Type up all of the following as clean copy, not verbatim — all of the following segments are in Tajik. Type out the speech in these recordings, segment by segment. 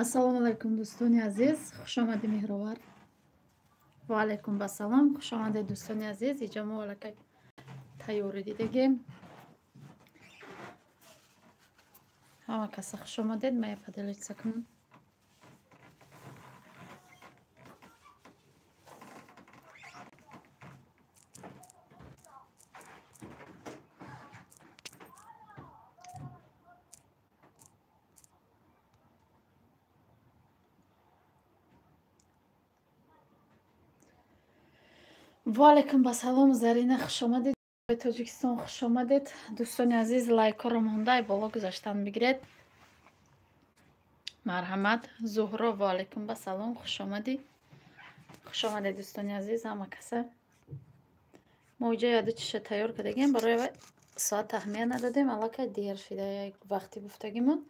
Ассалому алайкум, дӯстони азиз, хушомадӣ, Меҳровар. Ва алайкум басалом, хушомадед, дӯстони азиз. Иҷо мо аллакай тайёрӣ дидагем. Ҳама каса хушомадед, мая поделиться кунам. Ва алайкум басалом, Зарина, хушомадед. Тоҷикистон хушомадед. Дӯстони азиз, лайкҳоро монда, боло гузаштан бигиред. Марҳамат, Зуҳро, ва алайкум басалом, хушомадӣ. Хушомадед, дӯстони азиз, ҳама каса. Мо иҷо яду чиша тайёр кардагем, барои соат аҳамият надодем, аллакай дер шида як вақти гуфтагимон.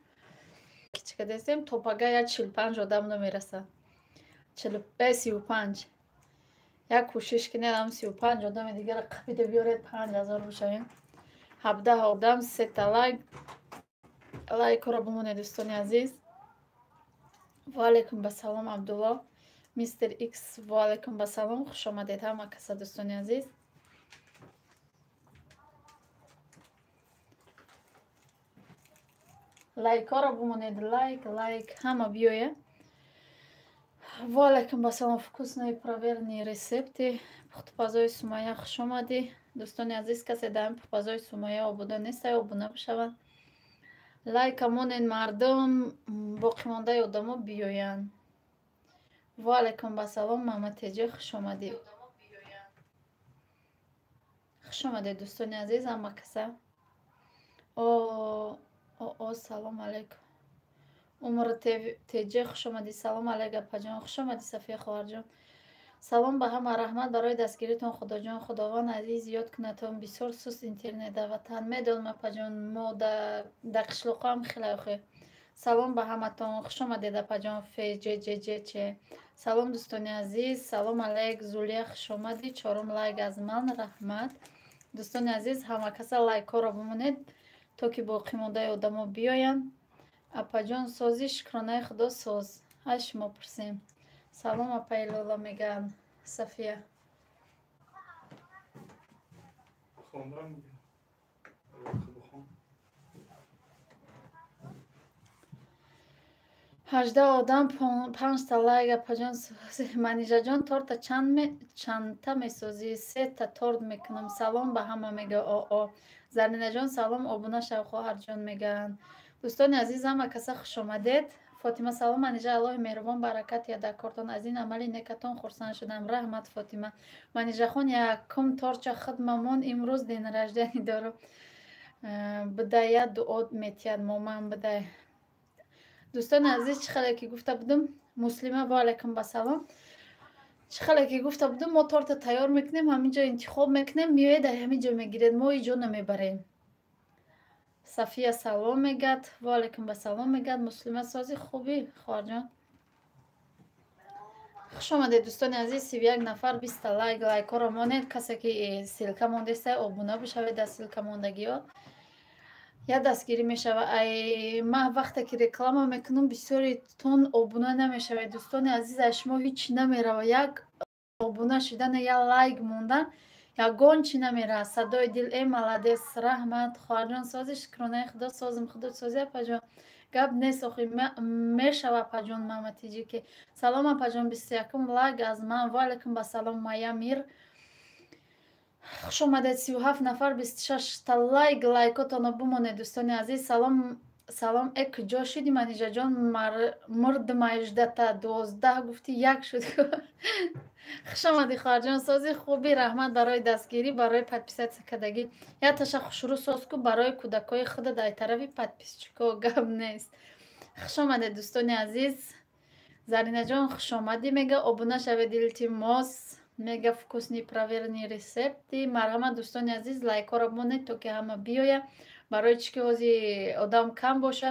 Чӣ кардастем? То пага як 45 одам намерасад. 35. Як кӯшиш кунед, ҳам 35 одами дигара қабида биёред, 5000 бошавем. 17 одам, сета лайк. Лайкҳоро бимонед, дӯстони азиз. Ва алайкум басалом, Абдулло. Мистер Икс, ва алайкум басалом, хушомадед ҳама каса, дӯстони азиз. Лайкҳоро бимонед, лайк, лайк, ҳама биёя. Ва алайкум басалом, вкусные проверенные рецепты. Пухтупазои Сумайя, хушомадӣ. Дӯстони азиз, касе дар ин пухтупазои Сумайя обуна нестай, обуна бишаванд. Лайка монед, мардум, боқимондаи одамо биёянд. Ва алайкум басалом, Маматеҷӣ, хушомадӣ. Хушомадед, дӯстони азиз, ҳама каса. О, о, салом алайкум. Умр Теҷе, хушомадӣ. Салом алайк, апаҷон, хушомадӣ, Сафия хоҳарҷон. Салом ба ҳама, раҳмат барои дастгиритон, Худоҷон, Худованд азиз ёд кунатон. Бисёр суст интернет дар ватан. Медонам, апаҷон, мо дар қишлоқҳоам хеле охе. Салом ба ҳаматон, хушомадед, апаҷон Фҷҷҷч. Салом, дӯстони азиз, салом алайк, Зулия, хушомадӣ. Чорум лайк аз ман, раҳмат. Дӯстони азиз, ҳама каса лайкҳоро бимонед, то ки боқимондаи одамо биёянд. Апаҷон, созӣ, шукронаи Худо, соз. Аз шумо пурсем. Салом, апаи Лола, мегӯянд Сафия. 18 одам, панҷта лайк, апаҷон созӣ. Манижаҷон, торта чандта месозӣ? Сета торт мекунам. Салом ба ҳама, мега оо. Заринаҷон, салом, обуна шав, хоҳарҷон, мегӯянд. Дӯстони азиз, ҳама каса хушомадед. Фотима, салом, Манижа, Аллоҳи меҳрубон баракат диҳад дар кортон. Аз ин амали некатон хурсанд шудам. Раҳмат, Фотима. Манижахон, якум торча худ мамон, имрӯз день рождения дорам. Бидая дуо метиҳад моман бидай. Дӯстони азиз, чӣ хеле ки гуфта будам, Муслима, ва алайкум басалом. Чӣ хеле ки гуфта будам, мо торта тайёр мекунем, ҳамин ҷо интихоб мекунем, меоед, дар ҳамин ҷо мегиред, мо иҷо намебарем. Сафия салом мегӯяд, ва алайкум басалом мегӯяд. Муслима, сози, хубӣ, хоҳарҷон? Хуш омадед, дӯстони азиз, 31 нафар, 20-та лайк, лайкҳоро монед. Касе ки ссылка мондеста, обуна бишавед дар ссылка мондагиҳо. Як дастгирӣ мешавад. Ай ман вақте ки реклама мекунам, бисёритон обуна намешавед. Дӯстони азиз, аз шумо ҳеҷ чӣ намеравад. Як обуна шудан, як лайк мондан, ягон чӣ намеравад. Садои дил, э молодец, раҳмат, хоҳарҷон, сози, шукронаи Худо, созим, Худо созӣ, апаҷон. Гап нест, охи мешава, апаҷон Маматиҷӣ ки. Салом, апаҷон, 21-ум лайк аз ман. Ва алайкум басалом, Майя Мир. Хуш омадед, 37 нафар, 26-та лайк, лайкотонро бимонед, дӯстони азиз. Салом, салом, э куҷо шудӣ, Манижаҷон? Мурдма 18-та, 12 гуфтӣ, як шуд. Хуш омадӣ, хоҳарҷон, сози, хубӣ? Раҳмат барои дастгирӣ, барои подписаться кардагӣ. Як таша хушрӯ соз ку барои кӯдакҳои худат, ай тарафи подписчикҳо гап нест. Хуш омадед, дӯстони азиз. Заринаҷон, хушомадӣ, мега, обуна шавед, илтимос, мега, вкусные проверенные рецепты. Марҳамат, дӯстони азиз, лайкҳоро бимонед, то ки ҳама биёяд. Барои чӣ ки ҳозир одам кам боша,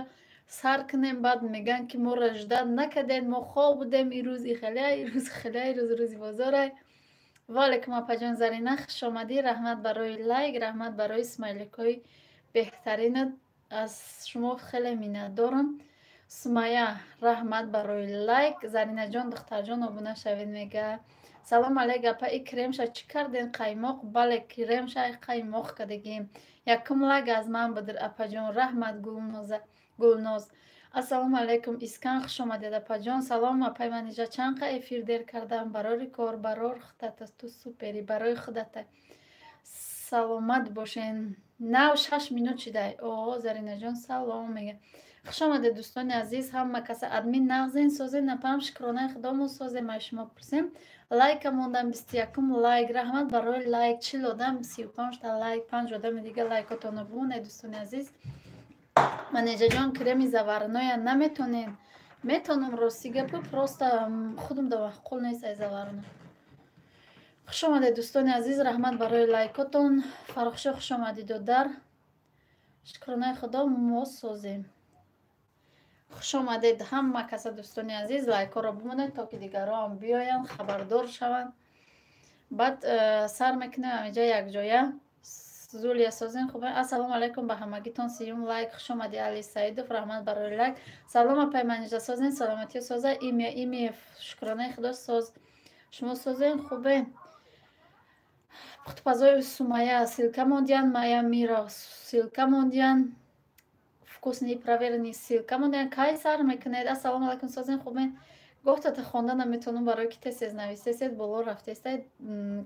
сар кунем, баъд мегӯянд, ки моро ждать накардед, мо хоб будем, ирӯз ихеле, ирӯз хеле, ирӯз рӯзи бозорай. Ва алайкум, апаҷон Зарина, хушомадӣ, раҳмат барои лайк, раҳмат барои смайликҳои беҳтаринат, аз шумо хеле миннатдорам. Сумая, раҳмат барои лайк. Заринаҷон, духтарҷон, обуна шавед, мега. Салом алейк, апа, и кремша чӣ карден, қаймоқ? Бале, кремша қаймоқ кардагим. Якум лайк аз ман будир, апаҷон, раҳмат. Гулноза, Гулноз, ассалому алайкум. Искан, хуш омадед, апаҷон. Салом, апай Манижа, чанд қа эфир дер кардам, барори кор, барор худата, ту супери, барои худата, саломат бошен. Нав 6 минут шидай. О, Заринаҷон, салом мега. Хуш омадед, дӯстони азиз, ҳама каса. Админ, нағзен, созен, апам? Шукронаи худомо, созем. Ай шумо пурсем. Лайка мондам, 21-ум лайк, раҳмат барои лайк. 40 одам, 35-та лайк, панҷ одами дига лайкотонро бимонед, дӯстони азиз. Манижаҷон, креми заварная наметонед? Метонам, рости гапу, просто худам да маъқул нест ай заварной. Хуш омадед, дӯстони азиз, раҳмат барои лайкотон. Фаррухшо, хуш омадӣ, додар. Шукронаи худо, мо созем. Хуш омадед ҳама каса, дӯстони азиз. Лайкҳоро бимонед, то ки дигарон биёянд, хабардор шаванд. Баъд сар мекунем ҳамиҷа якҷоя. Зулия, созем, хуб. Ассалому алайкум ба ҳамагитон. 30-юм лайк. Хуш омадӣ, Али Саидов, раҳмат барои лайк. Салом, апай Манижа, созен, саломатиё соза? Имя Имиев, шукронаи худо, соз. Шумо созен, хубе? Пухтупазои Сумая ссылка мондиян, Мая Мира ссылка мондиян, вкусный, проверенный ссылка мондиян. Кай сар мекунед? Ассалому алайкум, созен, хубен? Гоҳтата хонда наметавонам, барои ки тез нависесед, боло рафтестай,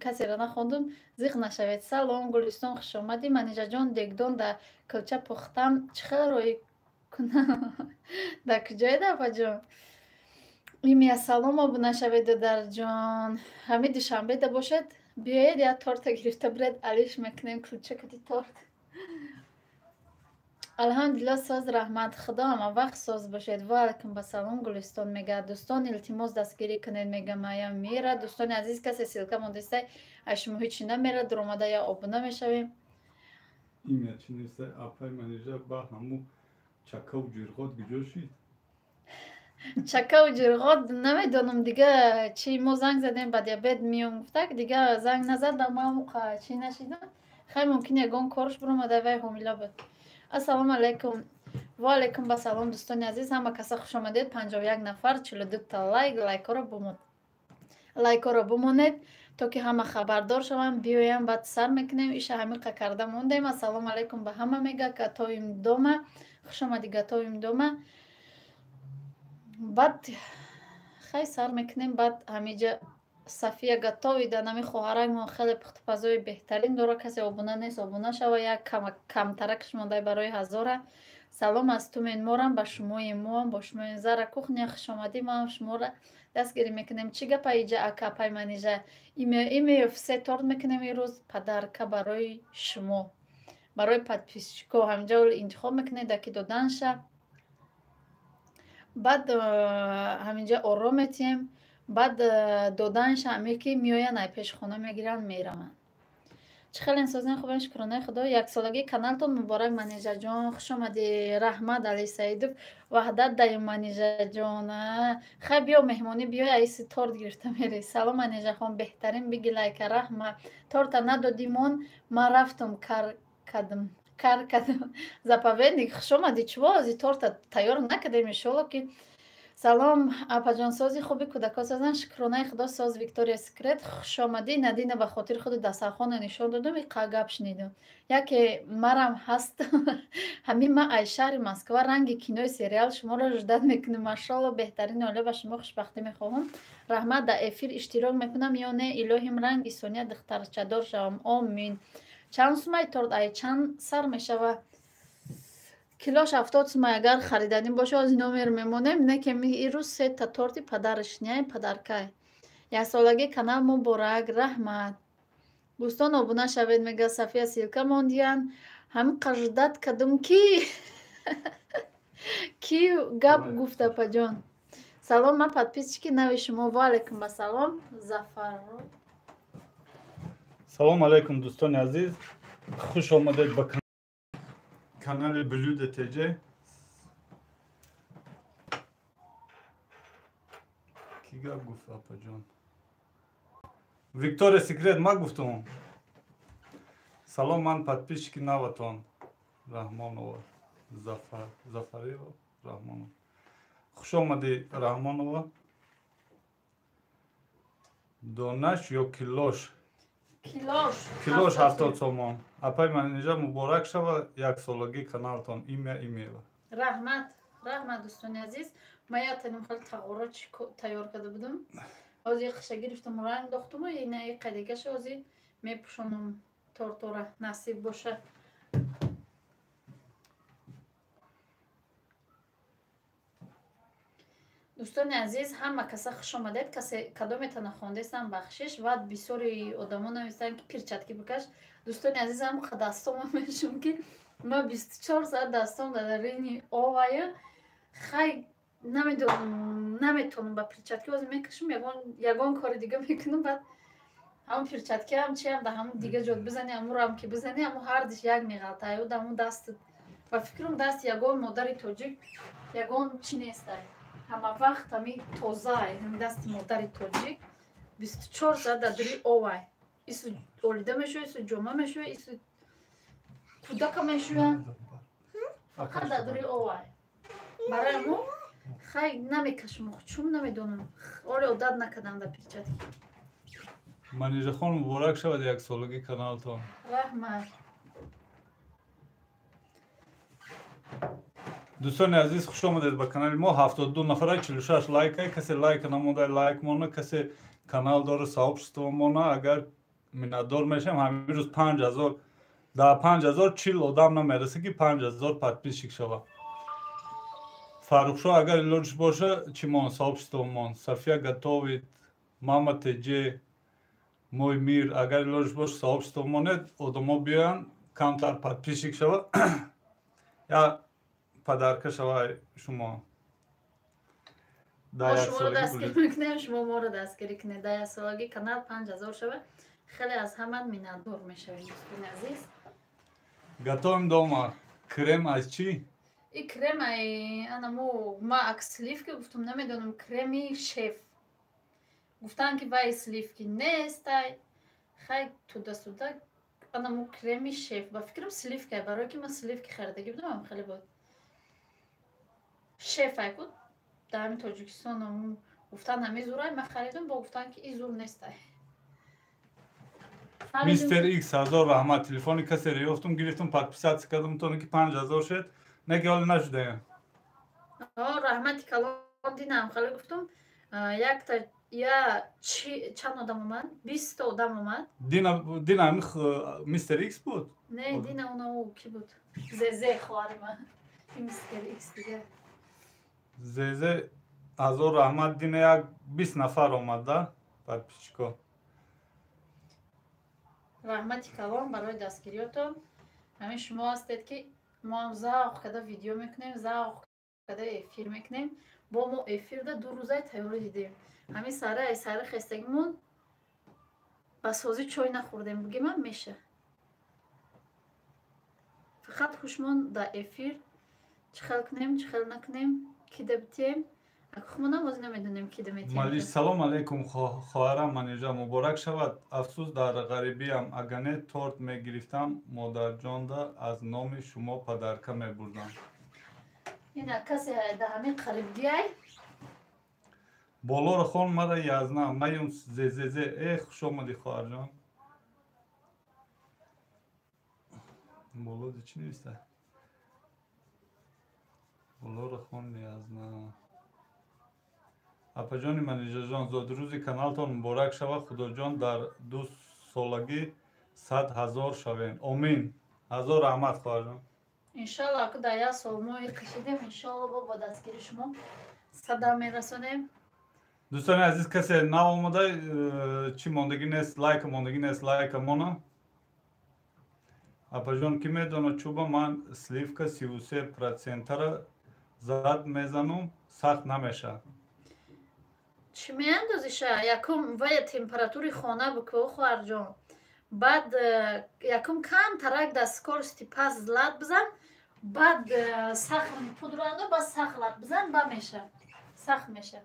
касеро нахондум, зиқ нашавед. Салом, Гулистон, хушомадӣ. Манижаҷон, дегдон да кӯлча пухтам, чӣ хел роӣ кунам? Дар куҷоед, апаҷон? Имия, салом, обуна шавед, додарҷон. Ҳамин Душанбеда бошед, биёед, як торта гирифта биред, алиш мекунем, кӯлча кади торт. Алҳамдулилло, соз, раҳмат худо, ҳама вақт соз бошед. Ва алайкум басалом, Гулистон мега. Дӯстон, илтимос, дастгирӣ кунед, мега Мая Мира. Дӯстони азиз, касе ссылка мондестай, аз шумо ҳечи намера, дуромада я обуна мешавем. Имя чӣ нестай, апай Манижа, ба ҳаму чакаву ҷирғот куҷо шид? Чакаву ҷирғот намедонам дига чи. Мо занг задем, ба диабет миём гуфтак, дига занг назад, ба мавқаа чӣ нашидам. Хай, мумкин ягон корш биромада, вай ҳомила буд. Ассалому алайкум. Ва алайкум басалом, дӯстони азиз, ҳама каса хушомадед. 51 нафар, 42-та лайк. Лайкҳоро бумон, лайкҳоро бумонед, то ки ҳама хабардор шаванд, биёям. Баъд сар мекунем, иша ҳамиқа карда мондем. Ассалому алайкум ба ҳама, мега Готовим дома. Хушомадӣ, Готовим дома. Баъд хай сар мекунем. Баъд ҳамиҷа Сафия готовит, нами хоҳаракмон хеле пухтупазои беҳтарин дора. Касе обуна нест, обуна шава. Як камтаракш мондай барои ҳазора. Салом аз Тумен, морам ба шумои моам бо шумои. Зара Кухня, хушомадӣ, маам шуморо дастгирӣ мекунем. Чӣ гапа иҷа, ака, апай Манижа? Имеев, се торт мекунем имрӯз, подарка барои шумо, барои подписчико. Ҳаминҷа интихоб мекунед, даки доданша. Баъд ҳаминҷа ором метиҳем, баъд доданша аме ки меоянд, ай пеши хона мегиранд, мераванд. Чӣ хеле созен, хубен, шукронаи худо. Яксолагии каналтон муборак, Манижаҷон. Хуш омадӣ, раҳмат, Али Саидов. Ваҳдат даем, Манижаҷон. Хай, биё меҳмонӣ, биёй, аиси торт гирифта мерӣ. Салом, Манижахон, беҳтарин, биги лайка, раҳмат. Торта надодимон, ман рафтам, кар кардам, кар кардам. Заповедник, хуш омадӣ. Чӯ ози торта тайёр накардем, иншолло ки. Салом, апаҷонсози хуби, кӯдакҳо созанд? Шукронаи худо, соз. Виктория Секрет, хушомадӣ. Надина, ба хотири худи дастархона нишон додум, иқа гап шунидум. Яке марам ҳаст ҳамин. Ман аз шаҳри Москва, ранги кинои сериал шуморо ждать мекунем. Машолло, беҳтарин оила, ба шумо хушбахтӣ мехоҳам. Раҳмат. Дар эфир иштирок мекунам ё не? Илоҳим, ранги Сония духтарчадор шавам, омин. Чанд сумаи торт, ай чанд сар мешава? Килош 70 сумай. Агар хариданӣ боша, ози номер мемонем. Не ки ирӯз сета торти падарашняй, подаркай. Яксолагии канал муборак, раҳмат. Дӯстон, обуна шавед, мега Сафия. Ссылка мондиян. Ҳамин қаждат кардум, ки гап гуфт, апаҷон. Салом, ман подписчики нави шумо. Ва алайкум ассалом, Зафар. Салом алайкум, дӯстони азиз, хуш омадед ба канали Блюда ТЖ. Ки гап гуфт, апаҷон? Виктория Секрет, ма гуфтум. Салом, ман подписчики наватон, Раҳмонова Зафар, Зафариева Раҳмонова. Хуш омадӣ, Раҳмонова. Донаш ё килош? Килош. Килош 70 сомон. Апай Манижа, муборак шава яксолагии каналтон. Имя Имева. Раҳмат, раҳмат, дӯстони азиз. Ман ятаним хеле тағоро тайёр карда будам. Ҳозир қиша гирифтам, ранг дохтуму ина қадигаша ҳозир мепӯшонам тортора, насиб боша. Дӯстони азиз, ҳама каса хуш омадед. Касе кадометана хондестам, бахшиш. Ва бисёри одамо навистанд, ки перчатки бикаш. Дӯстони азиз, ҳам дастома мешум, ки ма 24 соат дастом дар рини овая. Хай, намедонам, наметонам ба перчатки. Ҳозир мекашам, ягон кори дига мекунам, баъд ҳамон перчатки ҳам чиам да ҳамон дига ҷод бизани, ҳамонро ки бизани, ҳамон ҳардиш як меғалта. Ё да ҳамон даст, ба фикрам, дасти ягон модари тоҷик ягон чӣ нестай, ҳама вақт ҳами тозаай. Ҳами дасти модари тоҷик 24 соат дар дури овай, ису олида мешӯя, ису ҷома мешӯя, ису кӯдака мешӯя, фақат дар дури овай. Барои мо хай намекашам, чун намедонам, оле одат накардам дар перчатки. Манижахон, муборак шавад яксолагии каналтон. Раҳмат. Дӯстони азиз, хуш омадед ба канали мо. 72 нафара, 46 лайка. Касе лайка намонда, лайк мона. Касе канал дора, сообщество мона. Агар миннатдор мешавем. Ҳамин рӯз 5000, дар 5040 одам намерасе, ки 5000 подписчик шава. Фаррухшо, агар илоҷш боша, чӣ мон, сообщество мон. София готовит, мама теҷ, мой мир, агар илоҷш боша, сообщество монед, одамо биёянд, камтар подписчик шава, я подарка шава шумо. Мо шуморо дастгирӣ мекунем, шумо моро дастгирӣ кунед. Дар яксолагӣ канал 5000 шава, хеле аз ҳама миннатдор мешавем, дӯстони азиз. Готовим дома. Крем аз чӣ? И крем ай анамо ма ак сливки гуфтум, намедонам, креми шеф гуфтан, ки вай сливки нестай. Хай, туда-сюда, анамо креми шеф, ба фикрам, сливка, барое ки ман сливки харидагӣ будам, хеле буд. Шеф ай ку дар ҳамин Тоҷикистон гуфтан ҳами зурай, ман харидам, бо гуфтан, ки и зур нестай. Мистер Икс, ҳазор раҳмат. Телефони касеро ёфтум, гирифтум, подписаться кардам, тоне ки 5000 шед, не ки ҳоле нашудаем. Раҳмати калон. Динам хеле гуфтум, якта я чанд одам омад, 20-та одам омад. Дина ҳами Мистер Икс буд? Не, дина оно ки буд, Зезе, хоҳари ман. Мистер Икс дига. Зезе, ҳазор раҳмат. Дина як 20 нафар омад да подписчико. Раҳмати калон барои дастгириётон. Ҳамин шумо ҳастед, ки мо ҳам завқ карда видео мекунем, завқ карда эфир мекунем. Бо мо эфирда 2 рӯзаи тайёрӣ дидем. Ҳамин сара ай сари хестагимон ба созӣ чой нахӯрдем, бигемам меша. Фақат хушмон дар эфир чӣ хел кунем, чӣ хел накунем, кида битем. Хумонам боз намедонем, кида метем. Малиш, салом алейкум, хоҳарам Манижа, муборак шавад. Афсӯс, дар ғарибиам, агане торт мегирифтам, модарҷонда аз номи шумо подарка мебурдам. Ина касе дар ҳамин қарибгиай. Болоро хон, мара язна маюм зезезе. Э, хуш омадӣ, хоҳарҷон. Болоди чӣ нависта? Болоро хон, язна. Апаҷони Манижаҷон, зодрӯзи каналтон муборак шавад. Худоҷон, дар 2 солагӣ 100 000 шавем, омин. Ҳазор раҳмат, хоҳарҷон. Иншалло, ку дар як сол мо кашидем, иншалло, бо дастгири шумо сада мерасонем. Дӯстони азиз, касе нав омада, чӣ мондагӣ нест, лайка мондагӣ нест, лайка мона. Апаҷон, ки медонад, чӯба ман сливка 33 процентара зад мезанум, сахт намешавад? Чӣ меандозиша? Якум вая температури хона бику, хоҳарҷон. Баъд якум кам тарак дар скорости паст лат бизан, баъд сахр пудро андо, баъд сахт лат бизан, ба меша, сахт меша.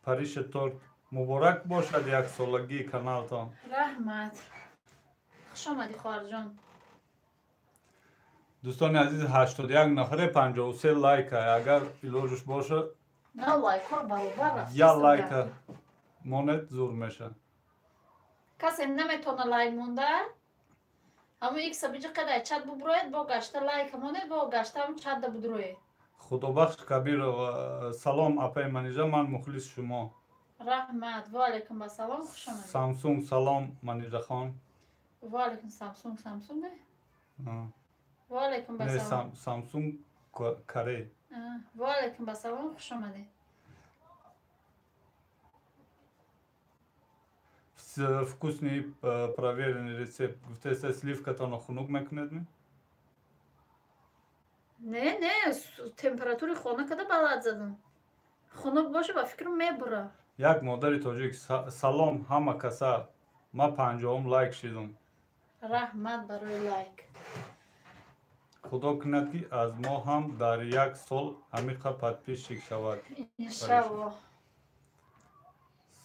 Париша торт, муборак бошад яксолагии каналтон. Раҳмат, хуш омадӣ, хоҳарҷон. Дӯстони азиз, 81 нафаре, 53 лайка. Агар илоҷш боша, на лайкҳо баробар рафт. Я лайка монед, зур меша. Касе наметавона лайк монда, ҳамун икса биҷи қадар чат бубуроед, бо гашта лайка монед, бо гашта ҳамун чатда будуроед. Худобахш Кабиров, салом апаи Манижа, ман мухлиси шумо. Раҳмат, ва алайкум ассалом, хуш омадед. Самсунг, салом Манижахон. Ва алайкум Самсунг, Самсунг не? Ва алайкум ассалом. Не, Самсунг Каре. Ва алайкум ассалом, хуш омадед. Вкусный проверенный рецепт. Гуфтеста сливкатонро хунук мекунед ми? Не, не, температури хона када баланд задам. Хунук боша, ба фикрам мебура. Як модари тоҷик, салом ҳама каса, ман 50-ум лайк шидум. Раҳмат барои лайк. Худо кунад, ки аз мо ҳам дар як сол ҳамиқа подписчик шавад. Иншаллоҳ.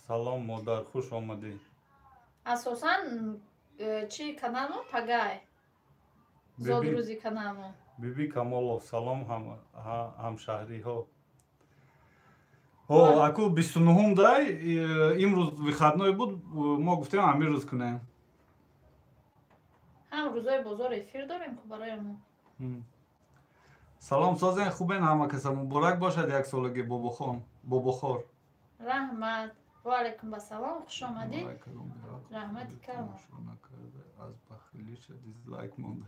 Салом модар, хуш омадӣ. Асосан чи каналмо пагай. Зодрӯзи каналмо. Биби Камолов, салом ҳамшаҳриҳо. О, аку 29-ум дай, имрӯз выходной буд, мо гуфтем ҳамин рӯз кунем. Ҳам рӯзои бозор эфир дорем ку барои мо. Салом, созен, хубен ҳама каса, муборак бошад яксолаги бобохон, бобохор. Раҳмат. Ва алайкум ассалом, хуш омадед. Раҳмати калон. Аз бахилиша дизлайк монда.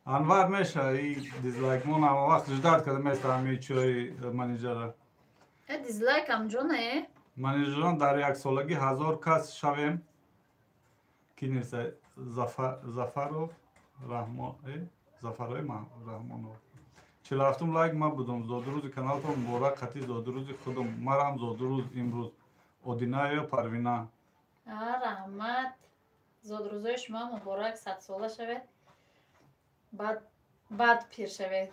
Анвар меша, и дизлайк мон ҳама вақт ждать карда места ҳамин чои менеҷера. Э, дизлайк ам ҷона, э? Менеҷерон, дар яксолагӣ 1000 кас шавем. Ки неста? Зафаров Раҳмон, Зафарои Раҳмонов. 47-ум лайк ман будум. Зодрӯзи каналтон муборак, қатъи зодрӯзи худум. Марам зодрӯз имрӯз. Одинаева Парвина. Раҳмат. Зодрӯзои шумо муборак, 100 сола шавед. Баъд пир шавед.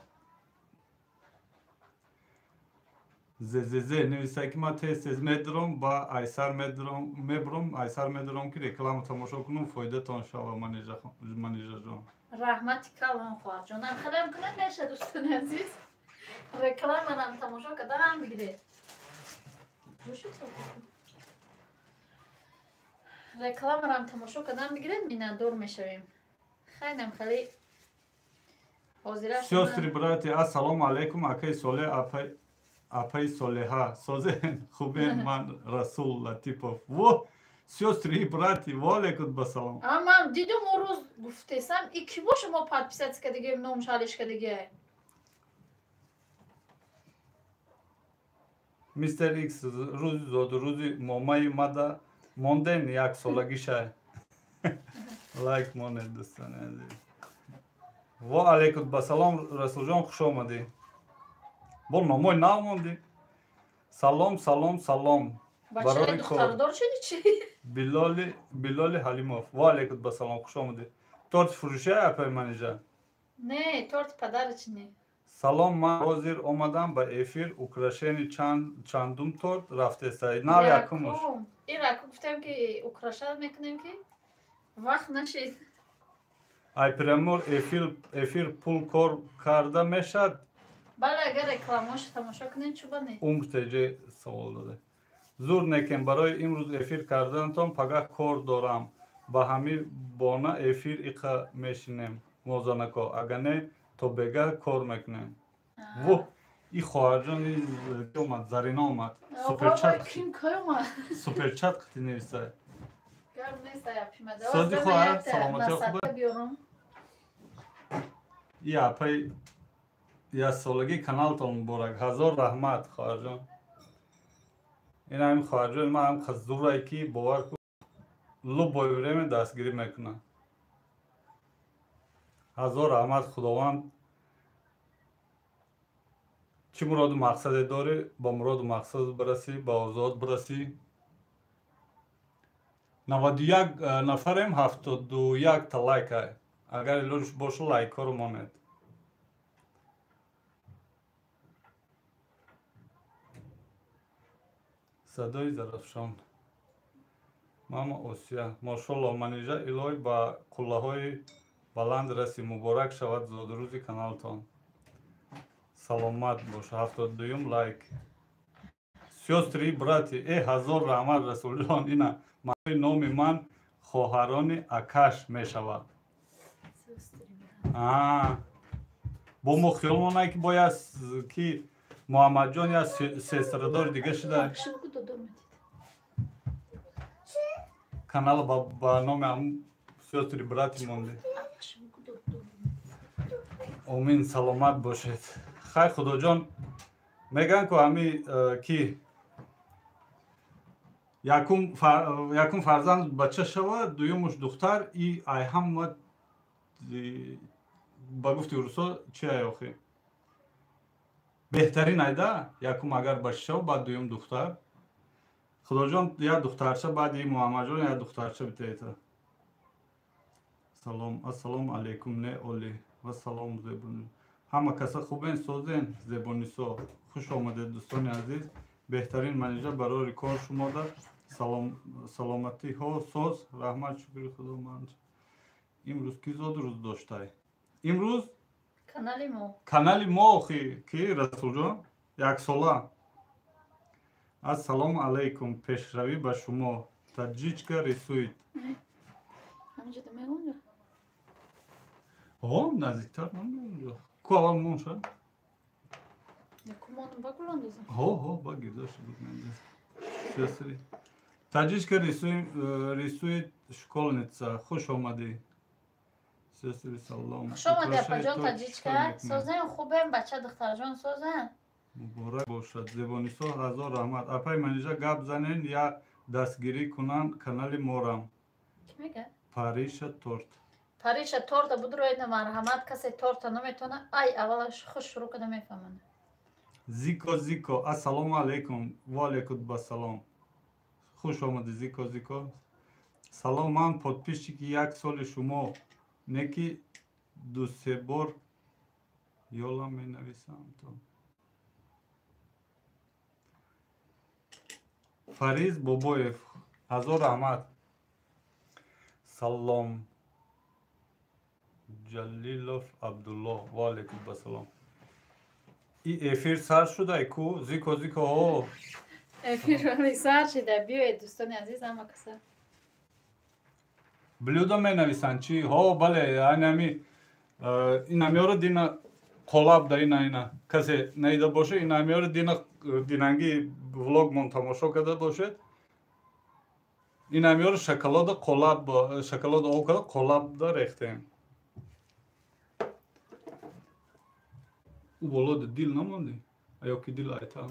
Ззз нависа, ки ман тез тез медурам, ба айсар медурам, мебурам, айсар медурам, ки реклама тамошо кунам, фоидатон шава, Манижаҷон. Раҳмати калон, хоҳарҷонам. Хелам кунад меша, дӯстони азиз. Рекламарам тамошо кардаам бигиред. Рекламарам тамошо кардан бигиред, миннатдор мешавем. Хайнам хеле ҳозира. Сёстры, братья, ассалому алайкум, акаи Солеҳ, апаи Солеҳа, созен, хубен, ман Расул Латипов. Во, сёстры и братья, во алайкум басалом. А ман дидум, он рӯз гуфтесам, и ки боша мо подписаться кардагием, номш алиш кардагиай. Мистер Икс, рӯзи зодрӯзи момаи мада монден, як солагиша. Лайк монед, дӯстони азиз. Во алайкум басалом, Расулҷон, хуш омадӣ. Бо номои нав мондӣ. Салом, салом, салом. Барои духтардор шуди чи? Билоли, Билоли Ҳалимов. Во алайкум басалом, хуш омадӣ. Торт фурӯшия, апаи Манижа? Не, торти падарични. Салом, ман ҳозир омадам ба эфир. Украшение чандум торт рафтеста? Нав якумуш. Ираку гуфтем, ки украшать мекунем, ки вақт нашид. Ай прямой эфир пул кор карда мешад? Бале, агар рекламаошо тамошо кунем, чуба не. Умр теҷе савол дода. Зур некем барои имрӯз эфир карданатон, пагаҳ кор дорам. Ба ҳамин бона эфир иқа мешинем, мозанако. Ага не, то бегаҳ кор мекунем. Во, и хоҳарҷон омад, Зарина омад. Суперчат. Ким кай омад? Суперчат қити нависа. Гап нест, аяпимада. Соди хоҳар, саломатӣ хуб? И апаи, яксолагии каналтон муборак. Ҳазор раҳмат, хоҳарҷон. Ин ҳамин хоҳарҷони ман ҳам зурае, ки бовар кун, любое время дастгирӣ мекунад. Ҳазор раҳмат. Худованд чӣ муроду мақсаде дорӣ, ба муроду мақсад бирасӣ, ба озод бирасӣ. 91 нафарем, 71 та лайка. Агар илоҷ боша, лайкҳоро монед. Садои Зарафшон, мама Осия, мошолло, Манижа, илоҳӣ ба қуллаҳои Баланд раси, муборак шавад зодрӯзи каналтон. Саломат бош. 72-юм лайк. Сёстры браты, ҳазор раҳмат Расулҷон, ина маънои номи ман хоҳарони акаш мешавад. Бо мо хиёл монад ки бояд ки Муҳаммадҷон я сестрадори дига шуда канал ба номи ҳамун сёстры браты монде. Омин, саломат бошед. Хай Худоҷон, мегӯянд ку ҳами ки якум фарзанд бача шавад, дуюмуш духтар, и ай ҳама ба гуфти русо чи ай охи беҳтарин айда, якум агар бача шава, баъд дуюм духтар. Худоҷон, як духтарча баъди Муҳаммадҷон як духтарча битаета. Салом, ассалому алайкум, не оли ва салом зебони. Ҳама каса хубен, созен, Зебонисо. Хуш омадед, дӯстони азиз. Беҳтарин манижа барори кор шумода. Саломатиҳо соз, раҳмат, шукри Худо. Ман имрӯз ки зодрӯз доштай? Имрӯз канали мо. Канали мо охи ки Расулҷон яксола. Ассалому алайкум, пешравӣ ба шумо. Таджичка рисует. О, наздиктар намеонҷо. Ку аввал монша? Ҳо, ҳо, ба гирдоши буд мендаз. Сёстры. Таджичка рисует школьница. Хуш омадӣ. Сёстры, салом. Хуш омадӣ, апаҷон Таджичка. Созен, хубем, бача духтарҷон созен. Муборак бошад. Зебонисо, ҳазор раҳмат. Апай Манижа, гап занен я дастгирӣ кунанд канали морам. Кӣ мега? Париша торт. Париша торта будроед, марҳамат, касе торта наметавона. Ай аввалаш хуш шурӯъ када мефаҳманд. Зико Зико, ассалому алайкум. Ва алайкум ассалом. Хуш омадӣ, Зико Зико. Салом, ман подписчики як соли шумо. Не ки ду-се бор ёла менависам то. Фариз Бобоев, ҳазор раҳмат. Салом. Ҷалилов Абдулло, ва алайкум ассалом. И эфир сар шудай ку? Зико Зико, о. Эфир сар шуда, биёед дӯстони азиз, ҳама каса. Блюдо менависанд чи? Ҳо, бале, айнами инамиёро дина қолаб да ина ина. Касе наида боша, инамиёро дина динанги влогмон тамошо карда бошед. Инамиёро шоколада қолаб, шоколада об карда қолаб да рехтем. У боло дил намонди? Ё ки дил айта?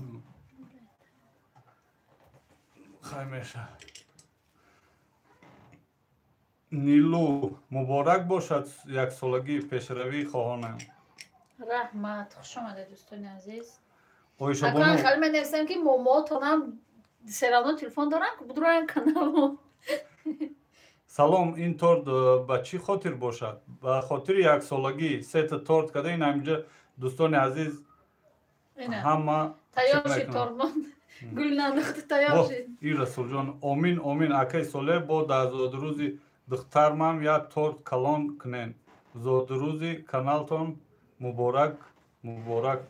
Хай меша. Нилу, муборак бошад яксолагии пешравии хоҳонам. Раҳмат, хуш омадед, дӯстони азиз. Оишабону. Акан хали менависем ки момотонам серавно телефон доранд, ки будроян каналмо. Салом, ин торт ба чӣ хотир бошад? Ба хотири яксолагӣ сета торт када ин ҳаминҷа дӯстони азиз ҳама тайёр шид тортмон. Гул нандохта тайёр шид. И Расулҷон, омин, омин, акай Солеҳ, бо дар зодрӯзи духтармам як торт калон кунен. Зодрӯзи каналтон муборак, муборак,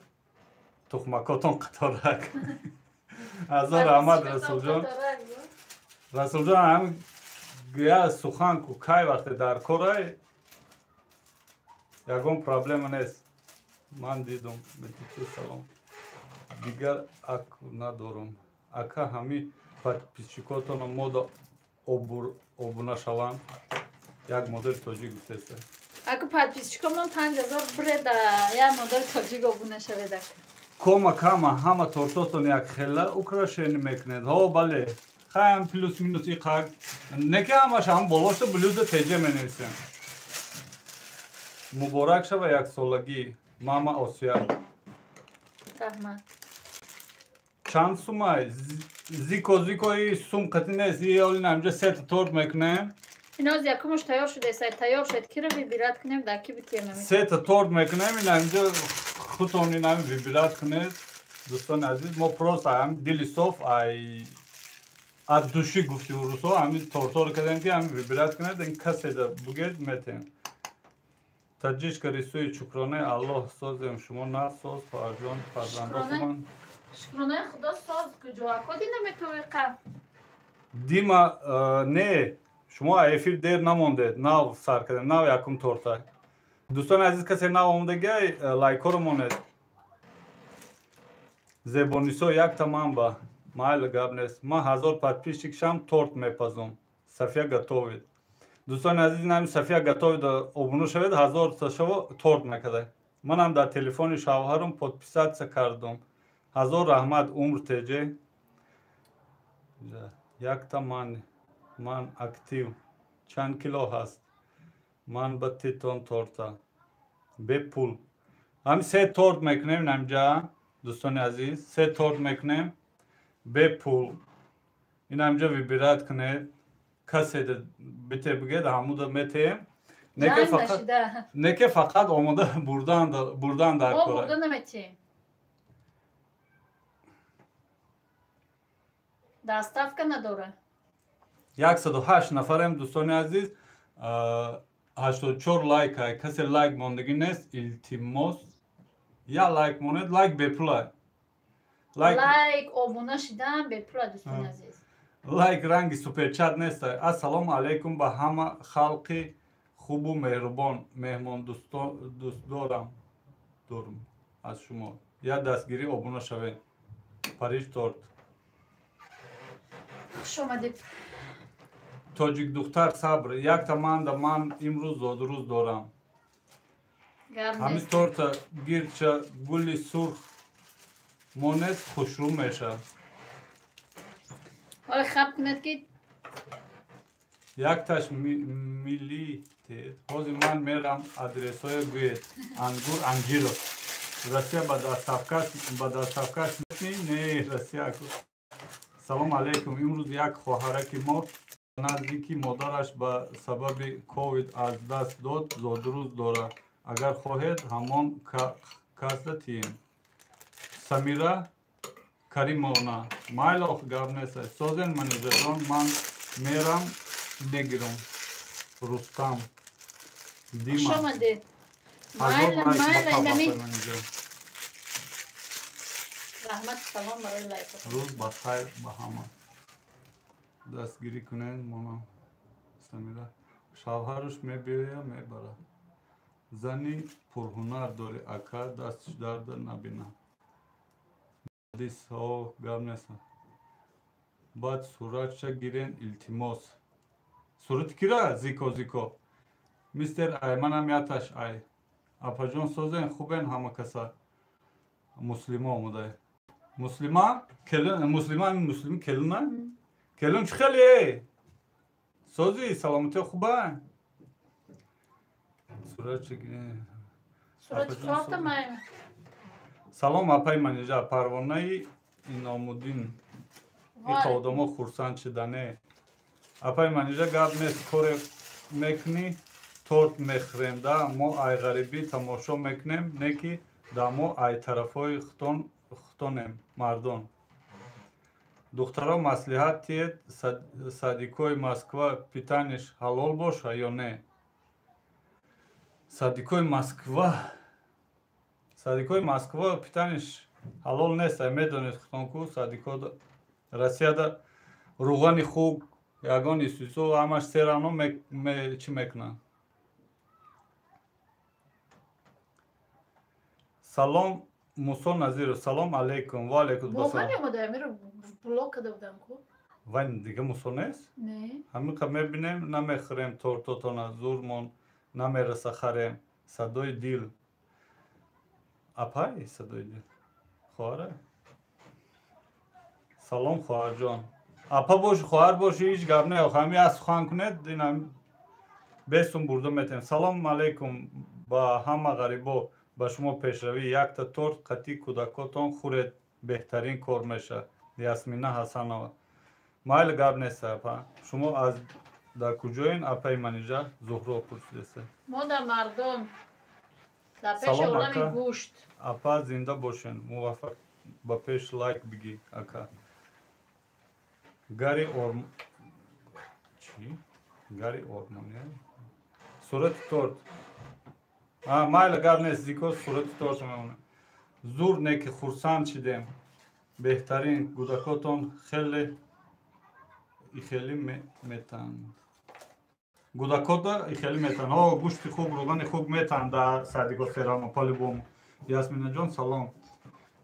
тухмакотон қаторак. Ҳазор раҳмат, Расулҷон. Расулҷон, ҳам я сухан ку кай вақте дар корай ягон проблема нест. Ман дидум. Салом. Дигар ак надорум. Ака ҳами подписчикотона мода обуна шаванд. Як модели тоҷик гуфтеста. Аку подписчикомон 5000 бреда як модели тоҷик обуна шавед ака. Кома кама ҳама тортотон як хела украшение мекунед. Ҳо, бале. Хаям плюс минус иқак. Не ки ҳамаш ҳам болошта блюдо теҷа менависем. Муборак шава яксолагӣ. Мама Осия. Раҳмат. Чанд сумай? Зико Зикои сум қатӣ нест. И оли ҳаминҷа сета торт мекунем. Иноз якумуш тайёр шуда, сай тайёр шуд, киро выбирать кунем, дар ки битем намедонам. Сета торт мекунем, ин ҳаминҷа худтон ин ҳамин выбирать кунед. Дӯстони азиз, мо просто ҳам дили соф ай аз души гуфти урусо ҳамин тортҳоро кардем ки ҳамин выбирать кунед, ин каседа бугед метем. Таҷичка рисует, шукронаи Аллоҳ, созем, шумо насоз, хоҳарҷон, фарзандо хубанд. Шукронаи Худо соз, куҷо акоди наметавиқа. Дима, не, шумо эфир дер намондед, нав сар кардем, нав якум торта. Дӯстони азиз, касе нав омадагиай, лайкҳоро монед. Зебонисо якта ман ба майли, гап нест. Ман 1000 подписчик шам, торт мепазум. Сафия готовит. Дӯстони азиз, инами Сафия готовит обуна шавед, 1000 шаво торт мекарда. Манам дар телефони шавҳарам подписаться кардум. 1000 раҳмат, умр теҷе. Якта ман актив. Чанд кило ҳаст? Ман ба титон торта. Бепул. Ҳами се торт мекунем инамҷа, дӯстони азиз, се торт мекунем бепул. Инамҷа выбирать кунед. Касе бите бигед, ҳамуда метеем. Неке фақат омода бурдан дар кора. Бурда наметием. Доставка надора. 108 нафарем, дӯстони азиз, 84 лайк. Касе лайк мондагӣ нест, илтимос, я лайк монед, лайк бепула. Лайк, обуна шидан бепула, дӯстони азиз. Лайк ранги суперчат нест. Ассалому алайкум ба ҳама халқи хубу меҳрубон, меҳмон дӯстдорам дорум аз шумо. Я дастгирӣ, обуна шавед. Париж торт. Хуш омадед. Тоҷикдухтар сабр, якта манда, ман имрӯз зодрӯз дорам. Ҳамин торта гирча гули сурх монед, хушрӯ мешавад. Ҳоле хаб кунед ки якташ милли тед. Ҳозир ман мерам, адресҳое гӯед. Ангур Анҷиров. Россия ба доставкаш не, Россия. Салом алейкум. Имрӯз як хоҳараки мо наздики модараш ба сабаби ковид аз даст дод, зодрӯз дорад. Агар хоҳед, ҳамон касда тием. Самира Каримовна. Майлох, гап нест. Созен, Манижаҷон, ман мерам мегирам. Рустам. Дима. Хуш омадед. Раҳмат, салом барои лайкот. Рӯз ба хайр ба ҳама. Дастгирӣ кунед мона. Самира. Шавҳараш мебиёя, мебарад. Зани пурҳунар дорӣ, ака, дастш дарда набина. Дисҳо гап нест. Баъд суратша гирен, илтимос. Сурати кира? Зико, зико. Мистер ай, манам яташ ай. Апаҷон, созен, хубен ҳама каса. Муслима омодай. Муслима? Муслима, муслими келуна? Келун чӣ хеле? Сози, саломатӣ хуба? Суратша гирен. Сурати торта май. Салом, апаи Манижа, Парвонаи Иномуддин. Иқа одамо хурсанд шидане. Апаи Манижа, гап нест, коре мекунӣ, торт мехӯрем да, мо ай ғарибӣ тамошо мекунем, не ки да мо ай тарафҳои хутонем, мардон. Духтаро, маслиҳат тиед, садикои Москва питаниш ҳалол боша ё не? Садикои Москва, садикои Москва питаниш ҳалол нест, ай медонед хутонку, садико Россияда руғани хук, ягон исусо ҳамаш серано чӣ мекунанд. Салом, Мусо Назиров, салом алейкум. Ва алейкум ассалом. Блок карда будам ку. Вай дига Мусо нест? Не. Ҳамин мебинем, намехӯрем тортотона, зурмон намераса харем. Садои дил. Апай, садои дил. Хоҳара? Салом, хоҳарҷон. Апа боши, хоҳар боши, ҳеҷ гап не. Ҳами аз сухан кунед, инам бесум бурда метем. Салом алейкум ба ҳама ғарибо. Ба шумо пешравӣ, якта торт қатъи кӯдакотон хӯред, беҳтарин кор мешавад. Ясмина Ҳасанова. Майли, гап нест, апа. Шумо аз дар куҷоен, апаи Манижа? Зуҳро пурсидеста. Мо дар мардон. Дар пеши олами гӯшт. Апа, зинда бошен, муваффақ, ба пеш, лайк бигӣ, ака. Гари Орм чӣ? Гари Ормон, сурати торт. Майла гап нест, зико сурати торта мемонад. Зур не ки хурсанд шидем. Беҳтарин гудакотон хеле ихелӣ метаҳанд. Гудакота ихелӣ метаҳанд. О, гӯшти хуб, рӯғани хуб метаҳанд дар садико серано по-любому. Ясминаҷон салом.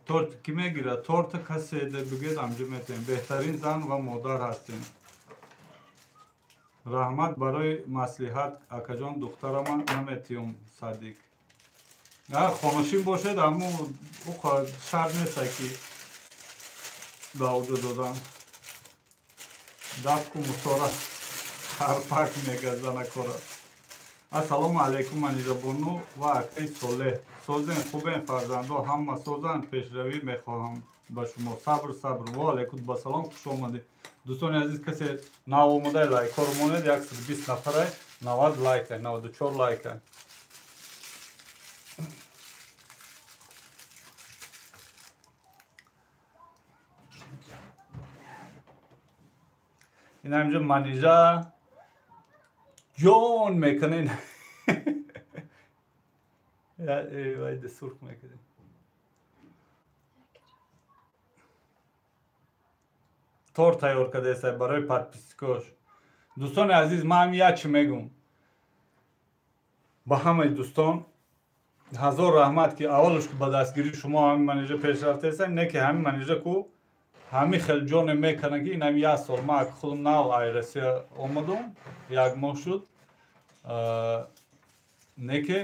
Торт ки мегирад? Торта касе бигӯяд амҷо метаҳем. Беҳтарин зан ва модар ҳастем. Раҳмат барои маслиҳат, акаҷон, духтарама наметиём садик. Хонашин бошед, аммо шарт нест ки ба уҷо додан. Дафку мусора харпак мега занакора. Ассалому алайкум, Манижабону ва акаи Солеҳ. Созен, хубен, фарзандо ҳама созанд, пешравӣ мехоҳам ба шумо. Сабр, сабр. Ва алайкум ба салом, хуш омадед. Дӯстони азиз, касе нав омадай лайкҳоро монед, 120 нафарай, 90 лайкай, 94 лайкай. Ин ҳаминҷо Манижа ҷон мекунед. Вайда сурх мекунед. Торт тайёр кардааст барои подписчикош. Дӯстони азиз, ман ҳам як чи мегӯм ба ҳамаи дӯстон, ҳазор раҳмат ки аввалш ки ба дастгирии шумо ҳамин Манижа пеш рафтааст, не ки ҳамин Манижа ку ҳамин хел ҷоне мекунад ки инам як сол ман худам нав ай Россия омадум, як моҳ шуд, не ки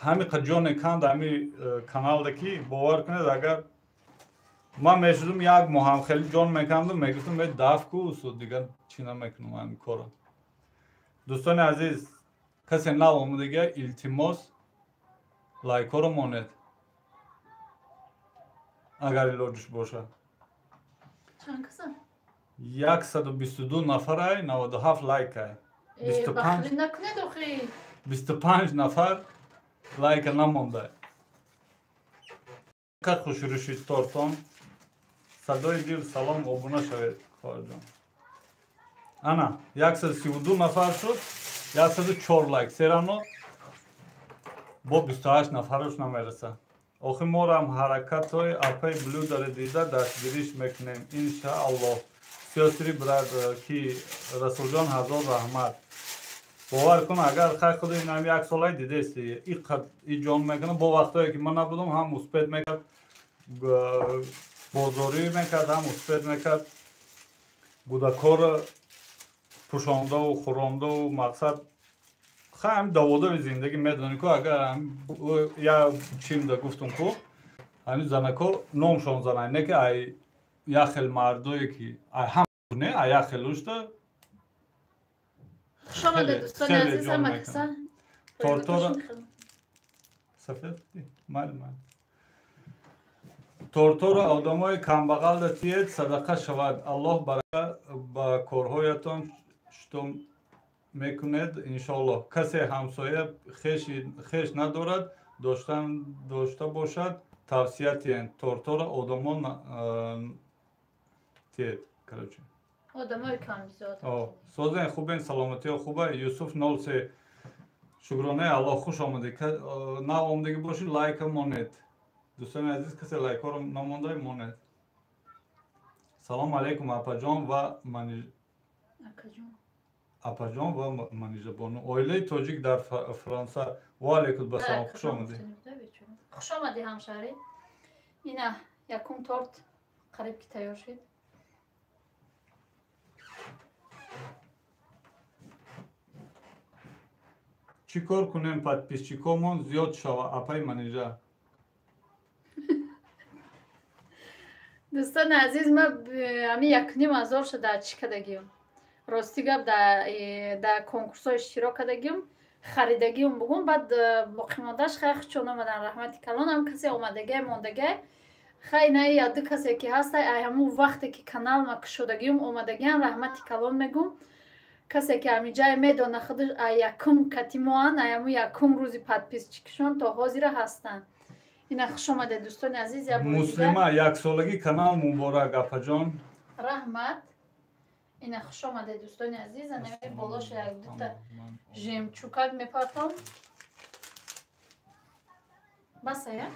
ҳамин қад ҷоне канд ҳамин каналда ки бовар кунед, агар ман мешудум як моҳ ҳам хеле ҷон мекандум, мегуфтум э даф ку суд, дигар чӣ намекунам ҳамин корро. Дӯстони азиз, касе нав омадагия, илтимос лайкҳоро монед агар илоҷиш бошад. Чанд каса? 122 нафарай, 97 лайкай. Бахилӣ накунед охи. 25 нафар лайка намондай. Қад хушрӯ шуд тортон. Садои дил салом, обуна шавед, хоҳарҷон. Ана, 132 нафар шуд, 104 лайк. Серано бо 28 нафараш намерасад. Охи морам ҳаракатҳои апаи блюдаро дида дастгириш мекунем, иншааллоҳ. Сёстри брат ки Расулҷон, ҳазор раҳмат. Бовар кун, агар хай худи инам як солай дидести, иқад и ҷон мекунад, бо вақтое ки ман набудам, ҳам успед мекард, бозорӣ мекард, ҳам успед мекард, гудакорро пӯшондаву хӯрондаву мақсад хай ҳам даводави зиндагӣ медонӣ ку, агар я чимда гуфтум ку, ҳамин занако номшон занай, не ки ай як хел мардое ки ай ҳам не, ай як хел ушта. Хуш омадед дӯстони азиз, ҳама каса. Тортора сафед майли майли. Торторо одамои камбағалда тиед, садақа шавад. Аллоҳ барака ба корҳоятон што мекунед, иншоаллоҳ. Касе ҳамсоя хеш надорад, дошта бошад, тавсия тиҳед. Торторо одамо тиед, короче. Одамои камбизод. Созен, хубен, саломатиҳо хуба. Юсуф 03, шукронаи Аллоҳ, хуш омадед. Нав омадагӣ бошед, лайка монед. Дӯстони азиз, касе лайкҳоро намонда монед. Салом алейкум, апаҷон ва апаҷон ва Манижабону. Оилаи тоҷик дар Фаронса. Ва алейкум ба салом, хуш омадед. Хуш омадӣ, ҳамшаҳрӣ. Ина якум торт қариб ки тайёр шуд. Чӣ кор кунем подписчикомон зиёд шава, апаи Манижа? Дӯстони азиз, ман ҳамин 1,5 ҳазор шуда чӣ кардагиам? Рости гап, дар конкурсҳо иштирок кардагиам, харидагиам бугум, баъд боқимондааш хай хучон омадан, раҳмати калон. Ҳам касе омадагиай, мондагиай, хай на яду касе ки ҳастай, ай ҳамун вақте ки канал ма кушодагиам омадагиам, раҳмати калон мегум. Касе ки ҳамиҷае медона худаш, ай якум катимоан, ай ҳамун якум рӯзи подписчикшон то ҳозира ҳастанд. Ина хуш омадед, дӯстони азиз. Муслима, яксолагӣ канал муборак, апаҷон. Раҳмат. Ина, хуш омадед, дӯстони азиз. Анами болоша як дута жемчуг ак мепартом. Басая.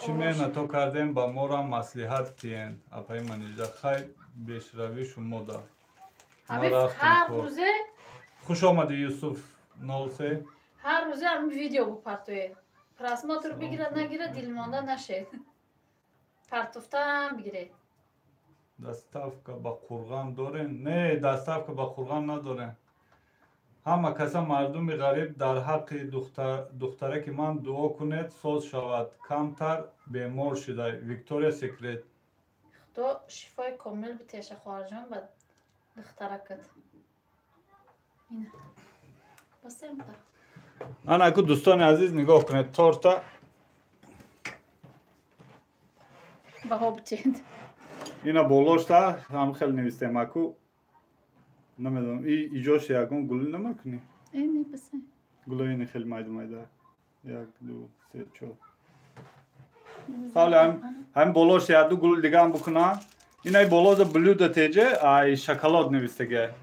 Чӣ меҳнато кардем, ба морам маслиҳат диҳен, апаи Манижа. Хай, бешравӣ шумо да. Ҳар рӯзе. Хуш омадӣ, Юсуф 03. Ҳар рӯзе ҳами видео бупартоед. Просмотр бигирад, нагирад, дилмонда нашед. Партофтаам бигиред. Доставка ба Қурған дорем? Не, доставка ба Қурған надорем. Ҳама каса, мардуми ғариб, дар ҳаққи духтараки ман дуо кунед, соз шавад, камтар бемор шуда. Виктория Секрет. Худо шифои комил битеша, хоҳарҷон, ба духтаракат. Ана ку, дӯстони азиз, нигоҳ кунед торта. Баҳо битед. Ина болошта ҳам хел навистем. Аку, намедонам, и иҷош ягон гул намакунӣ? Гулои ини хеле майда майда, як, ду, се, чор. Ҳамин болош якду гул дигаам букуна. Инай болоза блюдо теҷе ай шоколад навистага.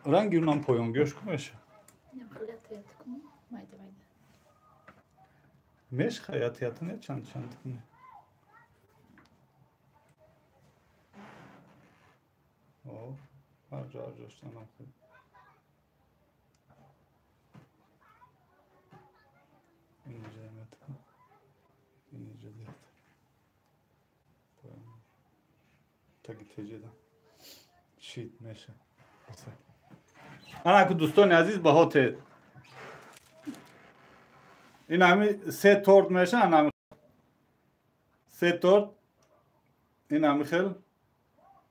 Ранги унам поёнгиёш ку меша. Мешха ятията не, чанд чанд куни. Ҳарҷо ҳарҷоштанам хел. Инҷа метка. Инҷа дет. Таги теҷеда. Шит меша. Ана ку, дӯстони азиз, баҳо тед. Ин ҳами се торт меша, ана се торт. Ин ҳами хел.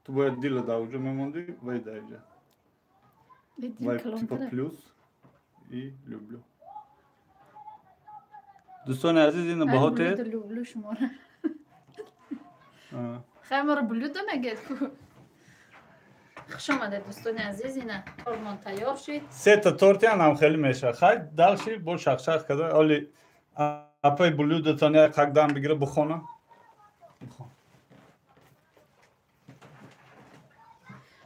Ту бояд дила да уҷо мемондӣ, вай да иҷа. Вай типа плюс и люблю. Дӯстони азиз, ина баҳо тед. Люблю шумора. Хай, моро блюдо мегед ку. Хуш омадед, дӯстони азиз, ина тортмон тайёр шид. Сета торти анам хеле меша. Хай, дальше бо шахшах када. Оли апай блюдотон як қагдам бигира, бухона.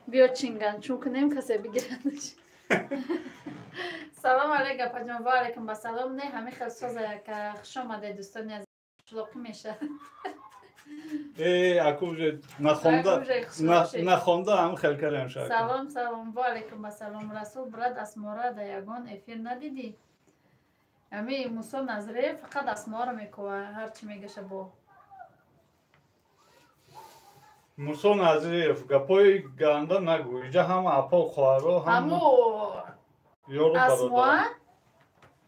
Биё, чинганчун кунем, касе бигирадаш. Салом алейк, апаҷон. Ва алейкум басалом. Не, ҳами хел соза яка. Хуш омадед, дӯстони азиз. Шлоқӣ меша. Э, аку уже нахонда, нахонда ҳам хел кардем ша. Салом, салом, ва алейкум басалом. Расул брат, Асмора да ягон эфир надидӣ? Ами Мусо Назреев фақат Асморо мекува, ҳарчи мегаша бо. Мусо Назриев, гапои ганда нагӯ. Иҷа ҳама апо, хоҳаро, ҳаму ёру. Асмоа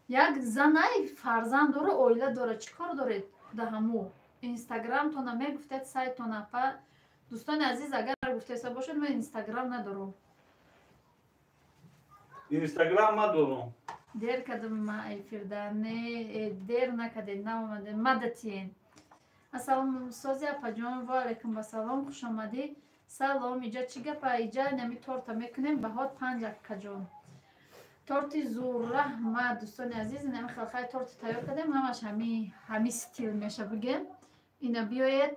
як занай, фарзанд дора, оила дора. Чӣ кор доред да ҳаму инстаграмтона мегуфтед, сайтона? Па, дӯстони азиз, агар гуфтеса бошед, ман инстаграм надорам. Инстаграм надорам. Дер кардам ма эфирда. Не, дер накардед, наомадед, мадатиен. Ассалом, сози, апаҷон. Ва алайкум вассалом, хушомадӣ. Салом, иҷа чӣ гапа? Иҷа нами торта мекунем, баҳот панҷ, акаҷон. Торти зур, раҳмат, дӯстони азиз. Инами хелхай торти тайёр кардем, ҳамаш ҳами стил меша, бигем. Ина биёед.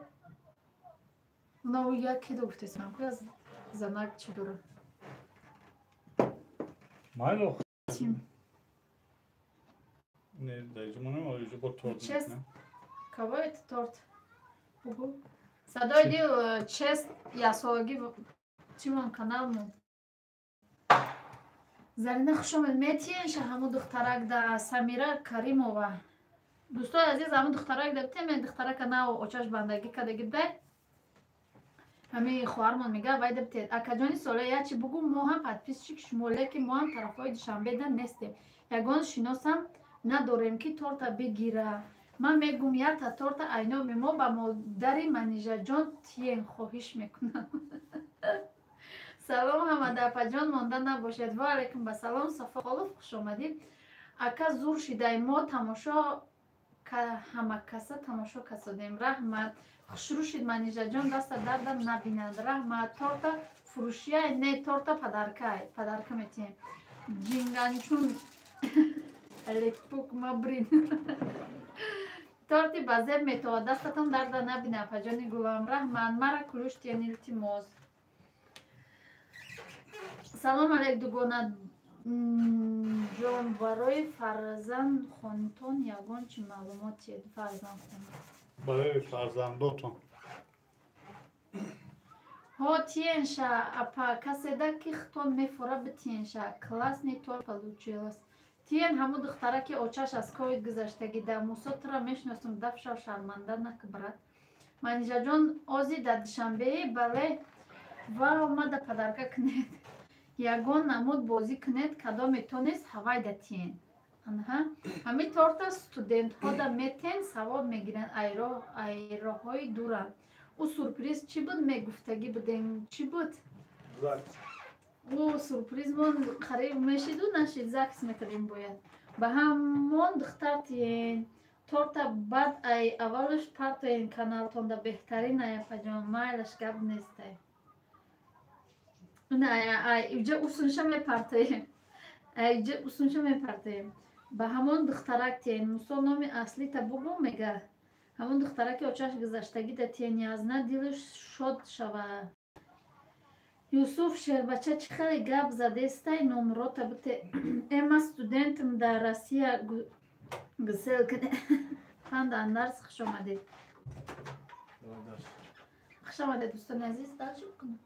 Нав як кидо гуфтесам ку, аз занак чӣ дора? Майло. Не, даиҷа иҷа бо торт. Чест. Кого это торт? Садои дил, чест ясолагӣ чимон каналмон. Зарина, хушомед. Метиенша ҳаму духтарак да Самира Каримова. Дӯстони азиз, ҳаму духтарак да битемен, духтарака нав очаш бандагӣ кадаги бдай. Ҳами хоҳармон мега, вайда битед. Акаҷони соле, ячи бугу, мо ҳам подписчик шумо, лекин мо ҳам тарафҳои Душанбеда нестем. Ягон шиносам надорем, ки торта бигира. Ман мегум, якта торта айноми мо ба модари Манижаҷон тиен, хоҳиш мекунам. Салом ҳамада, апаҷон, монда набошед. Ва алайкум басалом. Сафо Холов, хушомадӣ. Ака, зур шидай, мо тамошо ҳамакаса тамошо касодем. Раҳмат. Хушрӯ шид, Манижаҷон, даста дардам набинанд. Раҳмат. Торта фурӯшияй? Не, торта подарка й, подарка метиҳем. Ҷинганчун лепук мабрин. Торти ба зеб метовад, дастатон дарда набина, апаҷони гулам. Раҳмат. Мара кулуш тиен, илтимос. Салом алейк дугона ҷон, барои фарзандхонтон ягон чи маълумот чиед? Фарзандхон барои фарзандотон ҳо тиенша апа, каседа ки хитон мефора битиенша. Классный торт получилось. Тиен ҳамун духтара ки очаш аз ковид гузаштагӣ. Да Мусо тура мешиносам, дафшав, шарманда нак, брат. Манижаҷон ози дар Душанбеи? Бале. Ва омада подарка кунед, ягон намуд бозӣ кунед, кадоме тонест ҳавайда тиен. Ҳамин торта студентҳода метен, савоб мегиранд, айроҳҳои дуранд. Ӯ сюрприз чӣ буд, мегуфтагӣ будем, чӣ буд ӯ сюрпризмон? Қариб мешиду нашид, закс мекардем. Бояд ба ҳамон духтар тиен торта, баъд ай аввалаш партоен каналтонда. Беҳтарин аяпаҷон, майлаш, гап нестай. Иҷа усунша мепартоем, иҷа усунша мепартоем. Ба ҳамон духтарак тиен. Мусо, номи аслита бугӯ, мега. Ҳамон духтараки очаш гузаштагӣ да тиен, язна дилаш шод шава. Юсуф шербача, чӣ хеле гап задестай, номрота бите. Эма студентм дар Россия, гусел кне. Панда андарс, хуш омадед, хуш омадед, дӯстони азиз. Дальше бикунам.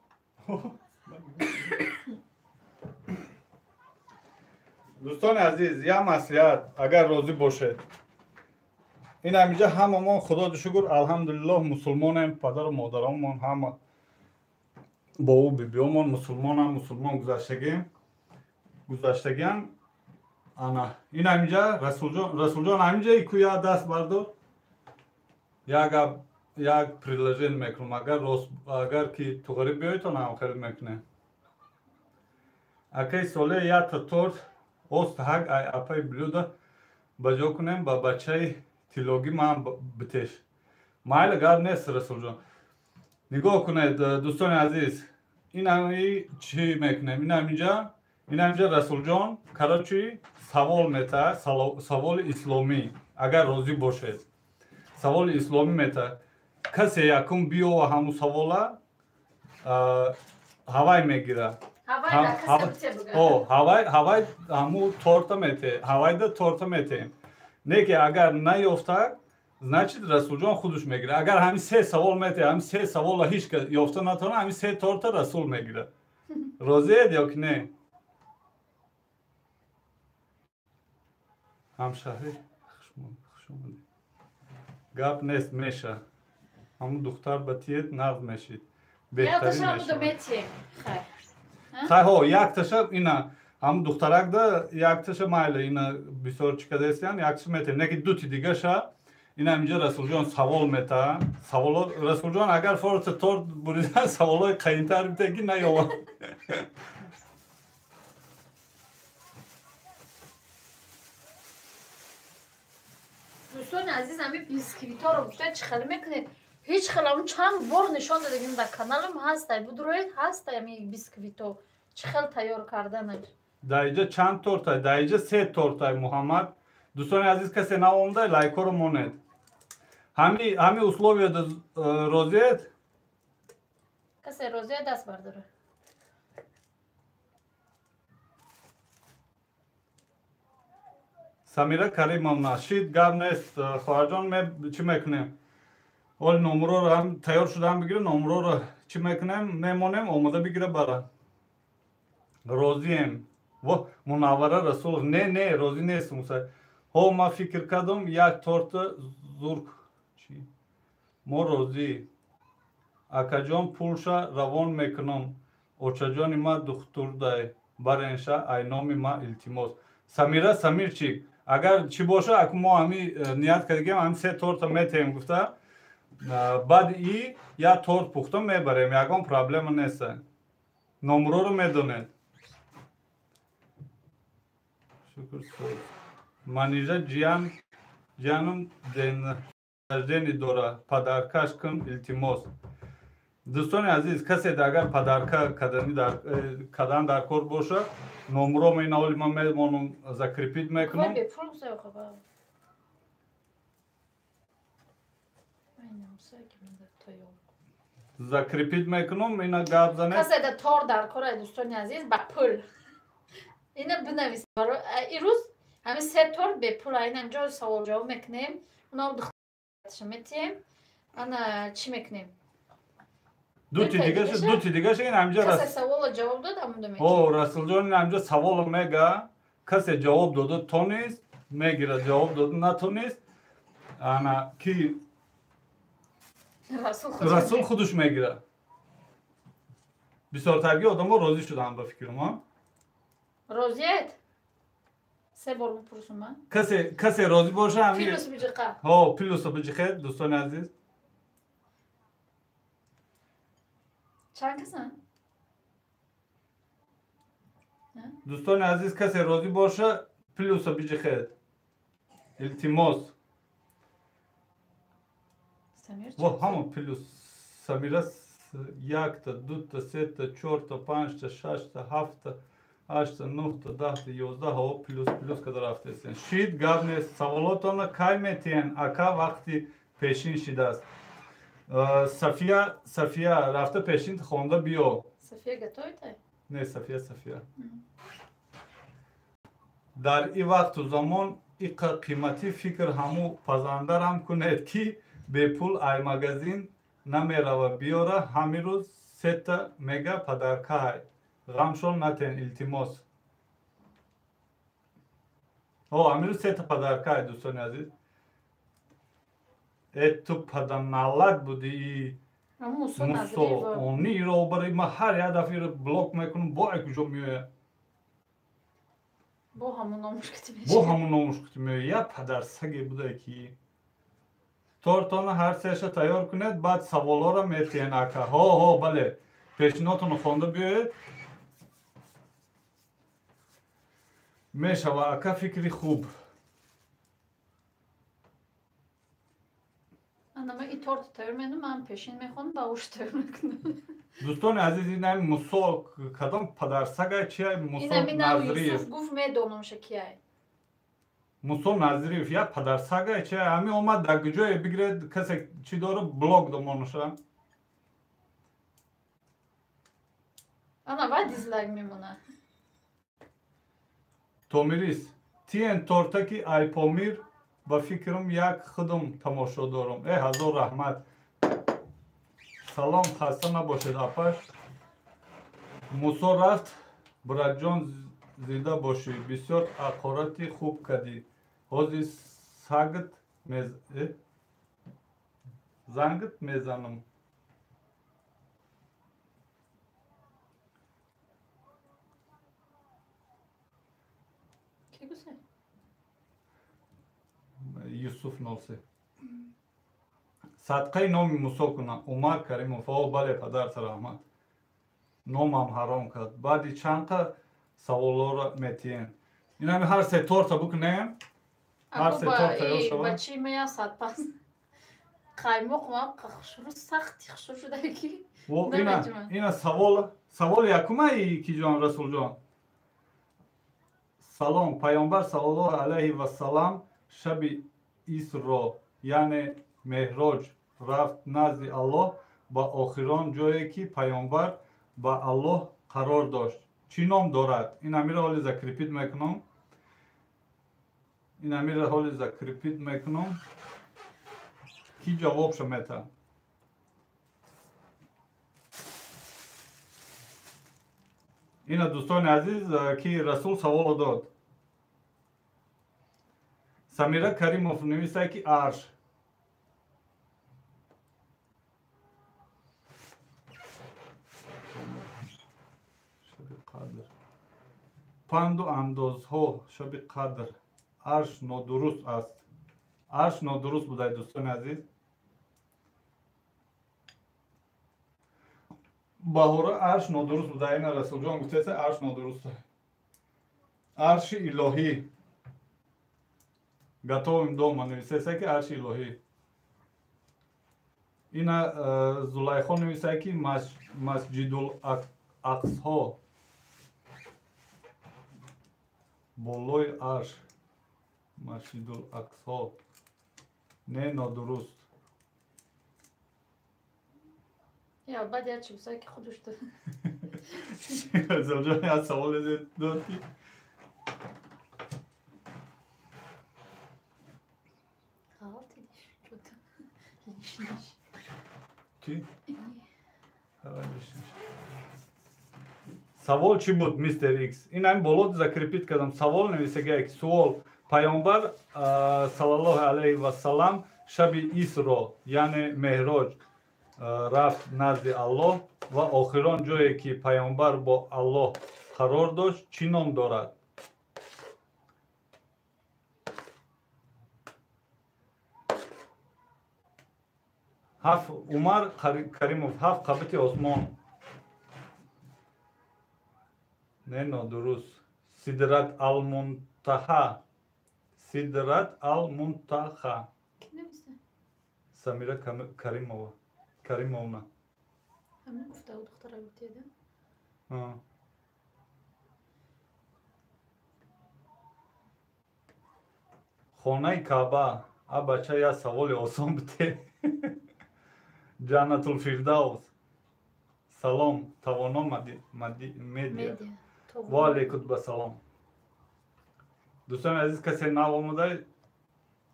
Дӯстони азиз, як маслиҳат, агар розӣ бошед. Ин ҳаминҷа ҳамамон, худоду шукр, алҳамдулиллоҳ, мусулмонем. Падару модарамон ҳама, бобу бибиёмон мусулмонам, мусулмон гузаштагиам. Ана ин ҳаминҷа Расулҷон, Расулҷон, ҳаминҷа ку як даст бардор. Як гап, як предложение мекунам, агар рост, агар ки туғрӣ биёйтон, ҳам хеле мекунем. Акаи соле, якта торт ост ҳак ай апаи блюда ба ҷо кунем, ба бачаи тиллогӣ ман битеш. Майли, гап нест, Расулҷон. Нигоҳ кунед, дӯстони азиз, ин ҳами чӣ мекунем? Ин ҳаминҷа Расулҷон, короче, савол метаҳад, саволи исломӣ, агар розӣ бошед. Саволи исломӣ метаҳад. Касе якум биёва ҳамун савола ҳавай мегирад. Ҳавай ҳамун торта мете, ҳавайда торта метеем. Не ки агар наёфтак, значит, Расулҷон худаш мегирад. Агар ҳамин се савол мете, ҳамин се савола ҳеҷ кас ёфта натавонад, ҳамин се торта Расул мегирад. Розиед ё ки не? Ҳамшаҳрӣ, хушомадед. Гап нест, меша. Ҳамун духтар ба тиед, нағз мешид, беҳтарин. Хай, ҳо, якташа ина ҳамун духтаракда якташа, майли, ина бисёр чӣ кадаистиян, якташа метем, не ки дути дигаша. Ина ҳаминҷа Расулҷон савол метаҳад. Саволо, Расулҷон, агар форса торт бурида, саволҳои қаинтар бите, ки наёвад. Дӯстони азиз, ҳамин бисквитҳоро гуфта, чӣ хеле мекунед? Ҳеҷ хел ам чанд бор нишон додагим, дар каналам ҳастай, будроед, ҳастай ҳамин бисквито чӣ хел тайёр карданаш. Дар иҷа чанд тортай? Дар иҷа се тортай, Муҳаммад. Дӯстони азиз, касе наомда, лайкҳоро монед. Ҳами условияда розиед? Касе розия, даст бардора. Самира Каримовна, шид, гап нест, хоҳарҷон. Чӣ мекунем? Оли номроро ҳам тайёр шудаам бигира, номроро чӣ мекунем, мемонем, омода бигира бара. Розием. Во, Мунаввара Расулов, не, не, розӣ нест. Муса, ҳо, ман фикр кардам, як торта зурк чӣ. Мо розӣ, акаҷон, пулша равон мекунам. Очаҷони ма духтурдай, баренша ай номи ма, илтимос. Самира Самирчик, агар чӣ боша, аку мо ҳами ният кардагем, ҳами се торта метаем гуфта, баъд и як торт пухта мебарем, ягон проблема нест. Номроро медонед. Шукр. Манижа, ҷиян, ҷиянам день рождения дора, подаркаш кун, илтимос. Дӯстони азиз, касе агар подарка кардан дар кор боша, номро ин оли ман мемонам, закрепить мекунам. Бепул гузор, хаба. Ай, намусай ки ман дар тайёр. Закрепить мекунам, ина гап занед. Касе да тор дар кор ай дӯстони азиз ба пул. Ина бинавис. Ирӯз ҳамин се тор бепул ай ина инҷо савол ҷавоб мекунем. Уна духтарша метиҳем. Ана чӣ мекунем? Дути дигаша ин ҳамҷа касе саволо ҷавоб дод, ҳамунда метиҳем. О, Расулҷон ин ҳамҷа саволо мега, касе ҷавоб дода тонист, мегирад, ҷавоб дода натонист, ана ки Расул худаш мегирад. Бисёртарги одамо розӣ шуданд ба фикрам, а? Розият? Се бор бипурсум, а? Касе розӣ боша ҳамин плюс биҷиқа. Ҳо, плюсо биҷиқед, дӯстони азиз. Чанд касан? Дӯстони азиз, касе розӣ боша, плюсо биҷиқед. Илтимос. Во, ҳамон плюс. Самира якта, дута, сета, чорта, панҷта, шашта, ҳафта, ҳашта, нӯҳта, даҳта, ёздаҳ. Ҳо, плюс, плюс када рафтесен. Шид гап нест. Саволотонро кай метиҳен? Ака вақти пешин шидааст. Сафия, Сафия, рафта пешин хонда биё. Сафия готовита? Не, Сафия, Сафия. Дар ин вақту замон иқа қиматӣ фикр ҳаму пазандарам кунед, ки бепул ай магазин намерава биёра, ҳамин рӯз сета мега падаркаҳай. Ғамшон натен, илтимос. О, ҳамин рӯз сета падаркаҳай, дӯстони азиз. Э, ту паданалат будӣ мусо, они иро барои ма ҳар як дафъа иро блок мекунам, бо ай куҷо меояд? Бо ҳамун номуш кати мешавад. Бо ҳамун номуш кати меояд. Як падарсаге буда ки тортона ҳар сеша тайёр кунед, баъд саволҳоро метиҳен ака. Ҳо, ҳо, бале. Пешинотонро хонда биёед. Мешава ака, фикри хуб. Ана ман и торт тайёр менам, ман пешин мехонам, ба уш тайёр мекунам. Дӯстони азиз, ин ҳамин Мусо кадом падарсагай чия? Мусо Назриев. Юсуф гуфт медонамша кияй. Мусо Назриев як падарсагай чия? Ҳамин омад дар куҷое бигиред, касе чӣ дора блок домонаша. Ана вай дизлайк мемона. Томирис, тиен тортаки айпомир ба фикрам як худам тамошо дорам. Э, ҳазор раҳмат. Салом, хаста набошед, апаш. Мусо рафт, братҷон зинда бошӣ. Бисёр ақорати хуб кардӣ. Ҳозир сагт зангт мезанам. Юсуф 03. Садқаи номи Мусо кунам. Умар Каримов. О, бале, падарта раҳмат. Номам ҳаром кард. Баъди чандта саволҳоро метиҳем. Ин ҳами ҳар се торта букунем. Ҳар се торт тайёр шавад. Ба чӣ мея садпас? Қаймоқ ма хушрӯ сахти хушрӯ шуда ки. Ина савол, саволи якума ки ҷон Расулҷон. Салом, Паёмбар саллаллоҳу алайҳи вассалам шаби Исро, яъне Меҳроҷ рафт назди Аллоҳ ба охирон ҷое ки паёмбар ба Аллоҳ қарор дошт. Чӣ ном дорад? Ин амира ҳоли закрепить мекунам. Ин амира ҳоли закрепить мекунам. Ки ҷавобшо метаҳад? Ина дӯстони азиз, ки Расул саволо дод. Самира Каримов нависад ки арш. Шаби қадр. Панду андозҳо шаби қадр. Арш нодуруст аст. Арш нодуруст будай, дӯстони азиз. Баҳора арш нодуруст буда. Ина Расулҷон гуфтааст арш нодуруст. Арши илоҳӣ. Готовим дома нависеса ки арши илоҳӣ. Ина Зулайхо нависа ки масҷидул ақсҳо болои арш. Масҷидул ақсҳо не нодуруст. Я баъд як чизое ки худаш дод. Расулҷон як саволе дод ки чӣ? Савол чӣ буд, мистер Икс? Ин ҳамин боло закрепить кардам. Савол нависагия ки суол: Пайғамбар саллаллоҳу алайҳи вассалам шаби Исро, яъне Меҳроҷ, рафт назди Аллоҳ ва охирон ҷое ки пайғамбар бо Аллоҳ қарор дошт чӣ ном дорад? Ҳафт Умар Каримов, ҳафт қабати осмон. Не, нодуруст. Сидрат ал-Мунтаҳа. Сидрат ал-Мунтаҳа. Самира Каримова. Каримовна. Ҳамин гуфта духтара гуфтеда? Хонаи Каъба. А бача, як саволи осон бите. Ҷаннатулфирдавс. Салом, Тавоно медиа. Ва алейкум ба салом. Дӯстони азиз, касе нав омада,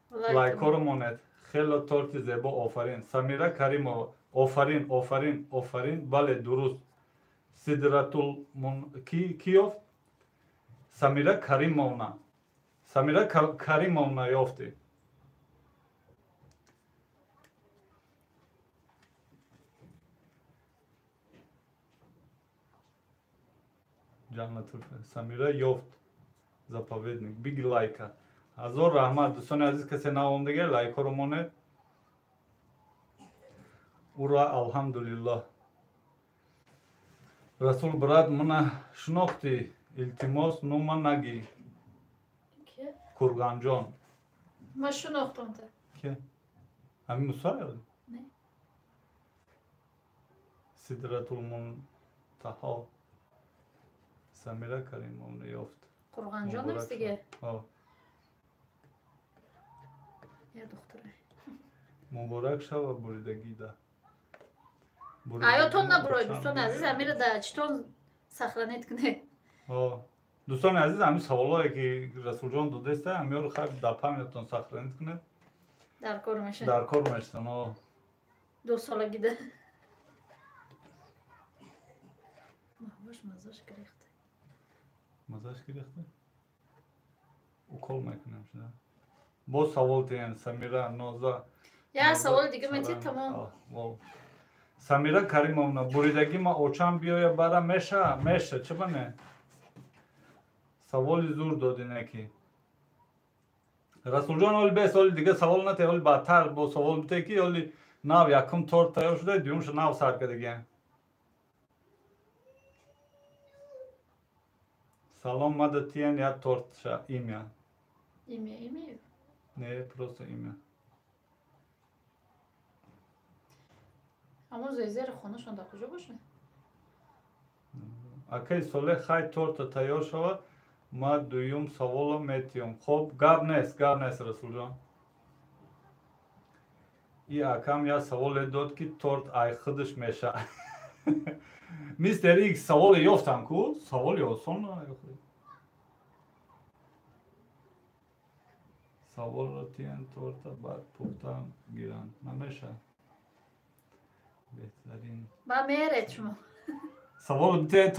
лайкҳоро монед. Хело торти зебо, офарин. Самира Каримова, офарин, офарин, офарин. Бале, дуруст. Сидратул ки ёфт? Самира Каримовна. Самира Каримовна ёфтӣ. Ҷаннатул Самира ёфт. Заповедник. Биги лайка. Ҳазор раҳмат, дӯстони азиз, касе нав омадага, лайкҳоро монед. Ура, алҳамдулиллоҳ. Расул брат, мана шинохтӣ? Илтимос, нума нагӣ. Курганҷон. Ма шинохтам та. Ки? Ҳамин Мусоев? Не. Сидратулмунтаҳо. Самира Каримовна ёфт. Қурғанҷон нависдига? Ҳо. Я духтара. Муборак шава буридагида. Аётон набурой, дӯстони азиз, амира да читон сохранить кунед. Ҳо. Дӯстони азиз, ҳамин саволое ки Расулҷон додеста, ҳамиёро хайр дар памятон сохранить кунед. Дар кор мешавад. Дар кор мешаванд, ҳо. Дусолагида. Маҳвош маззаш гирехта. Маззаш гирехта? Укол мекунем шуда. Боз савол тиҳем, Самира, Ноза. Я саволи дига метиҳ, тамом. Самира Каримовна, буридагӣ ма очам биёя бара меша? Меша, чаба не? Саволи зур додӣ неки. Расулҷон, оли бес, оли дига савол натеҳ, оли баъдтар бо савол битеҳ ки оли нав якум торт тайёр шуда, дуюмша нав сар кардагиям. Салом, мада тиян як тортша имя. Имя, имя? Не, просто имя. Аммо зезери хонашон дар куҷо бошад? Акай Солеҳ, хай торта тайёр шавад, ма дуюм саволо метиҳам. Хоб, гап нест, гап нест, Расулҷон. И акам як саволе дод ки торт ай худаш мешавад. Мистер Икс, саволе ёфтам ку? Саволи осон. Саволро тиян торта баъд пухтан гиранд. Намешавад. Беҳтарин. Ба меред шумо. Савол битеҳ,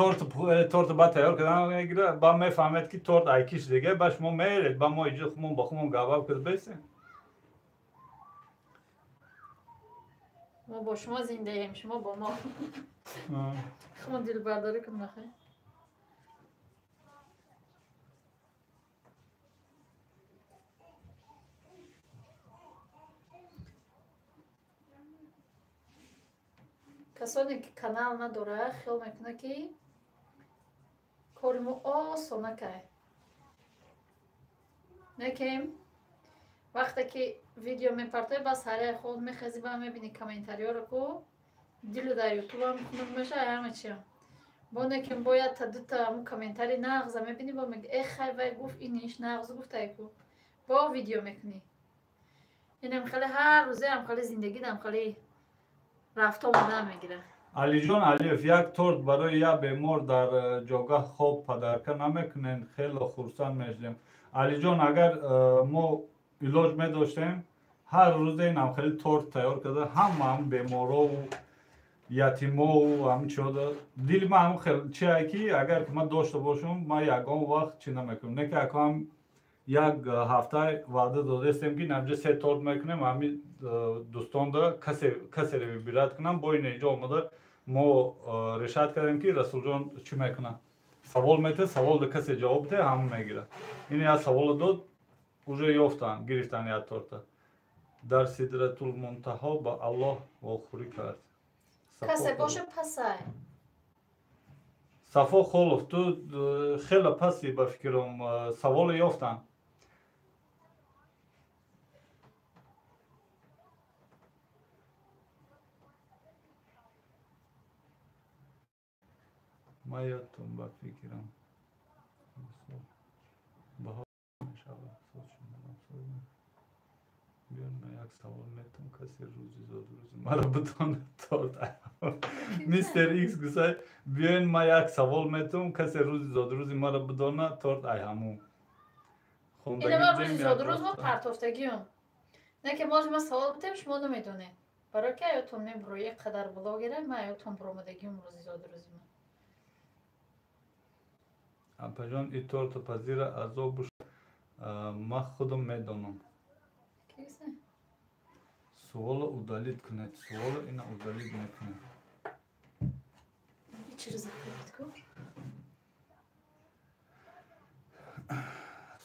торта баъд тайёр кардан мегирад, ба мефаҳмед ки торт ай киш дига, ба шумо меред, ба мо иҷо хумон ба хумон гап карда бесем. Мо бо шумо зиндаем, шумо бо мо. Хумон дилбардорӣ кун нахай. Касоне ки канал надорад, хиёл мекунад ки кори мо осона кай. Некем вақте ки видео мепартоӣ, бас ҳаряи худ мехезӣ, ба мебинӣ комментариёро ку дилу дар ютубам хунук мешавад, ҳама чиам. Бо некем бояд та дута ҳамун комментари нағза мебинӣ, бо меги э хай вай гуфт иниш нағз гуфтай ку. Бо видео мекунӣ. Инам хеле ҳар рӯзеам хеле зиндагидам хеле рафта омадан мегирад. Алиҷон Алиев, як торт барои як бемор дар ҷогаҳ хоб падарка намекунен, хело хурсанд мешудем. Алиҷон, агар мо илоҷ медоштем, ҳар рӯзе инам хеле торт тайёр карда, ҳама ҳам беморову ятимову ҳамин чиҳода. Дили ман ҳам хел чие ки агар ки ман дошта бошам, ман ягон вақт чӣ намекунам. Не ки акам як ҳафта ваъда додастем ки инамҷа се торт мекунем, ҳамин дӯстонда касере выбирать кунам. Бо ин инҷо омада мо решать кардем ки Расулҷон чӣ мекунад. Савол метиҳад, савол да касе ҷавоб диҳад, ҳамон мегирад. Ин як саволо дод, уже ёфтан, гирифтан як торта. Дар Сидратул Мунтаҳо ба Аллоҳ вохӯрӣ кард. Касе боша пасай. Сафо Холов, ту хеле паси ба фикрам, саволо ёфтан. Ман ёдтон ба фикрам. Баҳор мешавад. Биён ман як савол метам, касе рӯзи зодрӯзи маро бидонад торт. Мистер Икс гусай, биён ман як савол метам, касе рӯзи зодрӯзи маро бидонад торт ай ҳамун. Ина ман рӯзи зодрӯз мо партофтагиём. Не ки моз ман савол битем, шумо намедонед. Барои ки аётон мебуро, як қадар блогера, ман аётон буромадагиём рӯзи зодрӯзи ман. Апаҷон, и торта пазира азоб буш, ман худам медонам. Суоло удалить кунед, суоло ина удалить мекунед.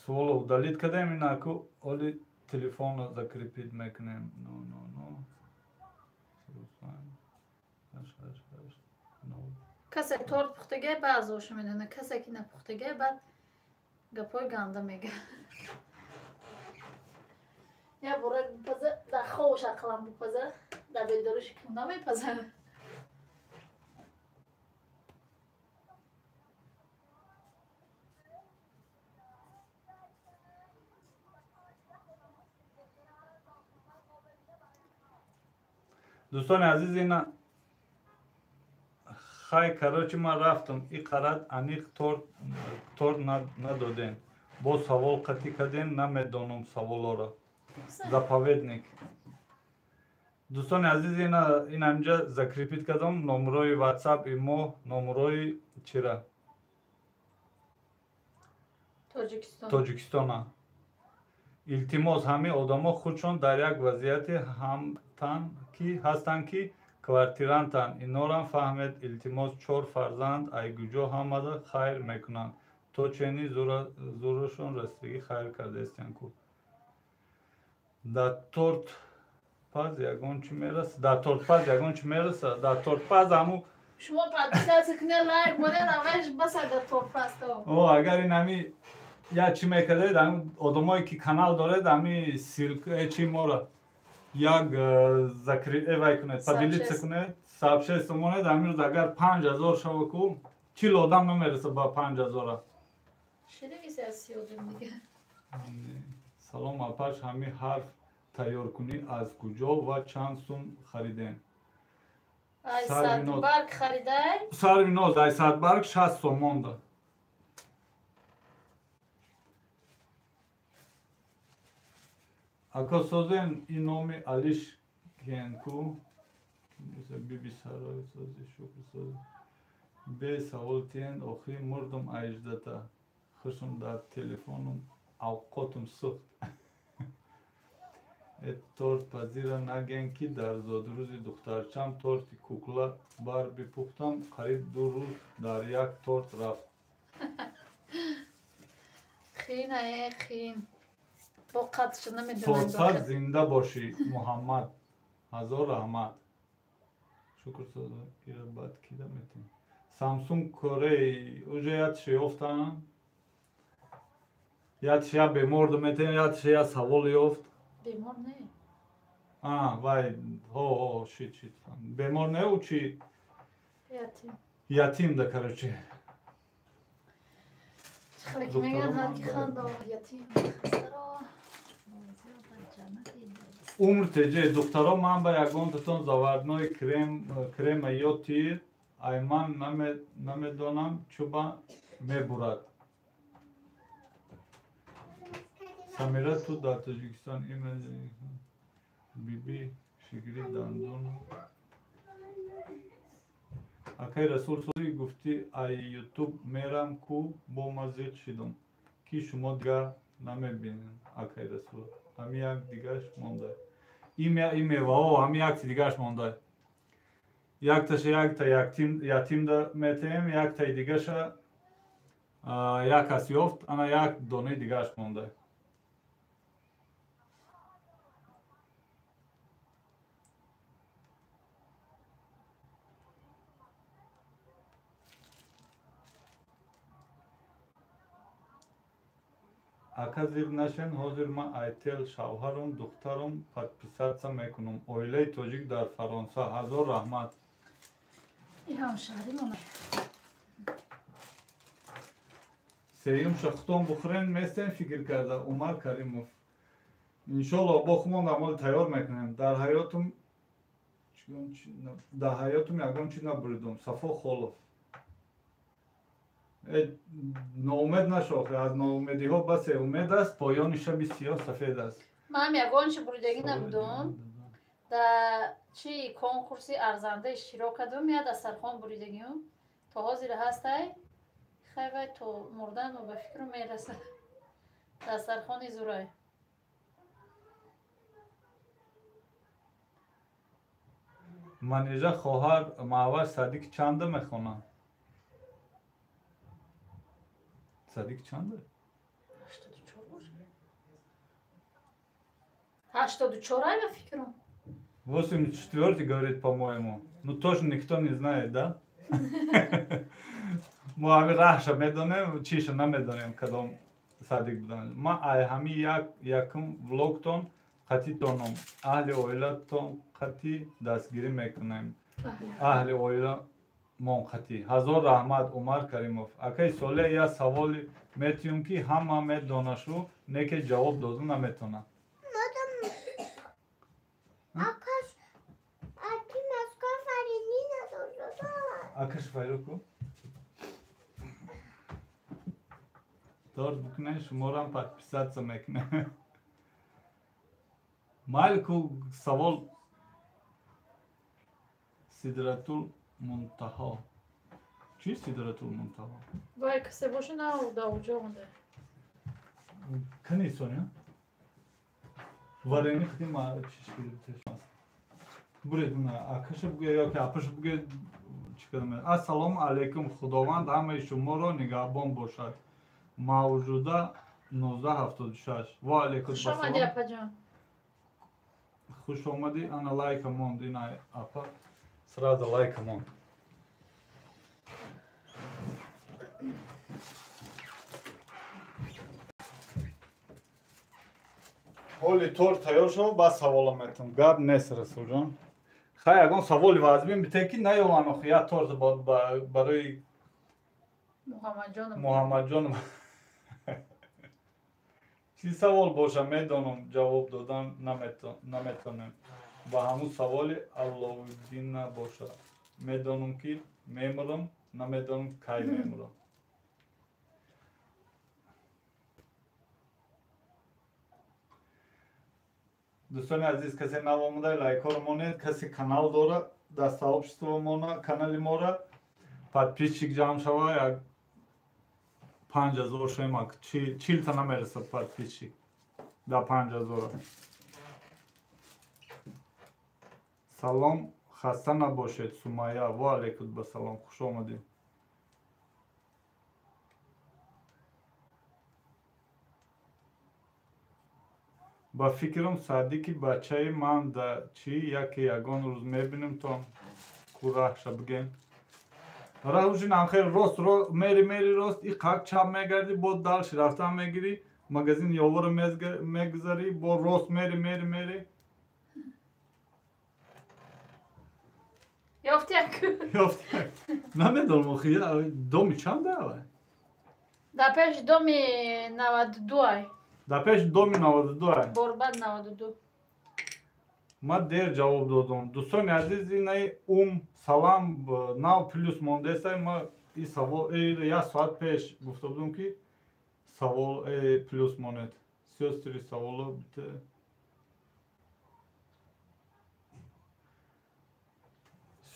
Суоло удалить кардем, ина аку оли телефонро закрепить мекунем. Но, но, но. Касе торт пухтагай, баъзоша медонад, касе ки напухтагай, баъд гапҳои ганда мега. Я бора бипаза, дар хобаш ақлам бипаза, дар бедориш кун намепаза. Дӯстони азиз, ина хай, короче, ман рафтам. И қарат аниқ торт надодем. Бо савол қатӣ кардем, намедонам саволоро. Заповедник. Дӯстони азиз, ина инҷа закрепить кардам номерои WhatsApp и мо, номерои чира? Тоҷикистон. Тоҷикистона. Илтимос, ҳамин одамо худшон дар як вазъияти ҳамтан ки ҳастанд ки квартирантанд. Инорам фаҳмед, илтимос, чор фарзанд айгуҷо ҳамада хайр мекунанд. То чени зурашон расидагӣ хайр кардаистиянд ку. Дар торт паз ягон чӣ мерасад? Дар тортпаз ягон чӣ мерасад? Дар тортпаз ҳаму шумо подписаться кунед, лайк монед, ҳамааш баса дар тортпаз то. О, агар ин ҳами як чӣ мекардед, ҳами одамое ки канал доред, ҳами ссылка чи моро як закрепить кунед, поделиться кунед, сообщество монед, ҳамин рӯз агар 5000 шава ку, 40 одам намерасад ба 5000. Ширинӣ аз 30 одам дига. Салом апаш, ҳамин ҳарф тайёркунӣ аз куҷо ва чанд сум харидем? Ай Садбарг харидай? Сарвиноз, ай Садбарг 60 сомон да. Ако созен и номи Алиш Кенку, биби сарой сози, шукр сози. Бе савол тиен, охи мурдум аиждата. Хушум дар телефонум авқотум сӯхт. Торт пазира наген ки дар зодрӯзи духтарчам торти кукла бар бипухтам, қариб 2 рӯз дар як торт рафт. Хин ае хин. Бо қадша намедонам. Тортпаз зинда бошӣ, Муҳаммад. Ҳазор раҳмат. Шукр соза, ира бад кида метем. Самсунг Корей, уже ятше ёфтан. Ятше я бемор метем, ятше я савол ёфт. Бемор не. А, вай, хо, шит, шит. Бемор не учи. Ятим. Ятим да, короче. Хали ки меган ҳар ки ханда ятим. Хастаро. Умр теҷе духтаро ман ба ягонтатон заварной крема ё тир ай ман намедонам чӯба мебурад. Самира ту дар Тоҷикистон биби шигри дандон. Акай Расул сози гуфтӣ ай ютуб мерам ку бо ма зиқ шидум ки шумо дигар намебинем. Акай Расул ҳами як дигараш монда. Ин меваҳо ҳами якти дигараш монда. Якташа якта ятимда метаем, яктаи дигаша як кас ёфт, ана як донаи дигараш монда. Ака зиқ нашен, ҳозир ман айтел шавҳарум, духтарум подписаться мекунам. Оилаи тоҷик дар Фаронса. Ҳазор раҳмат. Сеюмша хутон бухӯрен местен фикр карда. Умар Каримов. Иншолло бо хумон амол тайёр мекунем. Дар ҳаётум ягон чи набуридум. Сафо Холов. Ноумед нашо, аз ноумедиҳо басе умед аст, поёни шаби сиёҳ сафед аст. Ман ягон чи буридагӣ набудум. Дар чи конкурси арзанда иштирок кардум, я дастархон буридагиюм. То ҳозир ҳастай. Хай вай то мурдану ба фикру мерасад. Дастархони зурай. Манижа хоҳар Маъвар садик чанда мехонад? Садик чанда? 84 бошад. 84 ай ба фикрум. 84 говорит, по-моему. Ну тоже никто не знает, да? Мо ҳами раҳша медонем, чиша намедонем кадом садик будан. Ма ай ҳами якум влогтон қатитоном, аҳли оилатон қатӣ дастгирӣ мекунем. Аҳли оила монқатӣ. Ҳазор раҳмат Умар Каримов. Акай Соле я саволи метиюм ки ҳама медонашу, не ки ҷавоб дода наметонад. Акаш файро ку? Торт бикунем, шуморам подписаться мекунем. Майли ку савол Сидратул Мунтаҳо. Чи Сидратул Мунтаҳо? Вай касе боша на да уҷо монда. Кани Соня? Варени хати ма чиш гирифтеш. Буред на акаша бугӯ ё ки апаша бугӯ чӣ кардам? Ассалому алайкум, Худованд ҳамаи шуморо нигаҳбон бошад. Мавҷуда 1976. Ва алайкум Хуш омадӣ апаҷон. Хуш омадӣ. Ана лайка монд ина апа. Сразу лайка монд. Ҳоли торт тайёр шуд, баъд савола метам. Гап нест Расулҷон. Хай ягон саволи вазмин бите ки наёван охи я торт барои Муҳаммадҷон. Чӣ савол боша медонам, ҷавоб додан наметонем. Ба ҳамун саволи Аллоуддин боша. Медонам ки мемурам, намедонам кай мемурам. Дӯстони азиз, касе нав омада лайкҳоро монед, касе канал дора дар сообщество мона, канали мора подписчик ҷамъ шава, як 5000 шоем, 40 та намерасад подписчик дар 5000. Салом, хаста набошед Сумайя. Ва алайкум басалом, хуш омадед. Ба фикрам садики бачаи ман да чӣ яке ягон рӯз мебинем то ку раҳша бигем. Раҳушин амхел рост мери мери рост и қак чап мегардӣ, бо дальше рафтан мегирӣ, магазин ёворо мегузарӣ, бо рост мери мери мери. Ёфтяк. Ёфтяк. Намедонам охи, доми чанд ава? Дар пеши доми 92 ай. Дар пеши доми 92 ай. Борбад 92. Ман дер ҷавоб додам. Дӯстони азиз, инаи салам нав плюс мондеста. Ма и савол як соат пеш гуфта будам, ки савол плюс монед. Сёстри саволо бите.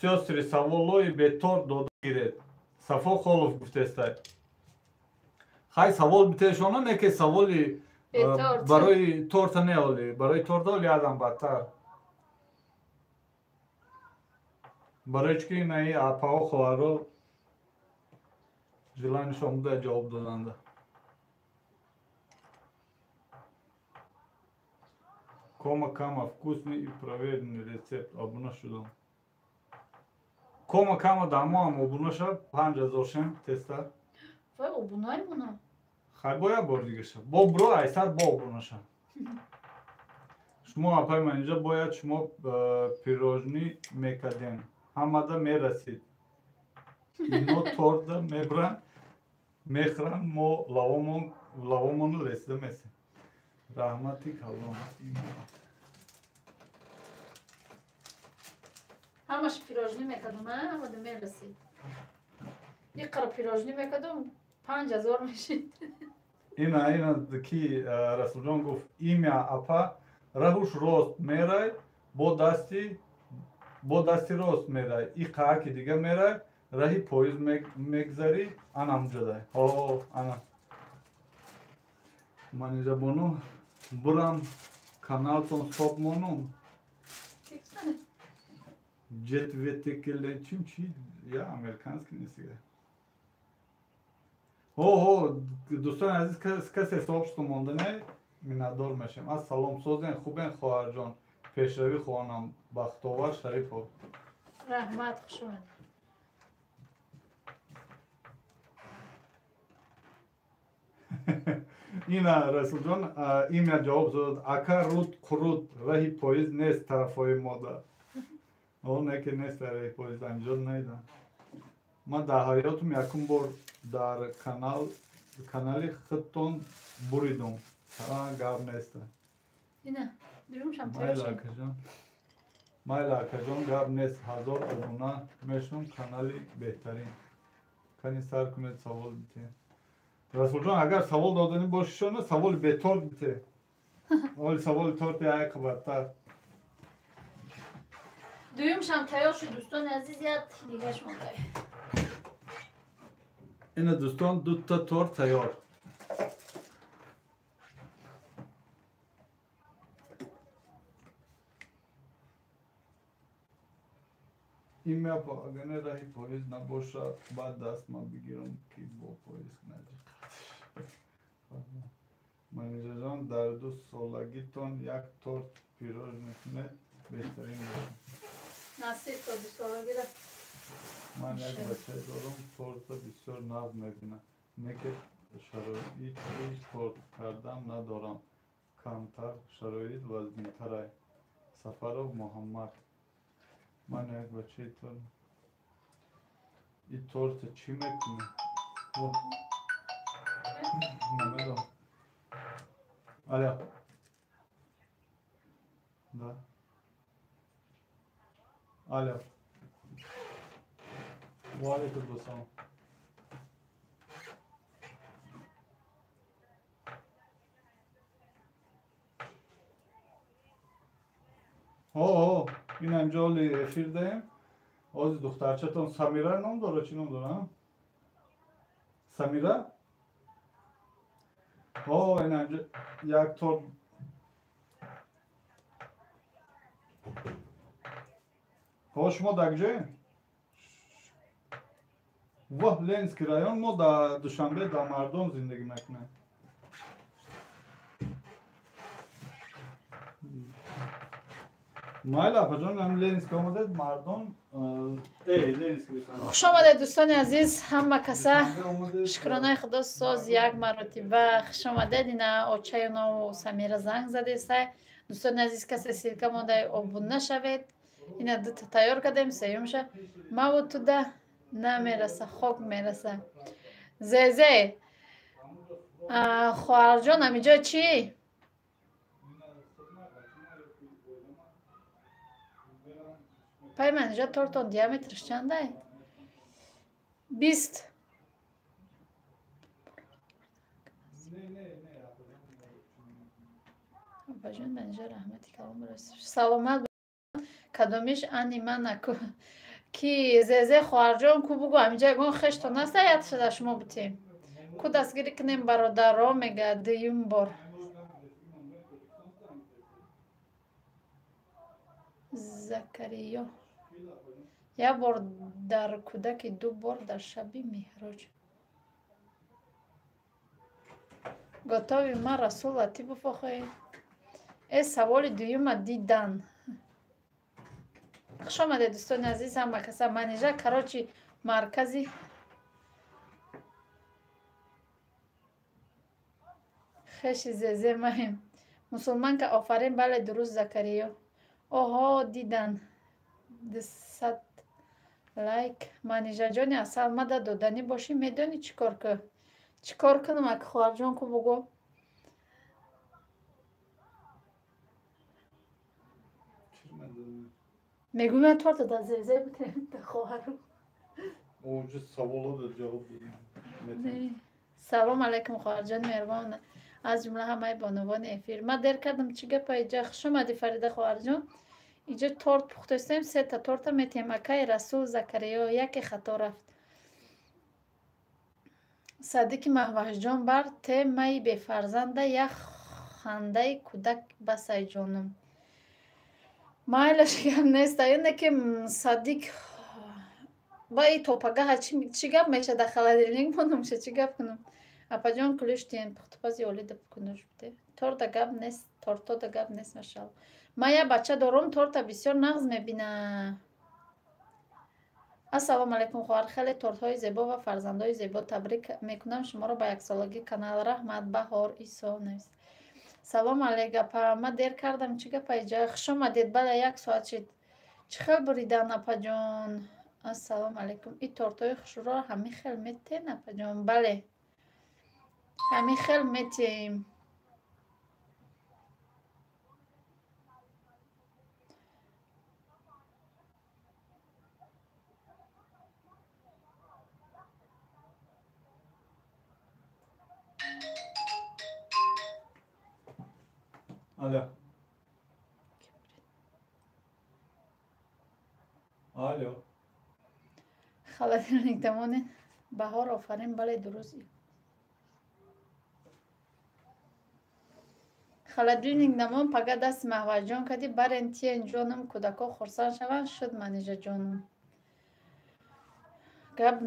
Сёстри саволои бетор дода гиред. Сафо Холов гуфтестай. Хай, савол битешона, не ки саволи барои торта не, оли барои торта оли адам бадтар. Барои чӣ ки инаи апао хоҳаро желанишон буда ҷавоб доданда. Кома кама вкусный и проверенный рецепт, обуна шудам. Кома кама дамоам обуна шав, 5000 шем теста. Вай, обунаи мона. Хай, бо як бор дига шав. Бо бро айсар бо обуна шав. Шумо, апай Манижа, бояд шумо пирожни мекардем. Ҳамада мерасид. Ино торта мебранд, мехӯранд, мо лавомону ресида месем. Раҳмати калон. Ҳамаш пирожни мекардум, ҳамада мерасид. Иқара пирожни мекардум, 5000 мешид. Ина ки Расулҷон гуфт: имя апа, раҳуш рост мерай, бо дасти рост мерай, и қааки дига мерай, раҳи поиз мегзарӣ, ана ҳамҷодай. Ҳо, ана. Манижабону, бурам каналтон соб монум. Ҷетветекеле чим чи я американский нестига. Ҳо, ҳо, дӯстони азиз, касе сообщество монда не, миннатдор мешем. Аз салом, созен, хубен, хоҳарҷон, пешравӣ хоҳонам. Бахтовар Шарипов. Раҳмат, хуш омадед. Ина Расулҷон имя ҷавоб дод: ака, руд қурут раҳи поиз нест тарафҳои мода. О, не ки нест раҳи поиз, анҷо наидам. Ман дар ҳаётум якум бор дар канали худтон буридум. Гап неста. Майла, акаҷон, майла, акаҷон, гап нест, 1000 обуна мешум, канали беҳтарин. Кани, сар кунед, савол бите. Расулҷон, агар савол доданӣ бошишона, саволи беторт бите. Оли саволи торти ай қабаттар. Дуюмшам тайёр шуд, дӯстони азиз, як дигаш монда. Ина, дӯстон, дута торт тайёр. Имя агане раҳи поиз набошад, баъд даст ман бигирам, ки бо поиз. Манижаҷон, дар ду солагитон як торт пирожни кунед, беҳтарин бошад. Насиб, то 2 солагира. Ман як бача дорам, торта бисёр нағз мебинад, не ки шароити торт кардан надорам, камтар шароит вазнинтарай. Сафаров Муҳаммад. Ман як бачаи тор и торта чӣ мекунӣ? Намедонам. Алло, да, алло, ва алейкум ассалом. Ҳо, ҳо, ин ҳамҷо оли эфир даем. Ози духтарчатон Самира ном дора, чӣ ном дора? Самира. Ҳо, ин ҳамҷо як торт. Ҳо, шумо дар куҷое? Воҳ, Ленинский район. Мо дар Душанбе, дар Мардон зиндагӣ мекунем. Майла, апаҷон, ҳам Ленинский омадед, Мардон, Ленинский. Хуш омадед, дӯстони азиз, ҳама каса. Шукронаи Худо, соз, як маротиба хуш омадед. Ина очаюнову Самира занг задесай. Дӯстони азиз, касе ссылка монда, обуна шавед. Ина дута тайёр кардем, сеюмша маву туда намераса, хок мераса. Зезе, хоҳарҷон, ҳамиҷо чӣ? Пай Манижа тортон диаметрш чандай? 20. Апаҷон Манижа раҳмати калом барои саломат. Кадомиш ани мана ки зезе хоҳарҷон ку бугу ҳаминҷа ягон хештон аста ятшада шумо бутем. Ку дастгирӣ кунем бародаро мега дуюм бор. Закариё як бор дар кӯдаки, ду бор дар шаби меҳроҷ. Готови ма Расул Латипов охои. Э саволи дуюма дидан. Хуш омадед дӯстони азиз ҳама каса. Манижа короче маркази хеши зезе маем. Мусулманка офарин, бале дуруст Закариё. Оҳо дидан. 200 лайк. Манижаҷони асал мада доданӣ бошӣ медонӣ чӣ кор кун? Чӣ кор кунам ак хоҳарҷон ку бугӯ? Мегӯям я торта да зезе бутем да хоҳару. Оҷа саволо ҷавоб додем. Салом алайкум хоҳарҷони меҳрубон, аз ҷумла ҳамаи бонувони эфир. Ман дер кардам, чӣ гапа иҷа? Хуш омадӣ Фарида хоҳарҷон. Иҷа торт пухтастем, сета торта метиҳем. Акаи Расул Закариё яке хато рафт. Садиқи Маҳвашҷон бар те майи бефарзанда як хандаи кӯдак басай ҷонум. Майлаш гап нест, ине ки Садиқ ба и топагаҳа чӣ гап меша дар холодильник монумша чӣ гап кунам? Апаҷон кулиш тиен пухтупази олӣ да кунуш буде. Торта гап нест, тортода гап нест машалло. Ман як бача дорум, торта бисёр нағз мебина. Ассалому алайкум хоҳар, хеле тортҳои зебо ва фарзандои зебо. Табрик мекунам шуморо ба яксолагии канал. Раҳмат Баҳор Исо навист. Салом алейк апа, ман дер кардам, чӣ гапа иҷа? Хуш омадед, бале як соат шид. Чӣ хел буридан апаҷон? Ассалому алайкум. И тортҳои хушрӯро ҳамин хел метиҳен апаҷон? Бале, ҳамин хел метиҳем. Алло. Алло. Холодильник дамонед. Баҳор офарин, бале дуруст. Холодильник дамон пага дасти Маҳваҷон кардӣ, барен тиен ҷонум, кӯдако хурсанд шаванд, шуд Манижа ҷонум. Гап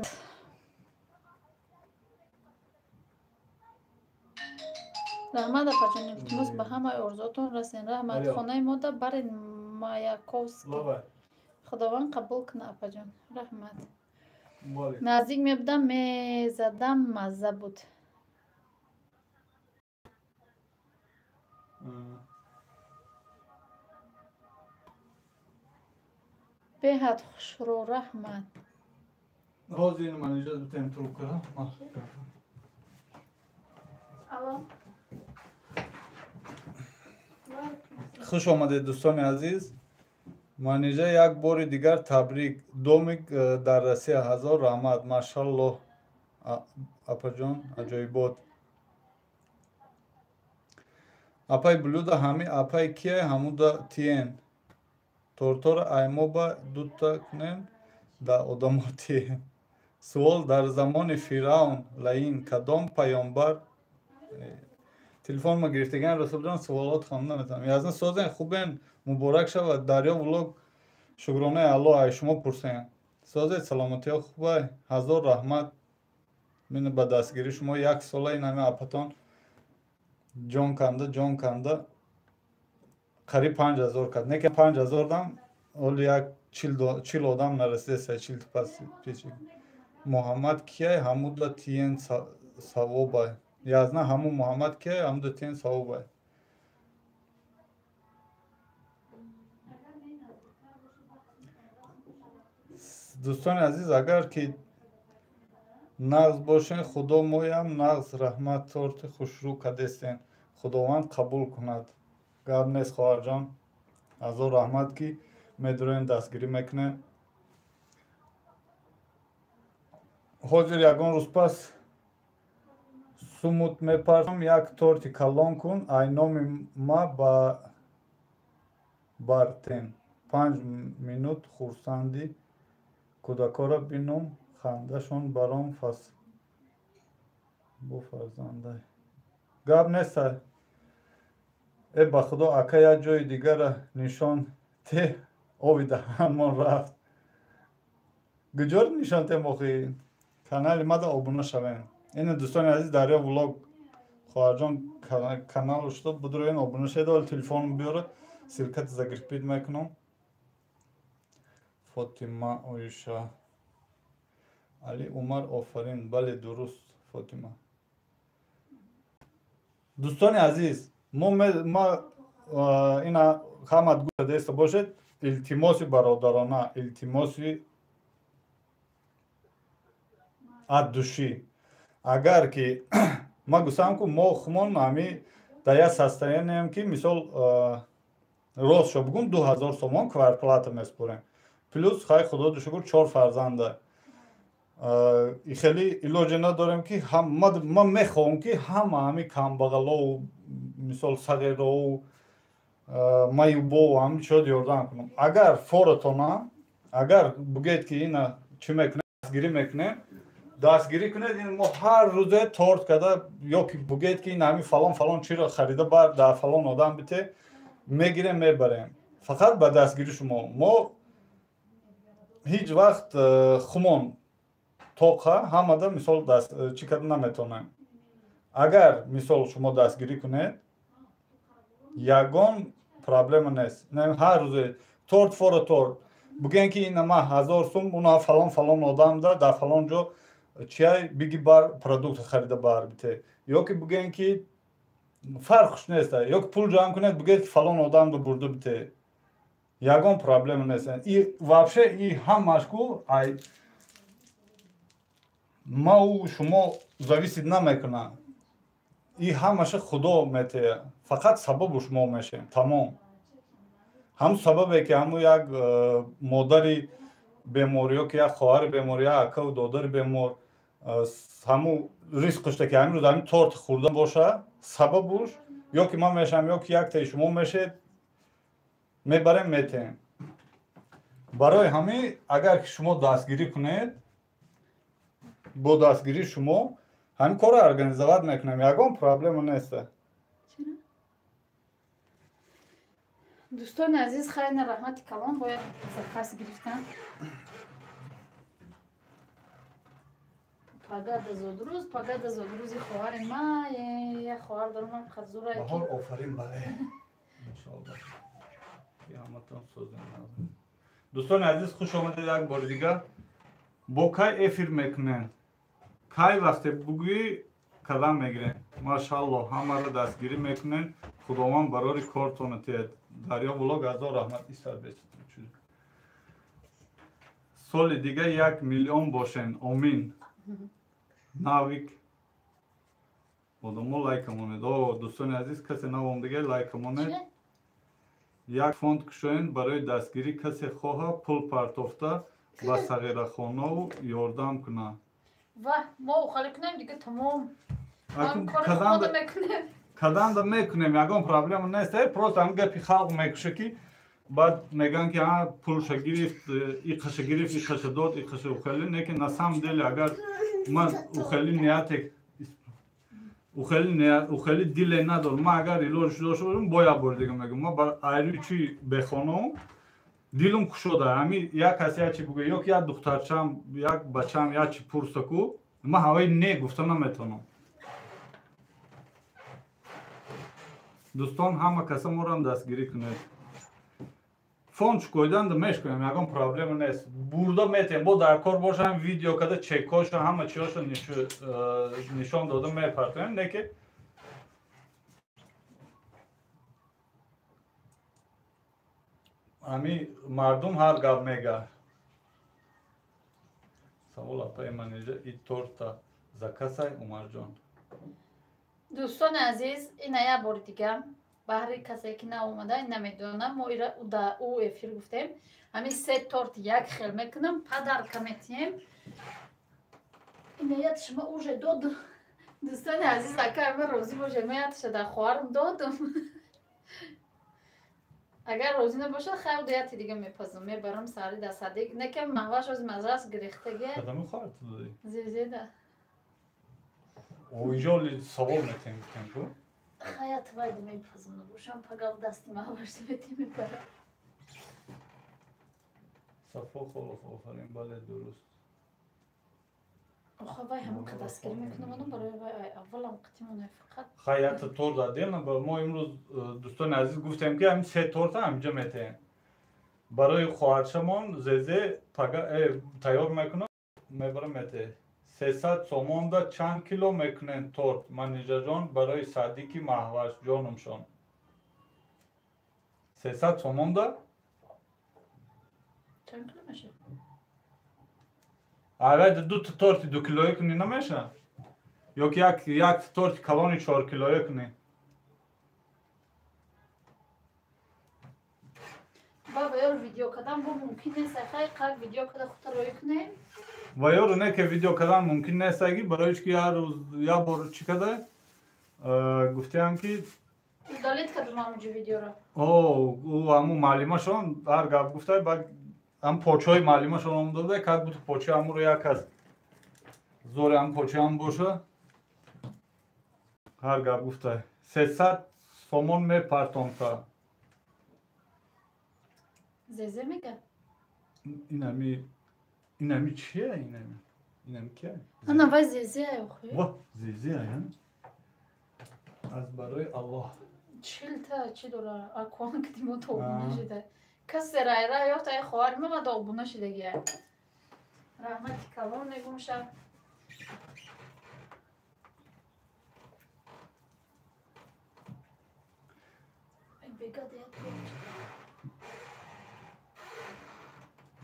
раҳмат апаҷон, илтимос ба ҳамаи орзуотон расен. Раҳмат. Хонаи мода барен Маяковский. Худованд қабул кунад апаҷон. Раҳмат. Наздик мебудам, мезадам, мазза буд. Беҳад хушрӯ, раҳмат. Ҳозир Манижа бутем трубка. Алло. Хуш омадед дӯстони азиз. Манижа як бори дигар табрик. Домик дар Россия ҳазор раҳмат. Машаллоҳ апаҷон, аҷоибот. Апай блюда ҳами апай кияй ҳамуда тиен. Тортора аймоба дута кунем да одамо тиен. Суол: дар замони Фиръавн лаин кадом паёмбар телефон ма гирифтаган Расулҷон суолот хонда наметавонам. Язна созен хубен, муборак шавад. Дарё влог шукронаи Аллоҳ ай шумо пурсен. Созед саломатиҳо хубай. Ҳазор раҳмат. Мин ба дастгирии шумо як сола ин ҳами апатон ҷон канда қариб 5000 кард. Не ки 5000 дам оли як 40 одам нарасида, 40 пас печи. Муҳаммад кияй ҳамуда тиен савобай. Язна ҳаму Муҳаммад кияй ҳамуда тиен савобай. Дӯстони азиз, агар ки нағз бошен, худо моям нағз раҳмат. Торти хушрӯ кадестен, худованд қабул кунад. Гап нест хоҳарҷон, ҳазор раҳмат ки Медуроем, дастгирӣ мекунем. Ҳозир ягон рӯз пас сумут мепартам, як торти калон кун, ай номи ма ба бартен. 5 минут хурсанди кӯдакоро бинум, хандашон баром фас бо фарзандай. Гап нест. Э ба худо ака як ҷои дигара нишон те, оби даҳанмон рафт. Куҷоро нишон тем охи? Канали мада обуна шавем. Ина дӯстони азиз, Дарё влог хоҳарҷон каналу шуд, будроен обуна шавед. Ҳол телефонам биёра, ссылката закрепить мекунам. Фотима Оиша Али Умар офарин. Бале, дуруст Фотима. Дӯстони азиз, мо ма ина ҳамат гӯшадаеста бошед, илтимоси бародарона, илтимоси от души. Агар ки ма гӯсам ку мо хумон ҳами дар як состоянием ки мисол рост шо бугум 2000 сомон квартплата меспорем. Плюс хай худо шукр 4 фарзанда. Хеле илоҷе надорем ки ман мехоҳам ки ҳама ҳами камбағалову мисол сағирову маюбову ҳами чиҳо ёрдам кунам. Агар форатона, агар бугӯед ки ина чӣ мекунем, дастгирӣ мекунем, дастгирӣ кунед. Ин мо ҳар рӯзе торт карда ё ки бугӯед ки ин ҳами фалон фалон чиро харида бар дар фалон одам бите, мегирем, мебарем. Фақат ба дастгирӣ шумо. Мо ҳеҷ вақт хумон тоқа ҳамада мисол чӣ карда наметавонем. Агар мисол шумо дастгирӣ кунед, ягон проблема нест. Ҳар рӯзе торт фора торт бугӯем ки ина ма 1000 сум уна фалон фалон одамда дар фалон ҷо чиай биги бар продукт харида бар бите. Ё ки бугӯем ки фарқш нест, ё ки пул ҷамъ кунед бугӯед ки фалон одамда бурда бите. Ягон проблема нест. И вообще и ҳамаш ку ай мау шумо зависит намекунад. И ҳамаша худо метея. Фақат сабабу шумо мешем. Тамом. Ҳам сабабе ки ҳаму як модари бемор ё ки як хоҳари бемор, як акаву додари бемор ҳаму ризқушта ки ҳамин рӯз ҳамин торт хӯрда боша, сабабуш ё ки ман мешам, ё ки яктаи шумо мешед, мебарем, метеем. Барои ҳамин агар ки шумо дастгирӣ кунед, бо дастгирии шумо ҳамин корро организовать мекунем, ягон проблема нест. Дӯстони азиз, хайна раҳмати калон, бояд заказ гирифтан. Пагада зодрӯз, пагада зодрӯзи хоҳари ма, як хоҳар дорам, ман қадзура ки. Баҳор офарин, бале. Иншоаллоҳ. Ҳаматон созем. Дӯстони азиз, хуш омадед як бори дигар. Бо кай эфир мекунем? Кай вақте бугӯӣ кадам мегирем. Машааллоҳ, ҳамаро дастгирӣ мекунем. Худованд барори кортона тиҳад. Дарё влог ҳазор раҳмат. Соли дига 1 миллион бошен. Омин. Навик одамо лайка монед. О, дӯстони азиз, касе навом дига лайка монед. Як фонд кушоен барои дастгирӣ, касе хоҳа пул партофта ба сағирахонову ёрдам кунад. Ва мо ухалӣ кунем дига тамом. Каданда мекунем, ягон проблема нест. Просто ҳам гапи халқ мекуша ки баъд мегӯянд ки пулша гирифт, иқаша гирифт, иқаша дод, иқаша ухалӣ. Не ки на самом деле агар ман ухалӣ нияте ухалӣ диле надорам, ман агар илоҷ дошта бошам, бо як бори дига мегӯям, ман бар айрӯи чи бехонаам дилум кушода. Ҳами як кас як чи бугӯя, ё ки як духтарчам, як бачам як чи пурса ку, ман ҳаваи не гуфта наметавонам. Дӯстон, ҳама каса морам дастгирӣ кунед. Фонд шукоиданда мешкунем, ягон проблема нест. Бурда метем, бо дар кор бошам, видео када чекҳоша, ҳама чиҳоша нишон дода мепартоем, не ки ҳами мардум ҳар гап мега. Савол апаи манижа, и торта закасай Умарҷон. Дӯстони азиз, ина як бори дига Баҳри касе ки наомада намедонам, мо ира ӯ эфир гуфтем. Ҳамин се торт як хел мекунам, падарка метиҳем. Инаят шумо уже додум. Дӯстони азиз, акай ман розӣ бошед, ман ятша дар хоҳарам додум. Агар розӣ набошад, хайр, яти дига мепазам, мебарам сари дар садик. Не ки маҳваш оз мазаас гирехтагия. Кадами хоҳар ту додӣ? Зезеда. Оиҷоли савол метем гуфтем ку? Хаят вайд мепазам, набошам пагав дасти маҳваш метем мебарам. Сафо холов, офарин, бале, дуруст. Охо вай ҳамон қа дастгирӣ мекунам, анам барои вай аввалам қатимона фақат. Хай, якта торт дадем, мо имрӯз дӯстони азиз гуфтем ки ҳамин се торта ҳаминҷа метаҳем. Барои хоҳарчамон Зезе пага тайёр мекунам, мебарам метаҳем. 300 сомонда чанд кило мекунем торт, Манижаҷон, барои Садики Маҳваш ҷонумшон? 300 сомонда? Чанд кило мешавад? Аввал ду торти 2 килоӣ кунӣ намешавад? Ё ки як торти калони 4 килоӣ кунӣ? Баба ёр видео кадан бо мумкин нест, хай қак видео када худта рӯй кунем? Ва ёру не ки видео кадан мумкин нест, аги барои ки ҳар рӯз як бор чӣ када гуфтаям ки удалить кадум ҳамунҷо видеоро. О, ӯ ҳамун муаллимашон ҳар гап гуфта, баъд ҳам почаҳои муаллимашон омода буда, как будто почаи ҳамуро як кас зори ҳам почаам боша. Ҳар гап гуфта. 300 сомон мепартонта. Зезе мега? Инами чия? Инами кия? Ана вай Зезе охи. Ва, Зезе ая? Аз барои Аллоҳ. 40 та чӣ дора? Акуан ки димо тобуна шида. Касе райра ёфт ай хоҳари ман обуна шидагия. Раҳмати калон мегумша.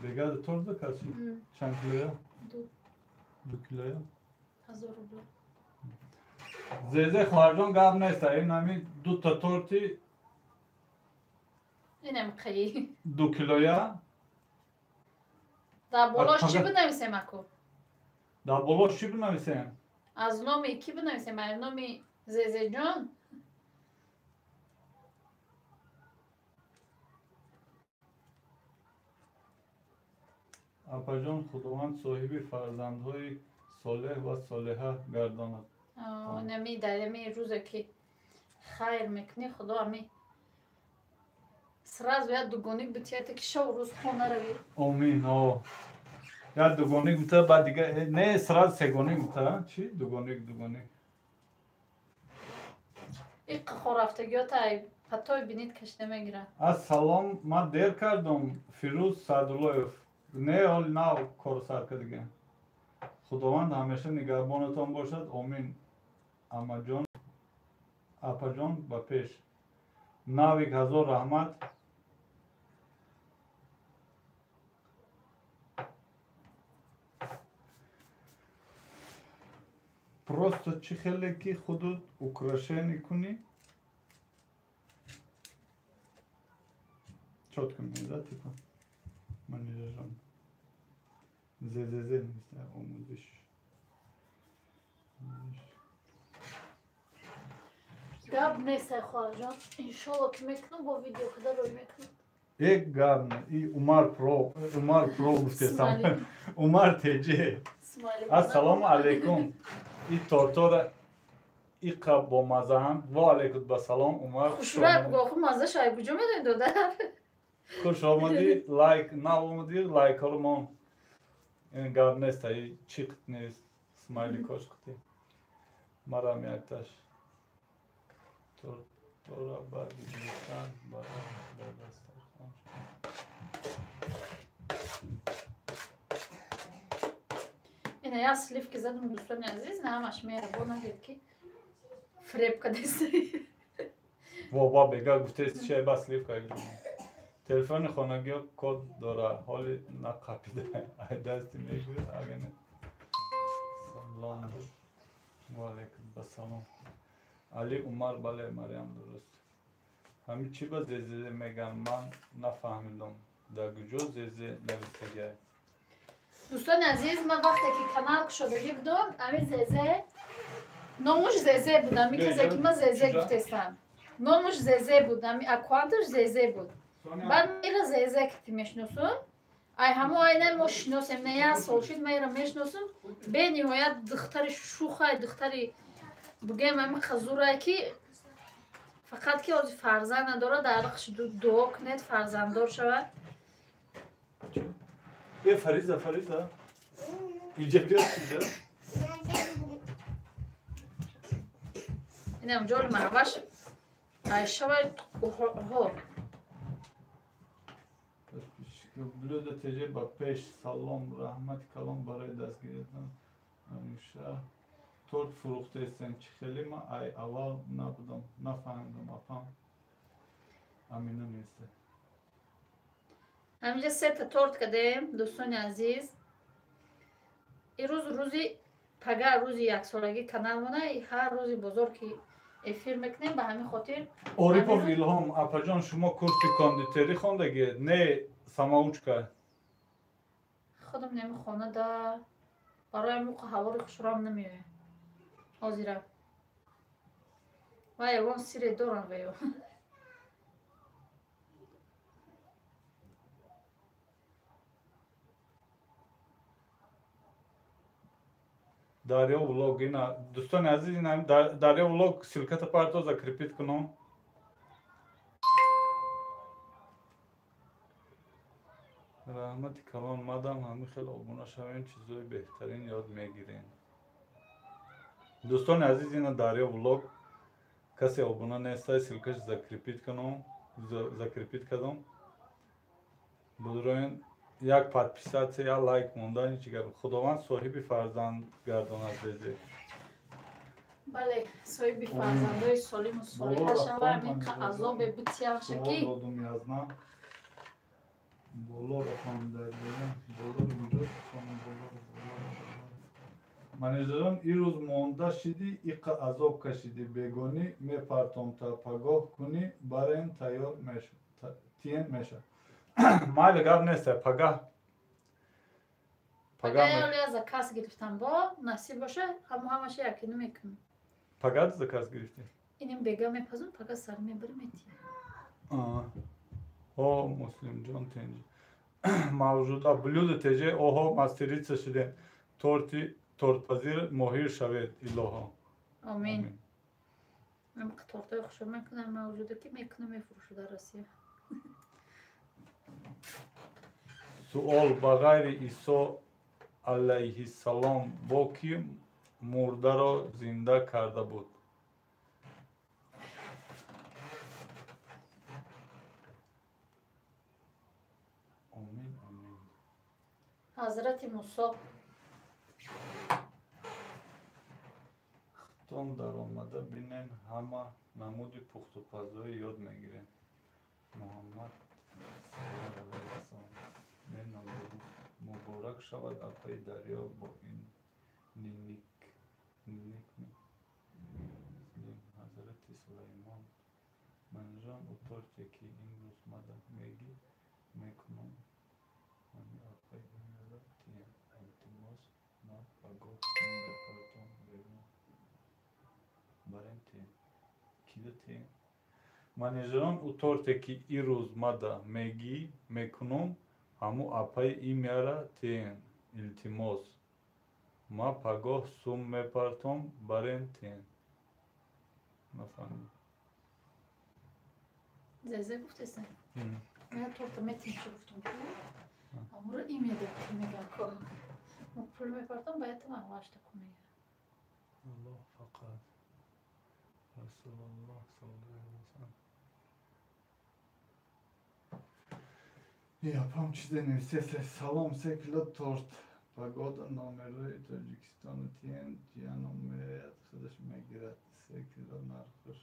Бегада торт заказ шид? Чанд килоя? 2 килоя? 1000 рубла. Зезе хоҳарҷон, гап нест, ин ҳамин дута торти инам қаи 2 килоя. Дар болош чӣ бинависем аку? Дар болош чӣ бинависем? Аз номи кӣ бинависем? Аз номи Зезеҷон? Апаҷон, Худованд соҳиби фарзандҳои солеҳ ва солеҳа гардонад. Нами дар ами рӯзе ки хайр мекунӣ, Худо ами сразу як дугоник битияте ки шав рӯз хона равӣ. Омин. О, як дугоник бита, баъд дига не, сразу сегоник бита. Чӣ дугоник, дугоник? Иққа хорафтагиёта патой бинит кашида мегирад. Ассалом, ман дер кардам. Фирӯз Саъдуллоев. Не, ҳоли нав кору сар кардагем. Худованд ҳамеша нигаҳбонатон бошад. Омин. Амаҷон, апаҷон, ба пеш. Навик, ҳазор раҳмат. Просто чӣ хеле ки худут украшение кунӣ, чётко меда, типа Манижаҷон. Ззз омӯзиш. Гап нест, ай хоҳарҷон, иншолло ки мекунам, бо видео када рӯй мекунам. Э, гап не, и Умар Про, Умар Про гуфтесам. Умар ТЖ. Ассалому алайкум. И тортора иқа бомазаанд. Ва алайкум ба салом, Умар. Хушрӯй бугӯ, охи маззаша ай куҷо медонӣ, додар? Хуш омадӣ, лайк нав омадӣ, лайкҳоро мон. Ин гап нест, ай чиқ нест, смайликош қити. Марам якташ. Тортора барги гирифтан барам дар дастархон. Ина як сливки задум, дӯстони азиз, на ҳамаш меҳрубон нагӯед ки фиреб кадестай. Во, ба бега гуфтест чай ба сливка гирифтем. Телефони хонагиҳо код дора, ҳоли нақапида. Ай дасти мегӯяд, ага не. Салом. Ва алайкум ассалом. Али Умар, бале, Мариям, дуруст. Ҳамин чӣ ба зезе меган, ман нафаҳмидам. Дар куҷо зезе нависагиай? Дӯстони азиз, ман вақте ки канал кушодагӣ будам, ҳамин зезе номуш зезе буд. Ҳамин касе ки ман зезе гуфтестам, номуш зезе буд, ҳамин аккаунташ зезе буд. Баъд ман ира зезе ки мешиносум, ай ҳамо айна мо шиносем, не як сол шид ман ира мешиносум. Бениҳоят духтари шухай, духтари бугем ҳамин қазурае ки фақат ки ҳозир фарзанд надорад, дар ҳаққаш дуо кунед фарзанддор шавад. Э, Фариза, Фариза. Инҷа биё, инҷа. Инам ҷоли маҳваш айшавай ҳо. Блюдо теже ба пеш. Салом, раҳмати калом барои дастгириятон. Ануша торт фурӯхтаестен. Чӣ хеле ман ай аввал набудам, нафаҳмидам, апам. Амина неста. Ҳаминҷа сета торт кардем, дӯстони азиз. Ирӯз рӯзи пага рӯзи яксолагӣ каналмона, ҳар рӯзи бозор ки эфир мекунем, ба ҳамин хотир. Орипов Илҳом, апаҷон, шумо курси кондитерӣ хондагиед? Не, самоучка. Худам намехона да барои муқа ҳавори хушром намеояд. Ҳозира. Ва ягон сире дорам ваё. Дарё влог ина дӯстони азиз, ина Дарё влог ссылката парто закрепить кунам. Раҳмати калон, мадам ҳамин хел обуна шавем, чизои беҳтарин ёд мегирем. Дӯстони азиз, ина Дарё влог, касе обуна нестай, ссылкаш закрепить кунам, закрепить кардам. Будроен як подписаться, як лайк мондан, ҳеҷ гап. Худованд соҳиби фарзанд гардонад зезе. Бале, соҳиби фарзандои солиму солиҳа шава, ҳамин азобе битиявша ки додум язна. Боло рафтам дар боло куҷо боло боло. Манижаҷон, ирӯз монда шидӣ, иқа азоб кашидӣ, бегонӣ мепартом та пагоҳ кунӣ, барен тайёр меша, тиен меша. Майли, гап нест, пагаҳ. Пагаҳ заказ гирифтам, бо насиб боша, ҳамо ҳамаша якину мекунам. Пагаҳ заказ гирифтӣ? Иним бега мепазум, пагаҳ сар мебарем метием. О, Муслимҷон тенҷи. Мавҷуда блюдо теже, оҳо, мастерица шудем. Торти тортпазир моҳир шавед, илоҳо. Омин. Тортҳои хушро мекунам, мавҷуда ки мекунам, мефурӯшу дар Россия. Суол: ба ғайри Исо алайҳиссалом бо кӣ мурдаро зинда карда буд? Омин, омин. Ҳазрати Мусо. Хитон даромада бинен, ҳама намуди пухтупазҳои ёд мегирем. Муҳаммад муборак шавад апаи Дарё бо ин ниник ҳазрати Сулаймон. Манижон, ӯ торте ки имрӯз мада мегӣ мекунам, ҳами апаи имера тиям. Илтимос, ман пагоҳ мепартом берун. Барен тиям. Кида тиям? Манижон, ӯ торте ки ирӯз мада мегӣ мекунам, ҳамо апаи имяра тиен. Илтимос, ма пагоҳ сум мепартом, барен тиен. Нафаҳмидам. Зезе гуфтеса? Ман торта метим чӣ гуфтам? Ҳамуро имеда мегам ко. Мо пул мепартом, бояд аввалашта ку мегам. Аллоҳ фақат Расулуллоҳ саллаллоҳу алайҳи васаллам. Япам чизе нависест. Салом, се кило торт. Погода номерои Тоҷикистону тиен, ҷияном меояд, худаш мегирад. Се кило нархаш.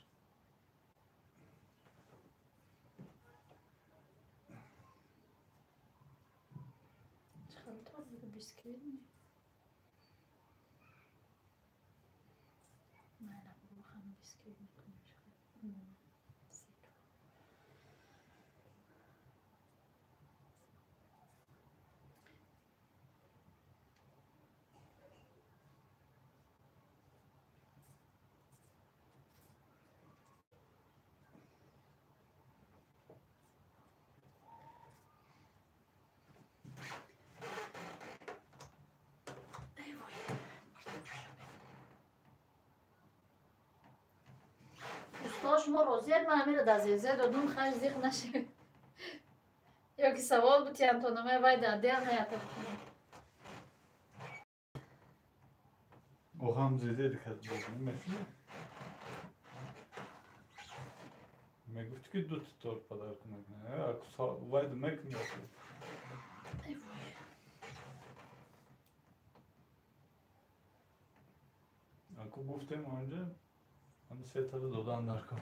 Чӣ торт буд, бисквит? Майла, бо ҳам бисквит мекунем. Хосият ман ҳамира дар зерзе додум, хаш зиқ нашед. Ё ки савол бутиям то номаи вай дар дел ҳаята бикунам. Охам зезе дикат додум. Мегуфт ки ду торт подарка мекунад. Вай мекунад. Аку гуфтем онҷа ҳами се тара додан дар кор.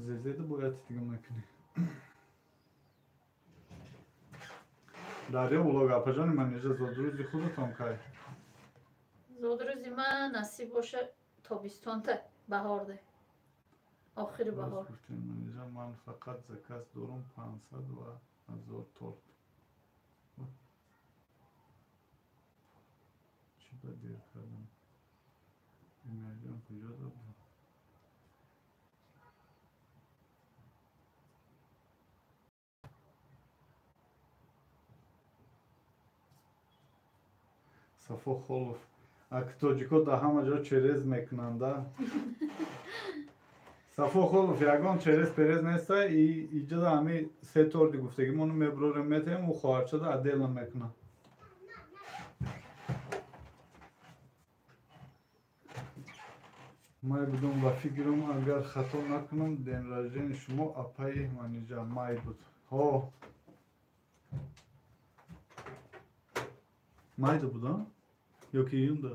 Зезеда бояд дига мекунӣ. Дарё влог апаҷони Манижа, зодрӯзи худатон кай? Зодрӯзи ман насиб боша тобистонта, баҳорде. Охири баҳор. Гуфтем Манижа, ман фақат заказ дорам 500 ва 1000 торт. Чӣ ба дер кардам? Имяҷон куҷо дод? Сафо Холов. Ак тоҷико дар ҳама ҷо через мекунанда. Сафо Холов, ягон через перез неста, иҷода ҳами се торти гуфтагимону меброрем метаем, ӯ хоҳарчада отдельно мекунад. Май будум ба фикрам, агар хато накунам, день рождения шумо апаи Манижа май буд. Ҳо. Майда буд, а? Ё ки июнда?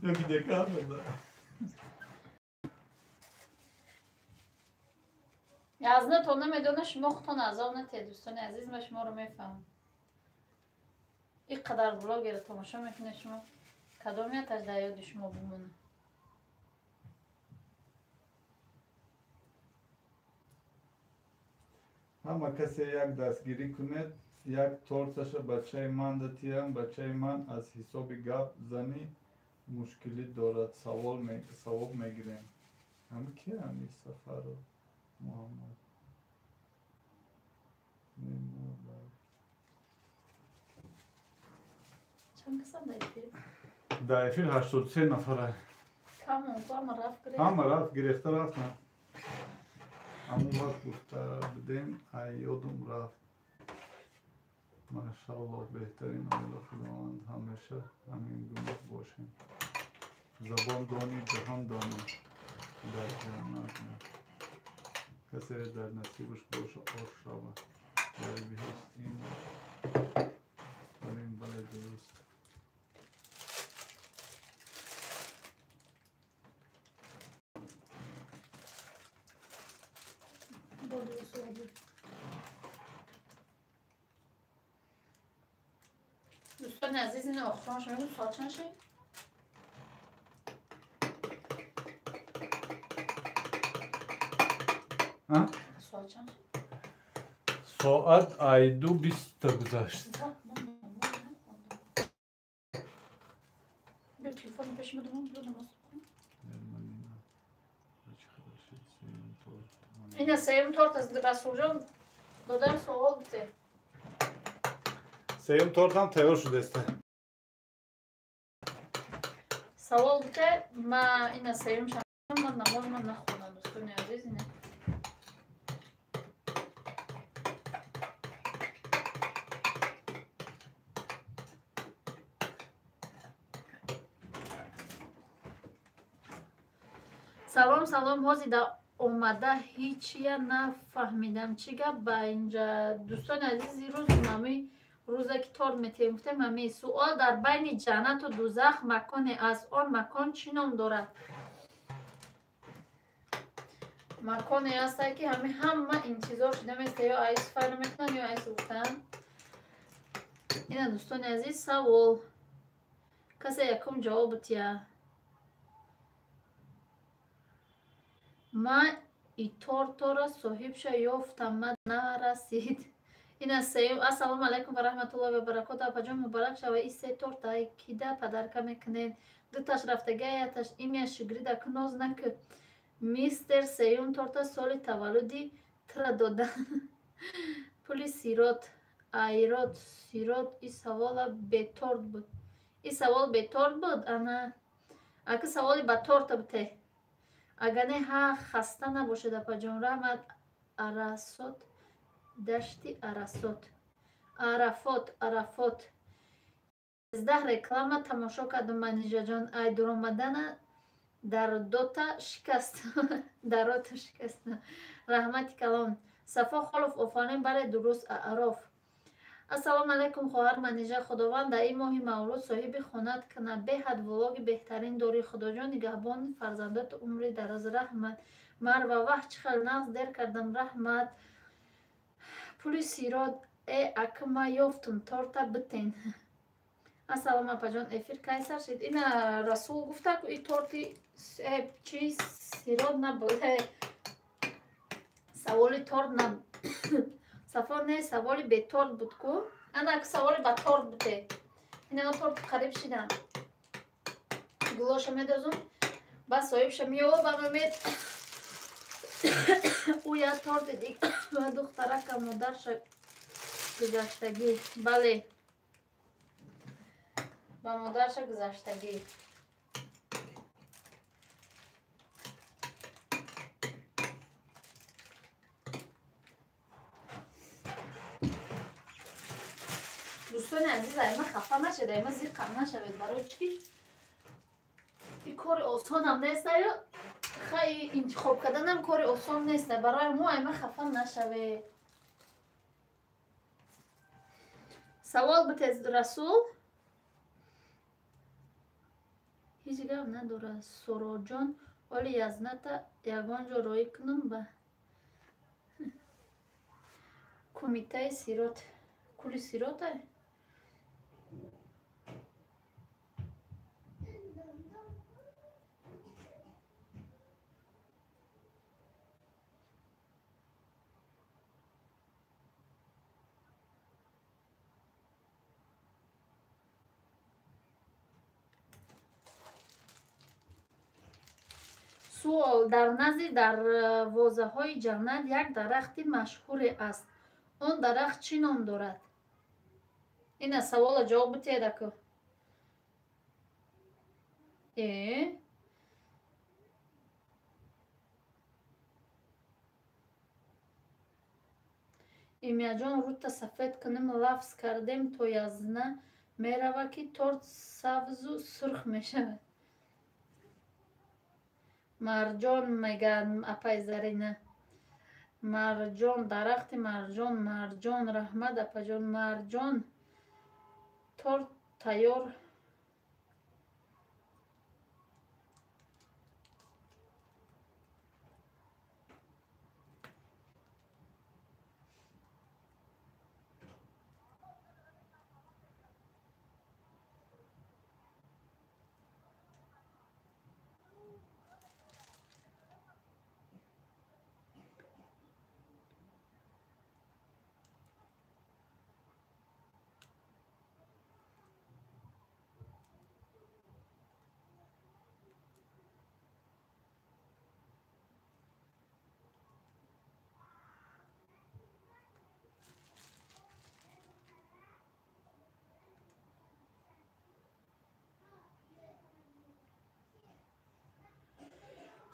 Ё ки декабрда? Аз на то намедона, шумо худтон азоб натиҳед, дӯстони азиз, ман шуморо мефаҳмам. Ин қадар блогерро тамошо мекунед шумо, кадомияташ дар ёди шумо бимонад? Ҳама касе як дастгирӣ кунед, як торташа бачаи ман датиям. Бачаи ман аз ҳисоби гап занӣ мушкилӣ дорад, савоб мегирем. Ҳами ки ҳами Сафару Муҳаммад? Чанд касам дар эфир? Дар эфир 83 нафара. Ҳама рафт гирехта рафтанд. Ҳамон вақт гуфта будем, ай ёдум рафт. Машаллоҳ, беҳтарин оила, Худованд ҳамеша ҳамин гуна бошем. Забон дони, ҷаҳон дони, дар ҷаннат. Касе дар насибаш боша, ош шава. Дар биҳишт ин барин, бале, дуруст. Дӯстони азиз, ин охирон шумо соат чанд шуд? Соат чанд шуд? Соат ай 2:20 гузашт. Биё телефони пеши ма думам, биё намоз бихонем. Ина сеюм торт аст, Расулҷон додам суол бите. Сеюм тортам тайёр шудааст. Савол бите, ма ина сеюм шам, ман намоз ман нахондам, дӯстони азиз, ина. Салом, салом, ҳозир дар омада ҳичия нафаҳмидам, чӣ гап ба инҷа. Дӯстони азиз, ирӯз мами рӯзе ки торт метиҳем, гуфтем ҳами суол: дар байни ҷаннату дузах маконе аст, он макон чӣ ном дорад? Маконе аста ки ҳами ҳама интизор шуда места, ё айс файро мекунанд, ё айс гуфтанд. Ина дӯстони азиз, савол. Касе якум ҷавоб бутия? Ман и тортора соҳибша ёфтам, ман нарасид. Ина сеюм. Ассалому алайкум ва раҳматуллоҳи ва баракоту. Апаҷон, муборак шава. И се торта кида падарка мекунед? Дуташ рафтага, яташ имя шигрида куноз наку. Мистер сеюм торта соли таваллуди тра дода. Пули сирот, айрот, сирот и савола беторт буд. И савол беторт буд, ана ака саволи ба торта буте. Агар не, ҳа, хаста набошед, апаҷон, раҳмат. Арасот, дашти Арасот, Арафот, Арафот. 13 реклама тамошо кардум, Манижаҷон. Ай дуромадана дар дота шикаст, дарота шикаст. Раҳмати калон. Сафо Холов, офарин, бале, дуруст, Аъроф. Ассалому алайкум, хоҳар Манижа. Худованд дар ин моҳи мавлуд соҳиби хонат кунад. Беҳад влоги беҳтарин дорӣ. Худоҷон нигаҳбони фарзандоту, умри дароз. Раҳмат. Марва, ваҳ, чӣ хел нағз, дер кардам, раҳмат. Пули сирот э ака, ма ёфтум, торта битен. Ассалом, апаҷон, эфир кай сар шид? Ина Расул гуфта, и торти чи сирот набуд, саволи торт наб. Сафо, не, саволи беторт буд ку. Ана саволи ба торт буде. Ина торт қариб шидам, гулоша медозум, ба соҳибша меёбам, умед ӯ як торти дига ба духтарака модарша гузаштагӣ. Бале, ба модарша гузаштагӣ. Дӯстони азиз, айма хафа нашед, айма зиқам нашавед. Барои чӣ и кори осонам нест, аю хай интихоб карданам кори осон нест. Барои мо айма хафа нашавед. Савол битез, Расул. Ҳеҷ гап надорад, Сороҷон. Оли язната ягон ҷо роӣ кунам ба кумитаи сирот, кули сирота. Суол: дар назди дарвозаҳои ҷаннат як дарахти машҳуре аст. Он дарахт чӣ ном дорад? Ина савола ҷавоб битиҳед аку. Э, Имяҷон, рута сафед кунем, лафз кардем, то язна мерава, ки торт сабзу сурх мешавад. Марҷон меган, апай Зарина. Марҷон, дарахти марҷон, марҷон. Раҳмат, апаҷон. Марҷон, торт тайёр.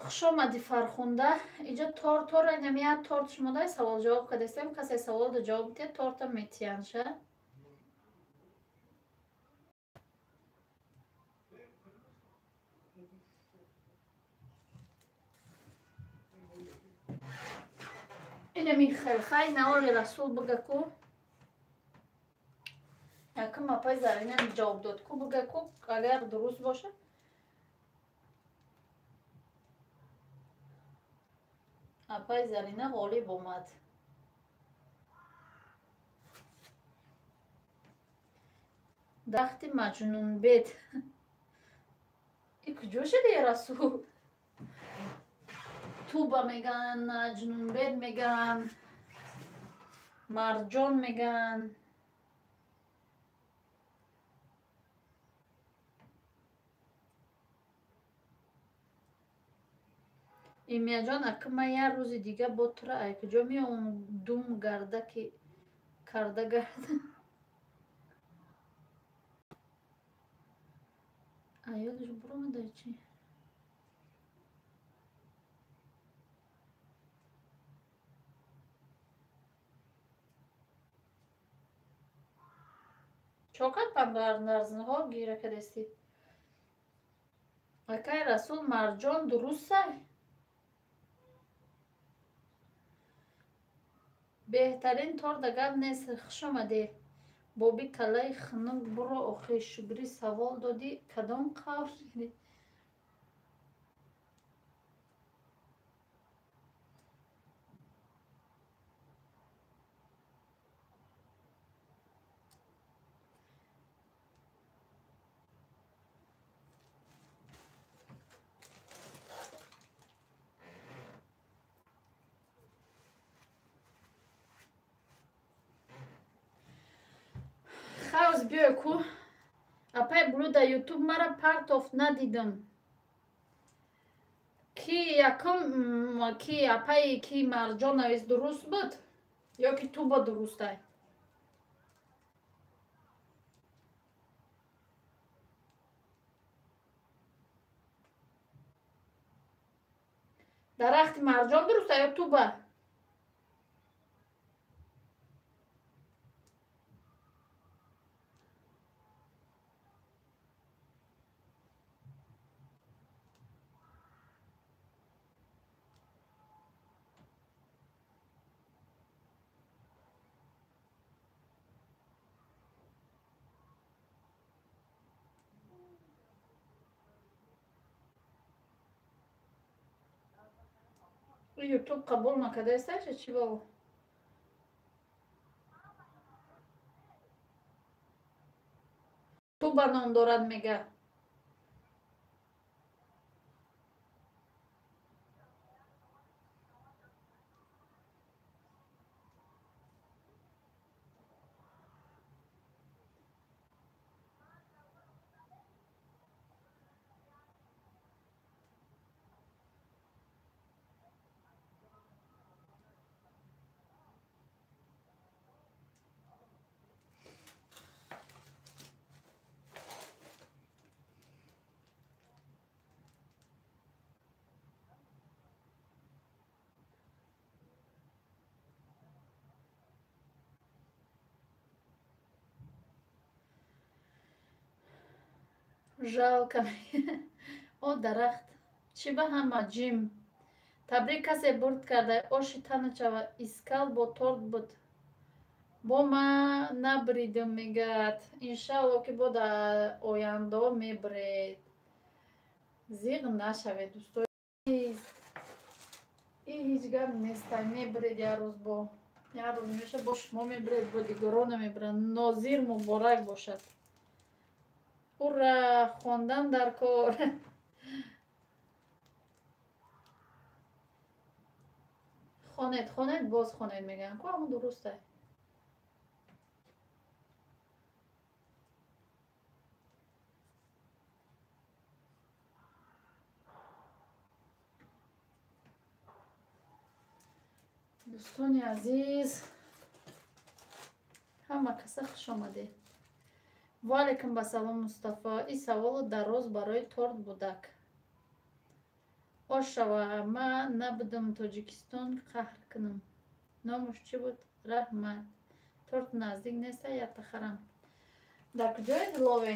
Хуш омадӣ, Фархунда. Иҷо торт, тора инам як торт шумодай савол ҷавоб кардастем. Касе саволро ҷавоб диҳад, торта метиҳанд ша. Инами хелхай наоли Расул бига ку. Якум апай Зарина ҷавоб дод ку, бига ку, агар дуруст бошад. Апай Зарина ғолиб омад. Дарахти маҷнунбед и куҷо шуди, Расул? Туба меган, маҷнунбед меган, марҷон меган. Имияҷон, ака, ман як рӯзи дига бо тура ай куҷо меомам, дум гарда ки карда гарда. Аёдаш буромада чӣ? Чокат пандарнарзинҳо гира кадестӣ. Акай Расул, марҷон дурустай? Беҳтарин торда гап нест. Хуш омадед. Боби калаи хунук буро охи шугрӣ савол додӣ кадом қавр? Хаус биёй ку. Апай Блу да ютуб мара партоф надидам. Ки якум ки апай ки марҷон навис дуруст буд ё ки туба дурустай? Дарахти марҷон дурустай ё туба? Ютуб қабул накардаисташа чӣ бо? Туба ном дорад мега. Жалко. О дарахт. Чӣ ба ҳама ҷим? Табрик касе бурд карда. Оши таначава искал бо торт буд. Бо ма набридим мегӯяд. Иншалло ки бо дар ояндао мебиред. Зиғ нашавед дӯсто. И ҳеҷ гап нестай. Мебиред як рӯз бо. Як рӯз меша бо шумо мебиред, бо дигарон намебиранд. Нозир муборак бошад. Ура, хондан дар кор. Хонед, хонед, боз хонед мегӯянд. Ку ҳамон дурустай. Дӯстони азиз, ҳама каса хуш омадед. Ва алайкум басалом Мустафо. Ин саволу дароз барои торт будак. Ошава, ма набудам Тоҷикистон қаҳр кунам. Номуш чӣ буд? Раҳмат. Торт наздик неста, якта харам. Дар куҷое дилове?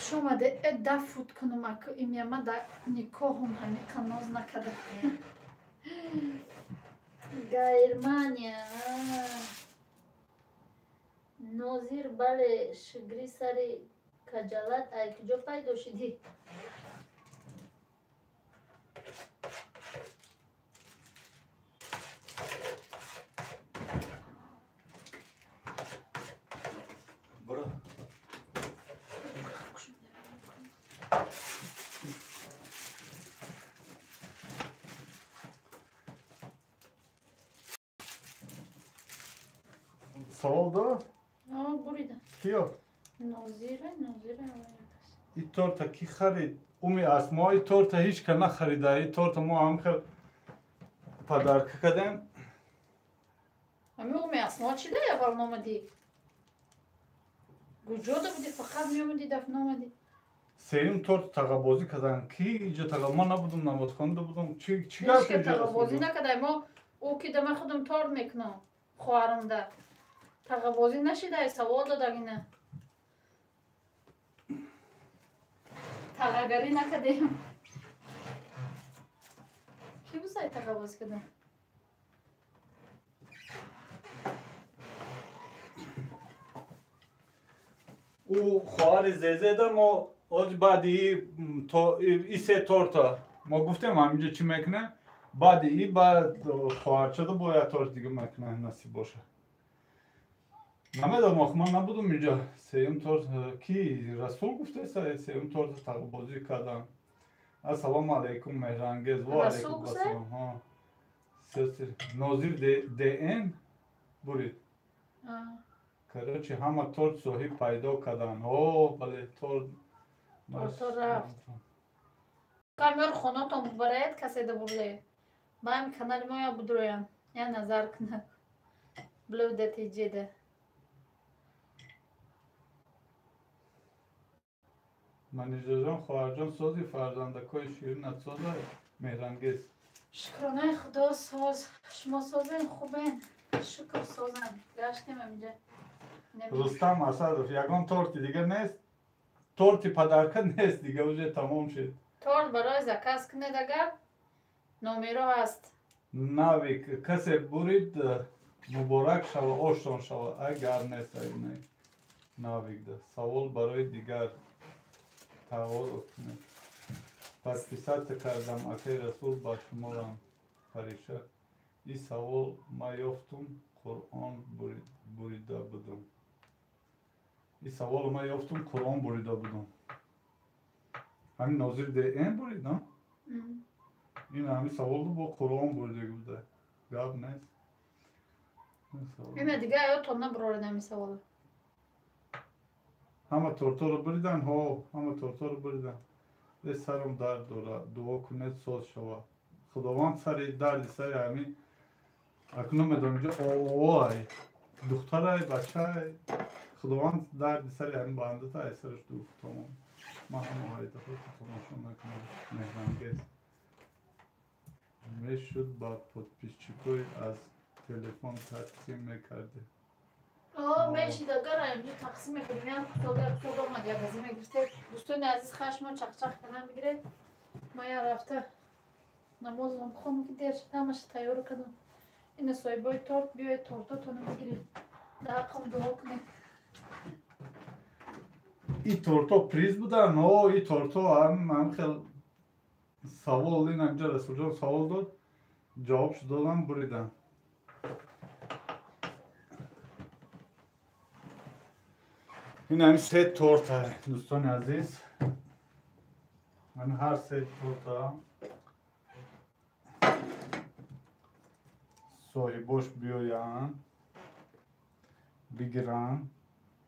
Хуш омаде. Э да фут кунам аку имяма да никоҳум ҳамиқа ноз накарда. Германия. Нозир бале шигри сари каҷалат ай куҷо пайдо шидӣ? Савол дод? Бурида. Киё? Нозира, Нозира. И торта ки харид? Уми Асмо, и торта ҳеч ка нахарида. И торта мо ҳам хел подарка кардем. Ами Уми Асмо чи да аввал номадӣ? Куҷо да будӣ? Фақат меомадӣ, даф номадӣ. Сеюм торт тағабозӣ кардан. Ки иҷо таға? Ма набудум, намозхонда будум. Чӣ гап иҷо? Тағабозӣ накардай. Мо ӯ ки дама худум торт мекунам хоҳарамда. Тағабозӣ нашидай, савол додагина. Тағагарӣ накардем. Ки бузай тағабозӣ кардам? Ӯ хоҳари зезеда мо оз баъди и се торта мо гуфтем ҳаминҷо чӣ мекунем, баъди и баъд хоҳарчада бо як торт дига мекунем, насиб боша. Намедонам, ох ман набудум инҷо. Сеюм торт ки Расул гуфтеса, сеюм торта тағбозӣ кардам. Ассалому алайкум, Меҳрангез. Ва алайкум ассалом. Нозир ДН бурид. Короче, ҳама торт соҳиб пайдо кардан. О, бале, торт торто рафт. Камёр хонатон бубаред, касе да бурде. Ба ҳами канали мо я будроян. Я назар кунад. Блюда тиҷеда. Манижаҷон, хоҳарҷон, сози фарзандакои ширинат соза, Меҳрангез. Шукронаи Худо соз. Шумо созен, хубен. Шукр созан. Гаштем ҳаминҷа. Рустам Асадов, ягон торти дига нест? Торти подарка нест дига, уже тамом шид. Торт барои заказ кунед агар номеро ҳаст. Навик, касе бурид, муборак шава, оштон шава. Агар нест, ай не. Навик да. Савол барои дигар таволо кунед. Подписаться кардам, акай Расул, ба шуморам Париша. И савол ма ёфтум, Қуръон бурида будум. И саволо ма ёфтум, Қуръон бурида будум. Ҳамин Нозир ДН бурид, на? Ин ҳамин саволо бо Қуръон бурида буда. Гап нест. Ина дига аётон набуроред ҳамин саволо. Ҳама торторо буридан? Ҳо, ҳама торторо буридан. Е сарам дард дора, дуо кунед соз шава. Худованд сари дарди сари ҳамин акнун медонам инҷо оай духтарай, бачай. Худованд дарди сари ҳамин бандата ай сараш дур тамом. Ман ҳама ҳайдаҳо тамошо мекунам. Меҳрангез мешуд ба подписчикои аз телефон тақсим мекардем. Мешид, агар инҷо тақсим мекардем, як кусок, як кусок омад, як газӣ мегирифтем. Дӯстони азиз, хашмо чақчақ кардан бигиред. Ма я рафта намозам бихонам, ки дер шуд, ҳамаша тайёр кардам. Ина соҳибои торт, биёед тортотонро бигиред. Дар ҳаққам дуо кунед. И торто приз будан, о, и торто ҳам хел савол, ин ҳамҷа Расулҷон савол дод, ҷавобш додам, буридан. Ин ҳамин се торта, дӯстони азиз. Ман ҳар се торта соҳибош биёянд, бигиранд,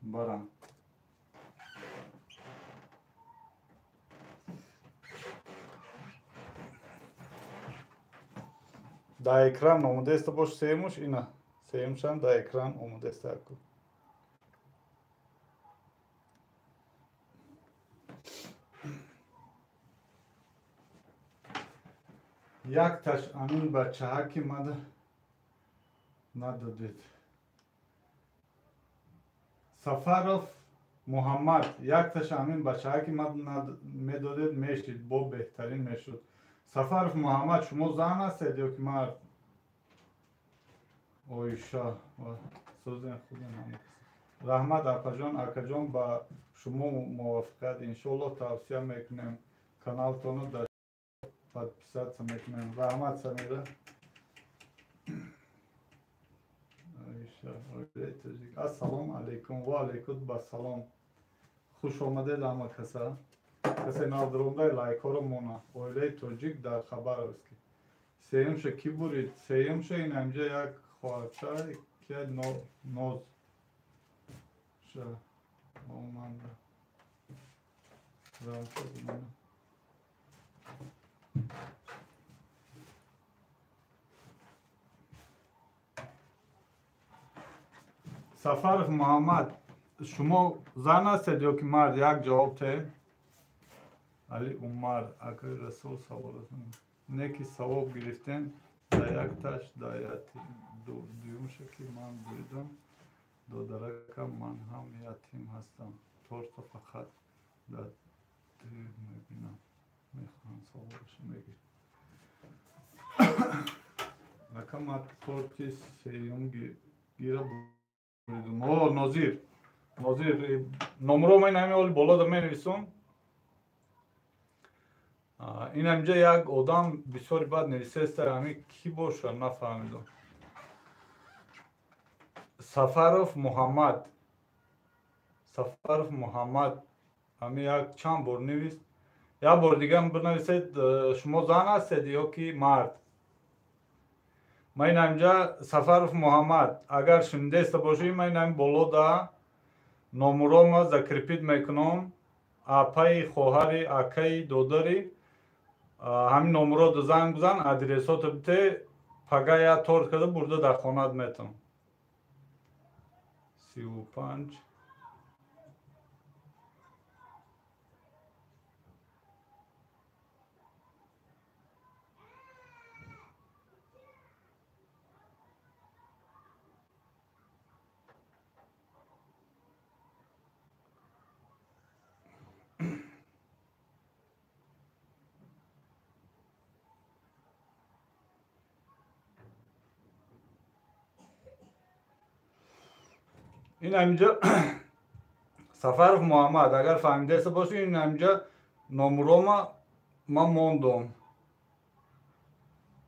баранд. Дар экран омодаеста бош сеюмуш, ина сеюмшам дар экран омодаеста яку. Якташ амин бачаҳаки мада надодед. Сафаров Муҳаммад, якташ амин бачаҳаки мада медодед, мешид, бо беҳтарин мешуд. Сафаров Муҳаммад, шумо зан ҳастед ё ки мард? Оиша, созен худен ҳама кас. Раҳмат апаҷон, акаҷон, ба шумо муваффақият. Иншоаллоҳ тавсия мекунем каналтонро дар подписаться мекунем. Раҳмат Самира. Оиша, оилаи тоҷик. Ассалому алайкум ва алайкум басалом. Хуш омадед ҳама каса. Касе навдурондай лайкҳоро мона. Оилаи тоҷик дар Хабаровск. Сеюмша ки бурид? Сеюмша ин ҳамҷа як хоҳарча, ки ноз. Ша оманда. Сафаров Муҳаммад, шумо зан ҳастед ё ки мард? Як ҷавоб те. Али Умар, акаи Расул савол аст. Не ки савоб гирифтем дар якташ, дар дуюмша ки ман буридам, додаракам, ман ҳам ятим ҳастам. Торта фақат дар дуюм мебинам. Мехоҳам саволашо мегирам. Ака ман торти сеюм гира буридум. О, Нозир. Нозир, номро ман ҳамин ҳоли боло да менависам. Ин ҳаминҷа як одам бисёри бад нависеста, ҳамин кӣ боша нафаҳмидам. Сафаров Муҳаммад. Сафаров Муҳаммад ҳамин як чанд бор навист. Як бор дигар бинависед, шумо зан ҳастед ё ки мард? Ман ин ҳаминҷа Сафаров Муҳаммад, агар шунидаиста бошӣ, ман ин ҳамин боло да номурома закрепит мекунам. Апаи, хоҳари, акаи, додари ҳамин номуро да занг бизан, адресото бите, пага як торт карда бурда дар хонаат метавон. 35 ин ҳаминҷа Сафаров Муҳаммад, агар фаҳмидаиста бошӣ, ин ҳаминҷа номурома ман мондом.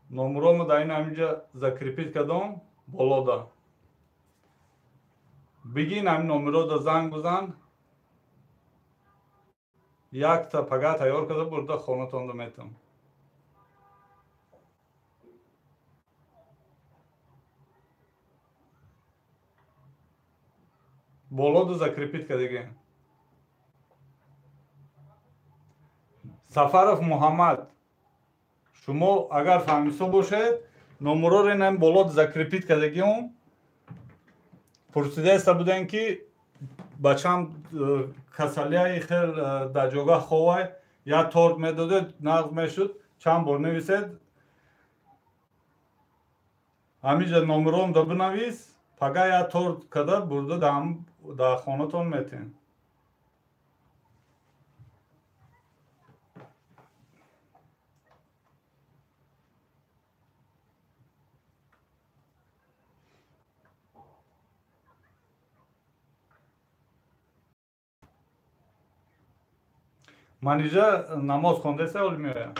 Номурома дар ин ҳаминҷа закрепит кардом болода. Бигин ҳамин номурода занг бизан, якта пага тайёр карда бурда хонатонда метавон. Болоду закрепит кардагӣ. Сафаров Муҳаммад, шумо агар фаҳмисо бошед, номуроро ин ҳамин болоду закрепит кардагиум. Пурсидаиста будем ки бачам касалияи хел дар ҷойгоҳ ховай, як торт медодед, нағз мешуд, чанд бор нависед. Ҳаминҷа номуром да бинавис, пага як торт карда бурда дар хонатон метем. Манижа намоз хондаеста ҳоли меояд?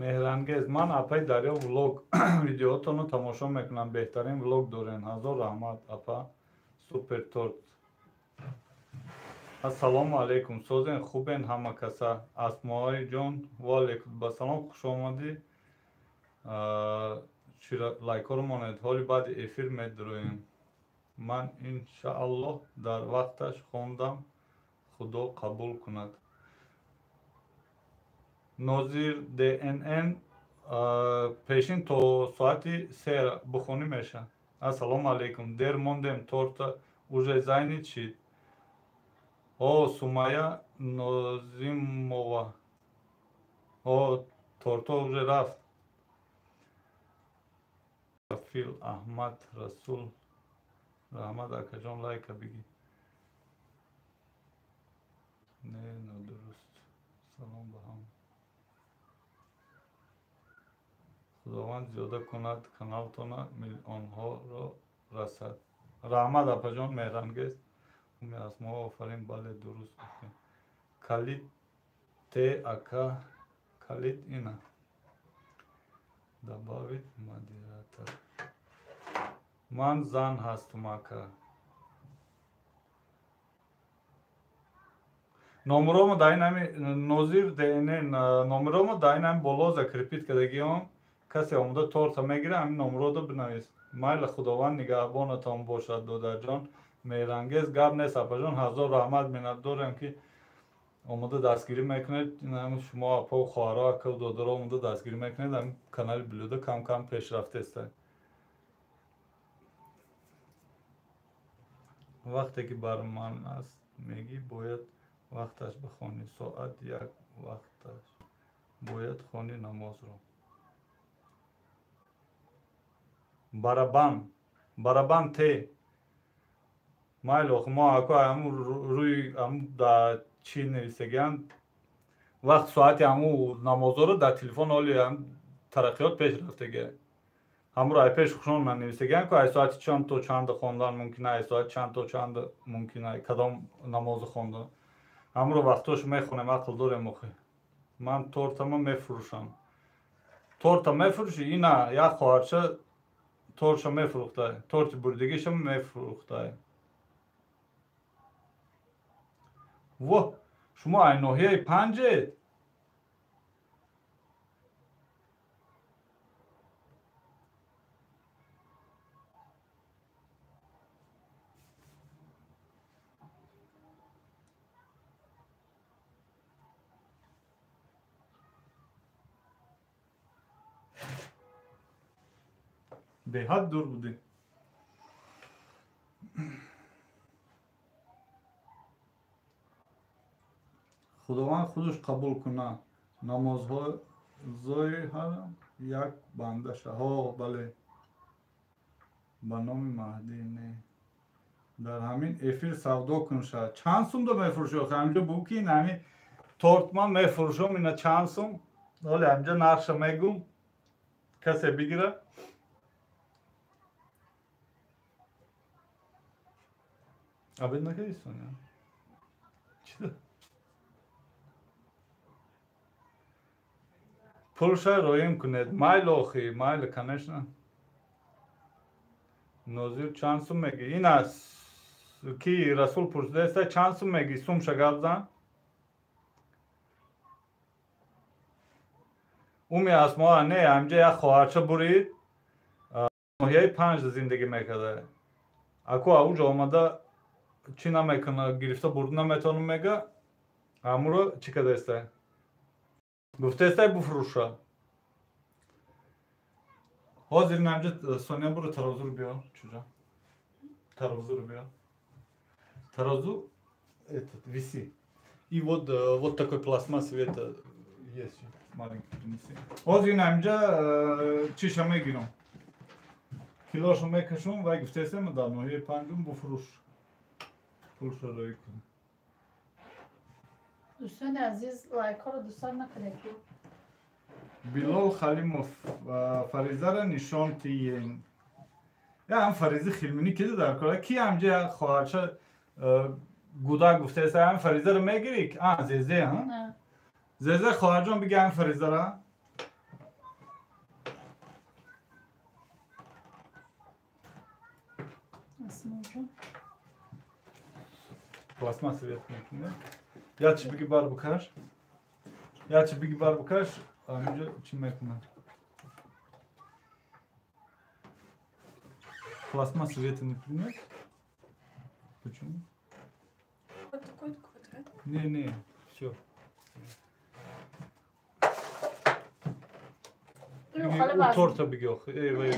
Меҳрангез, ман апаи Дарё влог видеотонро тамошо мекунам. Беҳтарин влог дорен. Ҳазор раҳмат, апа. Супер торт. Ассалому алайкум. Созен, хубен ҳама каса. Асмоаи ҷон, ва алайкум ба салом, хуш омадӣ. Лайкҳоро монед. Ҳоли баъди эфир медароем. Ман иншааллоҳ дар вақташ хондам. Худо қабул кунад. Нозир ДНН пешин то соати 3 бухонӣ меша. Ассалому алайкум. Дер мондем, торта Уже зайни чӣ? О, Сумая Нозимова. О, торто уже рафт. Фил Аҳмад Расул. Раҳмат, акаҷон, лайка бигӣ. Не, нодуруст. Салом ба ҳама. Худованд зиёда кунад каналтона, миллионҳоро расад. Раҳмат, апаҷон, меҳрангез. Уми Асмо, офарин, бале, дуруст гуфтем. Калид те ака, калид ина. Добавить модератор. Ман зан ҳастум, ака. Номеромо дар ин ҳами Нозир ДНН, номеромо дар ин ҳами боло закрепить кардагиам. Касе омода торта мегира, ҳамин номеродо бинавис. Майла, Худованд нигаҳбонатон бошад, додарҷон. Меҳрангез, гап нест, апаҷон, ҳазор раҳмат, миннатдорем ки омода дастгирӣ мекунед. Шумо апау хоҳаро, акау додаро омода дастгирӣ мекунед. Ҳамин канали Блюда кам-кам пешрафтест. Вақте ки бар ман аст, мегӣ, бояд вақташ бихонӣ. Соат як вақташ бояд хонӣ намозро. Барабан, барабан те. Майли, охи мо аку ҳамун рӯи ҳамун дар чӣ нависагианд, вақт соати ҳамун намозҳоро дар телефон ҳоли ҳам тараққиёт пеш рафтагия. Ҳамуро ай пеш хушон нанависагианд, ку ай соати чанд то чанд хондан мумкин, ай соати чанд то чанд мумкин, ай кадом намозу хондан. Ҳамуро вақтош мехонем, ақл дорем охи. Ман тортама мефурӯшам. Торта мефурӯшӣ? Ина як хоҳарча тортша мефурӯхтай. Торти бурдигиша мефурӯхтай. Во, шумо ай ноҳияи панҷед? Беҳад дур будем. Худованд худаш қабул кунад намозҳои ҳар як бандаша. Ҳо, бале, ба номи Маҳдӣ. Не, дар ҳамин эфир савдо кун ша. Чанд сум до мефурӯшӣ охи? Ҳаминҷо бугӯ ки ин ҳамин торт ман мефурӯшам, ина чанд сум? Ҳоле ҳаминҷо нархша мегӯм, касе бигира. Обед накардӣ, Соня? Чӣ? Пулша роим кунед. Майли охи, майли, конечно. Нозир чанд сум мегӣ? Ина ки Расул пурсидаеста, чанд сум мегӣ? Сумша гап зан. Уми Асмоа, не, ҳаминҷа як хоҳарча бурид, ноҳияи панҷ зиндагӣ мекарда. Аку ауҷо омада чӣ намекуна, гирифта бурда наметавонам мега, ҳамуро чӣ кардаеста? Гуфтаестай буфурӯша. Ҳозир ин ҳаминҷа Соня, буро тарозуро биёр, чуҷа. Тарозуро биёр. Тарозу этот виси. И вот вот такой пластмассовый это есть маленький, принеси. Ҳозир ин ҳаминҷа чиша мегирам. Килоша мекашам, вай гуфтаестай дар ноҳияи панҷум буфурӯш. Пулша роӣ кун. Дӯстони азиз, лайкҳоро дӯстон накунед. Билол Халимов, Фаризаро нишон тиен. Я ҳам Фаризи Хилминӣ кида дар кора? Ки ҳамҷа як хоҳарча гудак гуфтааст, ҳам Фаризаро мегирӣ? А, Зезе, ҳа? Зезе, хоҳарҷон, биги ҳам Фаризаро. Пластмассовый мекунӣ? Я чӣ биги бар букаш? Я чӣ биги бар букаш? Ҳаминҷо чӣ мекунад? Пластмассовый это не принес? Почему? Вот такой квадрат. Не, не, все. Торта биги охи. Эй, вай,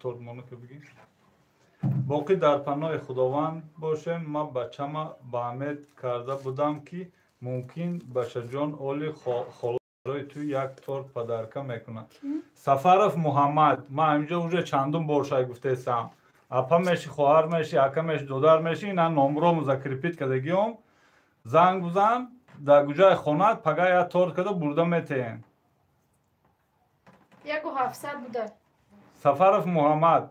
торт монака биги. Боқӣ дар паноҳи Худованд бошем. Ман бачама ба амед карда будам, ки мумкин бачаҷон оли холарои ту як торт падарка мекунад. Сафаров Муҳаммад, ман ҳаминҷо уже чандум бор шай гуфтесам. Апа меши, хоҳар меши, ака меши, додар меши, ина номрому закрепить кардагиём. Занг бизан, дар куҷои хонат пага як торт карда бурда метеем. 1700 буда. Сафаров Муҳаммад.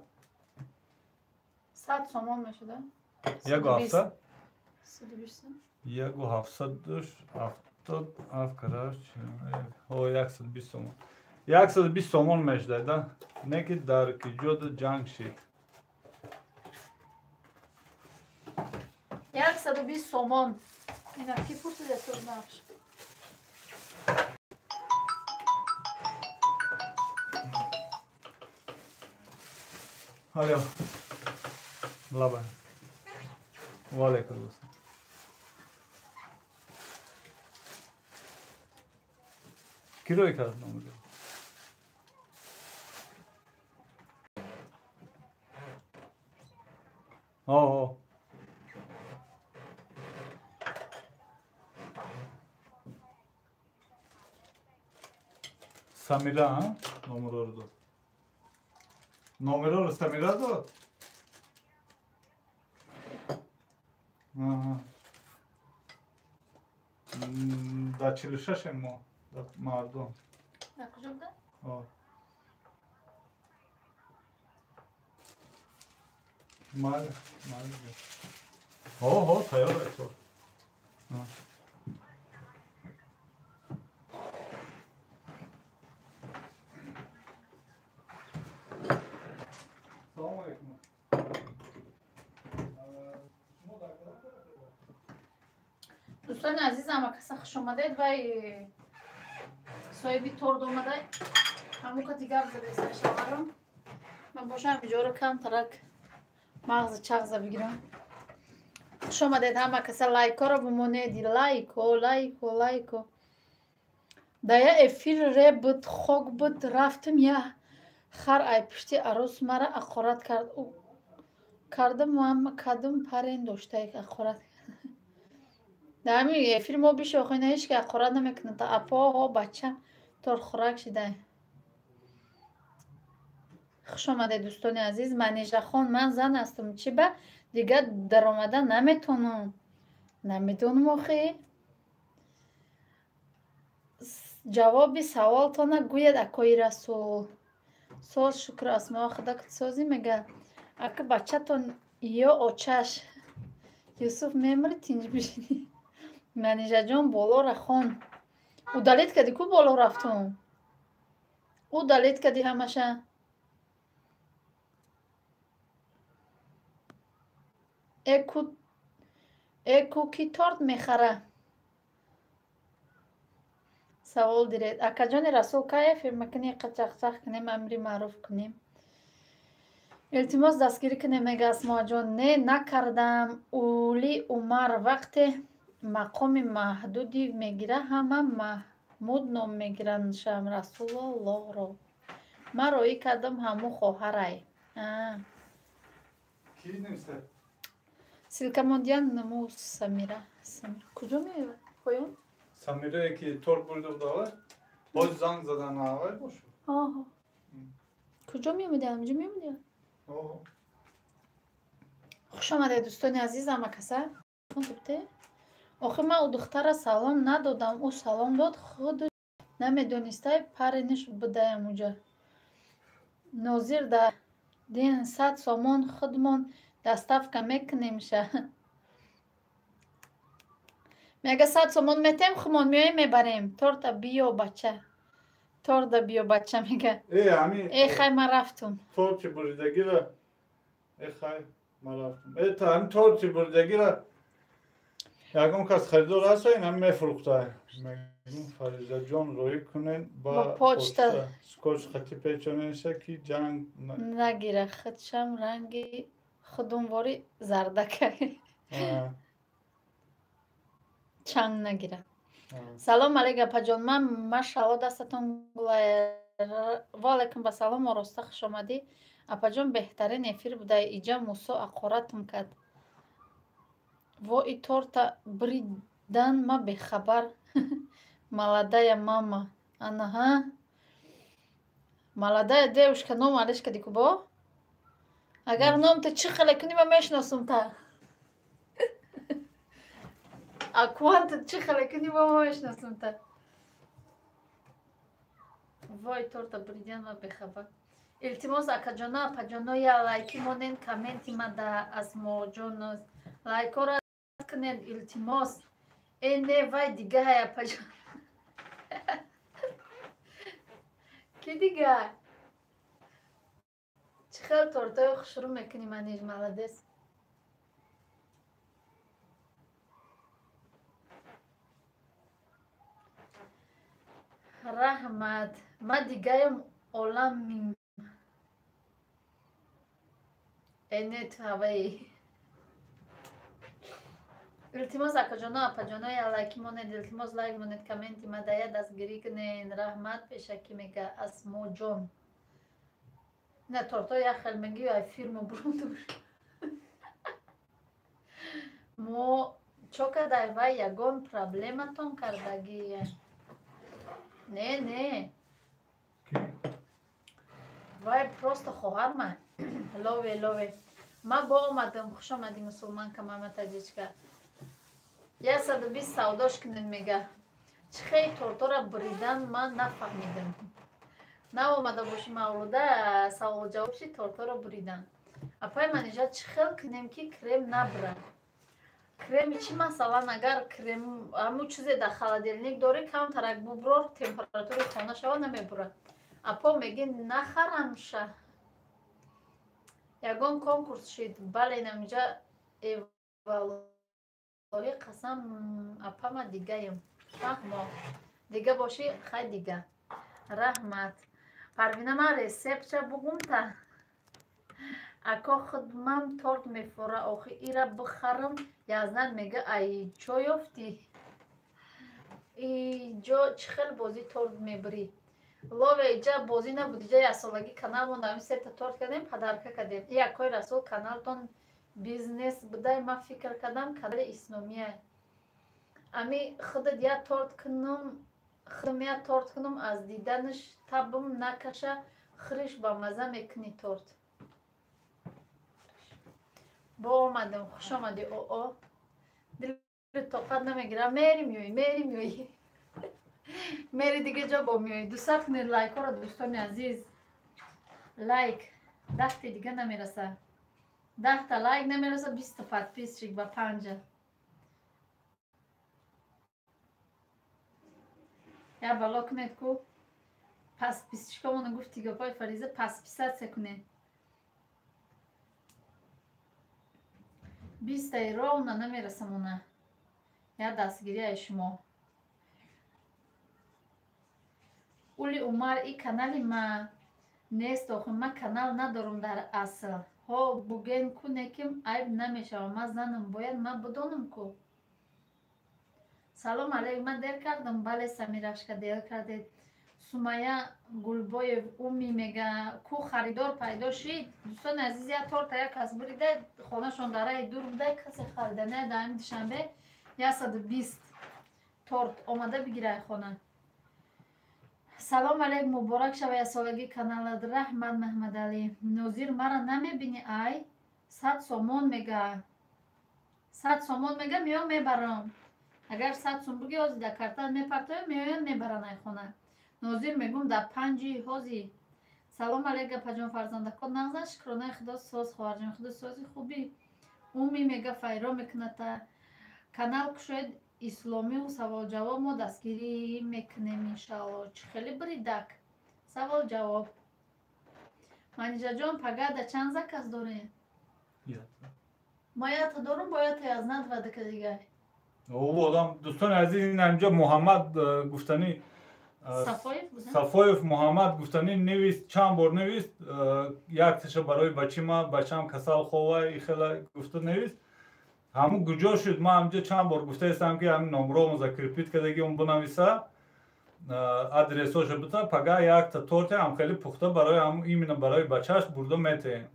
100 сомон мешуда? 1700? 120. 1770 афкараш. Ҳо, 120 сомон. 120 сомон мешуда, да? Не ки дар киҷода ҷанг шид. 120 сомон. Ина ки пурсида сур нақш. Алло. Лаба. Ва алейкум ассалом. Ки рӯй кард номро? О. Самира, а? Номерро дод. Номерро Самира дод? Дар 46 мо, дар мардум. Дар куҷо буда? О. Майли, майли. Ҳо, ҳо, тайёр аст. Салом алейкум. Дӯстони азиз, ҳама каса хуш омадед. Вай соҳиби торт омада, ҳамун кати гап задаиста шаварам. Ман бошам ҳамиҷоро камтарак мағзи чағза бигирам. Хуш омадед ҳама каса, лайкҳоро бимонед, лайко, лайко, лайко. Дар я эфир ре буд, хок буд, рафтам я хар ай пушти арӯс мара ақорат кард. Кардам кадом парен доштаи ақорат. Дар ҳамин эфир мо бишохӣ, на ҳеч ки ақорат намекунад. Апоҳо бача торхӯрак шидай. Хуш омадед дӯстони азиз. Манижахон, ман зан ҳастам, чӣ ба дигар даромада наметонам. Намедонам охи. Ҷавоби саволтона гӯяд акои Расул. Соз шукр Асмо худо созӣ мега. Ака бачатон ё очаш Юсуф мемри тинҷ бишинӣ. Манижаҷон болора хон. Удалить кардӣ ку боло рафтум? Удалить кардӣ ҳамаша. Эку ки торт мехара? Савол диред. Акаҷони Расул, кай эфир мекунӣ? Қачақчақ кунем, амри маъруф кунем. Илтимос дастгирӣ кунем, мега Асмоаҷон. Не, накардам. Ули Умар вақте мақоми маҳдудӣ мегира, ҳама Маҳмуд ном мегиранд шам Расулуллоҳро. Ман роӣ кардам ҳамун хоҳарай. Ки нависта? Ссылка мондиян наму Самира. Куҷо меояд? Поён? Самирае ки торт бурида буд аввал? Боз занг задан аввал бошад? Оҳо. Куҷо меомадиям? Инҷо меомадиям? Оҳо. Хуш омадед дӯстони азиз ҳама каса. Охир ман ӯ духтара салом надодам, ӯ салом дод, худ намедонистай парениш будаям уҷа. Нозир дар дин 100 сомон худмон доставка мекунемша. Мега 100 сомон метем, худмон меоем мебарем. Торта биё бача. Торта биё бача мега. Э хай ман рафтум. Торти буридагира. Э хай ман рафтум. Э та ҳамин торти буридагира ягон кас харидор ҳаста, ин ҳам мефурӯхта. Мегӯм Фаризаҷон роҳӣ кунед ба почта. Скотч хати печонеша ки ҷанг нагира. Худшам ранги худумвори зардака. Чанг нагира. Салом алейк апаҷон, ман машалло дастатон гулай. Ва алайкум ассалом, ороста хуш омадӣ. Апаҷон, беҳтарин эфир буда, иҷа Мусо ақоратм кард. Во и торта бридан ма бехабар. Молодая мама. Анаҳа. Молодая девушка ном алиш кади кубо? Агар номта чӣ хеле кунӣ, ма мешиносум та. Акванта чӣ хеле кунӣ, ма мешиносум та. Вой, торта бридан ма бехабар. Илтимос, акаҷоно, апаҷоно, я лайки монен, комменти ма да Асмоҷон. Лайкора кунед, илтимос. Э, не, вай дигай, апаҷон. Ки дигай? Чӣ хел тортои хушрӯ мекунӣ, Маниж, молодец. Раҳмат. Ма дигаям оламим. Э, не, ту ҳаваи. Илтимос, акаҷоно, апаҷоно, я лайки монед, илтимос, лайк монед, комменти ма да, я дастгирӣ кунед. Раҳмат пешакӣ, мега Асмоҷон. Не, торто як хел мегӣ, ай фирма бурунтуш. Мо чо кадай, вай ягон проблематон кардагия? Не, не. Вай просто хоҳарма. Лове, лове. Ма бо омадам, хуш омадӣ, мусулманка, мама таҷичка. 120 савдош кунед, мега. Чӣ хел тортора бридан ман нафаҳмидам. Наомада боши, Мавлуда, савол ҷавоб ши торторо бридан. Апай Манижа, чӣ хел кунем, ки крем набра? Креми чӣ, масалан, агар крем ҳамун чизе дар холодильник дорӣ, камтарак буброр, температураи хона шава, намебурад. Апо меги нахарамша. Ягон конкурс шид? Бале, намиҷа эваллоҳи қасам, апама дигаем. Фаҳмо. Дига бошӣ, хай дига. Раҳмат. Парвина, ман рецептша бугумта. Ако худмам торт мефура, охи ира бихарам, язнат мега, ай чо ёфтӣ? Иҷо чӣ хел бозӣ торт мебирӣ? Лове, иҷа бозӣ набуд, иҷа яксолагӣ канал монда, ҳамин сета торт кардем, подарка кардем. И акои Расул, каналтон бизнес будай, ман фикр кардам канали исломия. Ами худат я торт кунум, худам я торт кунум, аз диданаш табм накаша, хириш ба маза мекунӣ торт. Бо омадам, хуш омадӣ, оо. Дили тоқат намегирам, мери миёӣ, мери миёӣ. Мери дига ҷо бо миёӣ. 200 кунед лайкҳоро, дӯстони азиз. Лайк 10-ти дига намераса. 10-та лайк намераса, 20-та подписчик ба панҷа. Я бало кунед ку. Подписчикомона гуфти гапои Фариза, подписаться кунед. 20-таи ровно намерасамона. Я дастгирияи шумо. Ули Умар, и канали ма нест, охи ма канал надорум дар асл. Ҳо, буген ку, неким айб намешава. Ма занам, бояд ма бидонам ку. Салом алейк, ман дер кардам? Бале, Самирашка, дер кардед. Сумая Гулбоев уми мега, ку харидор пайдо шид? Дӯстони азиз, я торта як кас бурида, хонашон дараи дур буда, касе харида не, дар ҳамин Душанбе 120 торт омада бигирай хона. Салом алейк, муборак шава яксолагии каналат. Раҳмат, Маҳмадалӣ. Нозир, мара намебинӣ, ай? 100 сомон мега. 100 сомон мега, меём мебарам. Агар 100 сум буги, ҳозир дар картан мепартоем, меоянд мебаранд ай хона. Нозир мегум, дар панҷи ҳози. Салом алейк, апаҷон, фарзандако нағзан? Шукронаи Худо, соз, хоҳарҷон, Худо сози, хубӣ. Уми мега, файро мекуната. Канал кушоед исломиву савол-ҷавоб, мо дастгирӣ мекунем, иншаалло. Чӣ хеле бридак савол ҷавоб. Манижаҷон, пагада чанд заказ дорем? Ма ята дорум, бояд аз надвадака дигар. Одам, дӯстони азиз, ин ҳаминҷо Муҳаммад гуфтанӣ, Сафоев Муҳаммад гуфтанӣ навист, чанд бор навист, якташа барои бачима, бачам касал хова, ихела гуфта навист. Ҳамун куҷо шуд? Ман ҳаминҷо чанд бор гуфтаистам, ки ҳамин номромо закрепить кардаги, он бинависа. Адресоша бита, пага якта торте ҳам хеле пухта барои ҳам именно барои бачааш бурда метаем.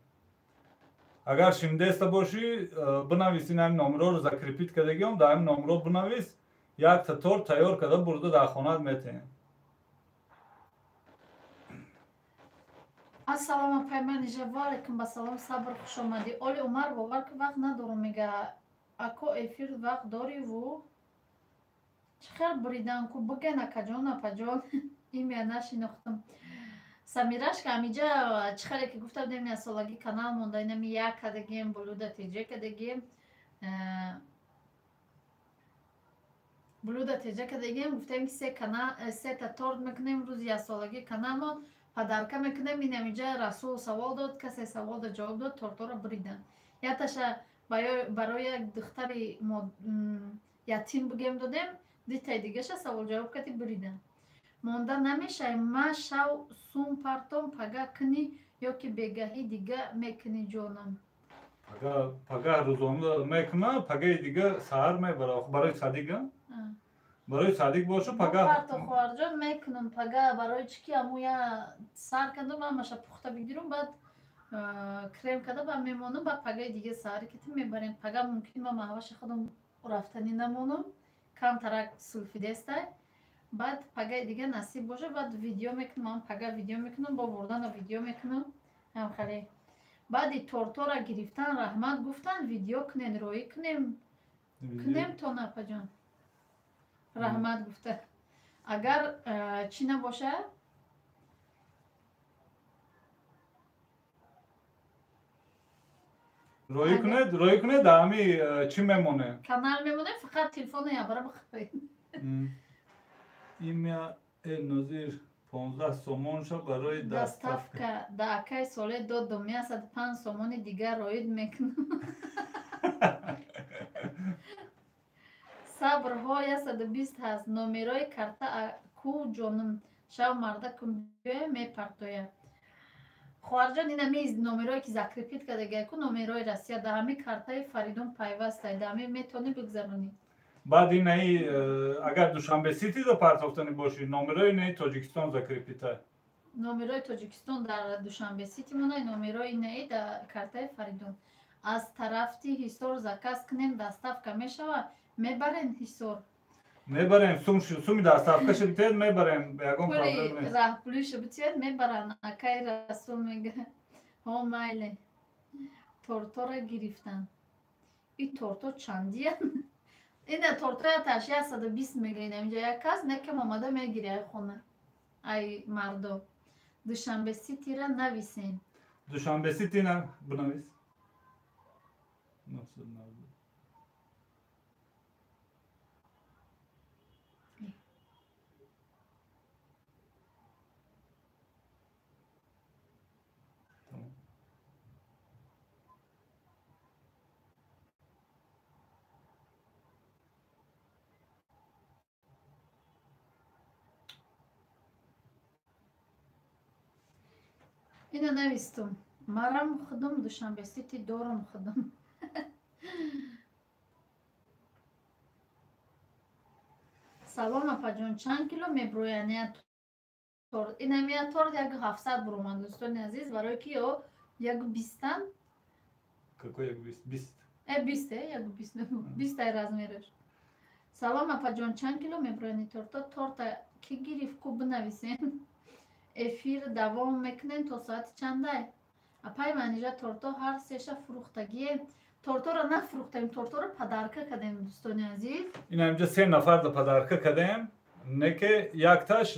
Агар шимдеста бошӣ, бинавис, ин ҳамин номерҳоро закрепить кардагиам, дар ҳамин номерҳо бинавис, якта торт тайёр карда бурда дар хонаат метаем. Ассалому апай Манижа, ва алайкум ассалом, Сабр, хуш омадӣ. Оли Умар, бовар ки вақт надорум, мега. Ако эфир вақт дориву? Чӣ хел буридан ку биген, акаҷон, апаҷон, имя нашинохтам. Самирашка, амиҷа чӣ хеле ки гуфта будем, ясолагӣ канал монда, инами як кадагием, блюда теҷа кадагием, блюда теҷа кадагием, гуфтем ки се канал, сета торт мекунем рӯзи ясолагӣ каналмон, подарка мекунем. Инамиҷа Расул савол дод, касе савол дод, ҷавоб дод, тортора буридан. Яташа барои як духтари ятим бигем додем, дитаи дигаша савол ҷавоб кардӣ, буридан. Монда намешай, ма шав сум партом, пага кунӣ ё ки бегаҳӣ дига мекунӣ, ҷонам? Пага рӯзона мекуна, пагаи дига саҳар мебара барои садига. Барои садик бошу пага. Парто, хоҳарҷон, мекунам пага, барои чӣ ки аму я сар кардам, ҳамаша пухта бигирам, баъд крем карда ба мемонам, баъд пагаи дига саҳари кити мебарем. Пага мумкин ма маҳваша худам рафтанӣ намонам, камтарак сулфидестай. Баъд пагаи дига насиб боша, баъд видео мекунам, пага видео мекунам, бо бурдана видео мекунам. Ҳамхеле. Баъди тортора гирифтан, раҳмат гуфтан, видео кунен, роӣ кунем. Кунем то напаҷон. Раҳмат гуфта. Агар чӣ набоша? Роӣ кунед, роӣ кунед, дар ҳами чӣ мемонем? Канал мемонем, фақат телефона ябара бихӯред. Имя Элнозир 15 сомонша барои доставка. Да акай соле додум, 105 сомони дигар роид мекунам. Сабрҳо 120 ҳаст, номерои карта ку ҷонум, шав мардакум биёя мепартоя. Хоҳарҷон, ина миз номерое ки закрепить кардагия ку, номерои Россия, да ҳами картаи Фаридун пайвастай, да ҳами метавонӣ бигзаронӣ. Баъд инаи агар Душанбе Ситида партофтанӣ бошӣ, номерои инаи Тоҷикистон закрепитай. Номерои Тоҷикистон дар Душанбе Сити монай, номерои инаи дар картаи Фаридун. Аз тарафти Ҳисор заказ кунем, доставка мешава, мебарен Ҳисор. Мебарем, суми доставкаша битед, мебарем, ягон проблем нест. Раҳпулиша битед, мебаран, акай Расул мега. Ҳо, майле. Тортора гирифтан. И торто чандиян? Ина тортоя таш 120 мега, ина инҷа як кас некам омада мегири ай хона. Ай мардо. Душанбе Ситира нависен. Душанбе Сити на бинавис. Ина навистум. Марам худум Душанбе Сити дорум худум. Салом апаҷон, чанд кило меброян я торт? Инам я торт 1700 буромад, дӯстони азиз, барои ки ё 120-ан? Какой 120? 20. 20, 120, 20 ай размераш. Салом апаҷон, чанд кило меброяни торто? Торта ки гирифт, ку бинависен. Эфир давом мекунем то соати чандай? Апай Манижа, торто ҳар сеша фурӯхтагие. Тортора нафурӯхтаем, тортора подарка кардем, дӯстони азиз. Ина инҷа се нафарда подарка кардем, не ки якташ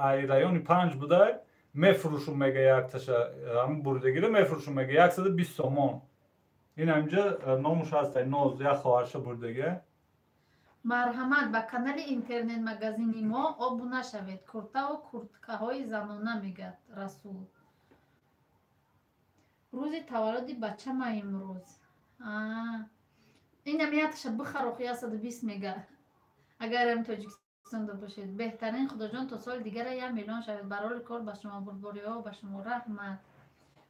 ай райони 5 будай, мефурӯшум мега якташа, ҳамун бурдагиро мефурӯшум мега 120 сомон. Ина инҷа номуш ҳаст, ай ноз, як хоҳарша бурдагия. Марҳамат, ба канали интернет-магазини мо обуна шавед. Куртаву курткаҳои занона, мегӯяд Расул. Рӯзи таваллуди бачама имрӯз. Инам яташа бихарох 120 мега. Агар ам Тоҷикистонда бошед. Беҳтарин, Худоҷон, то соли дигара 1 миллион шавед. Барои кор ба шумо бурдбориҳо, ба шумо раҳмат.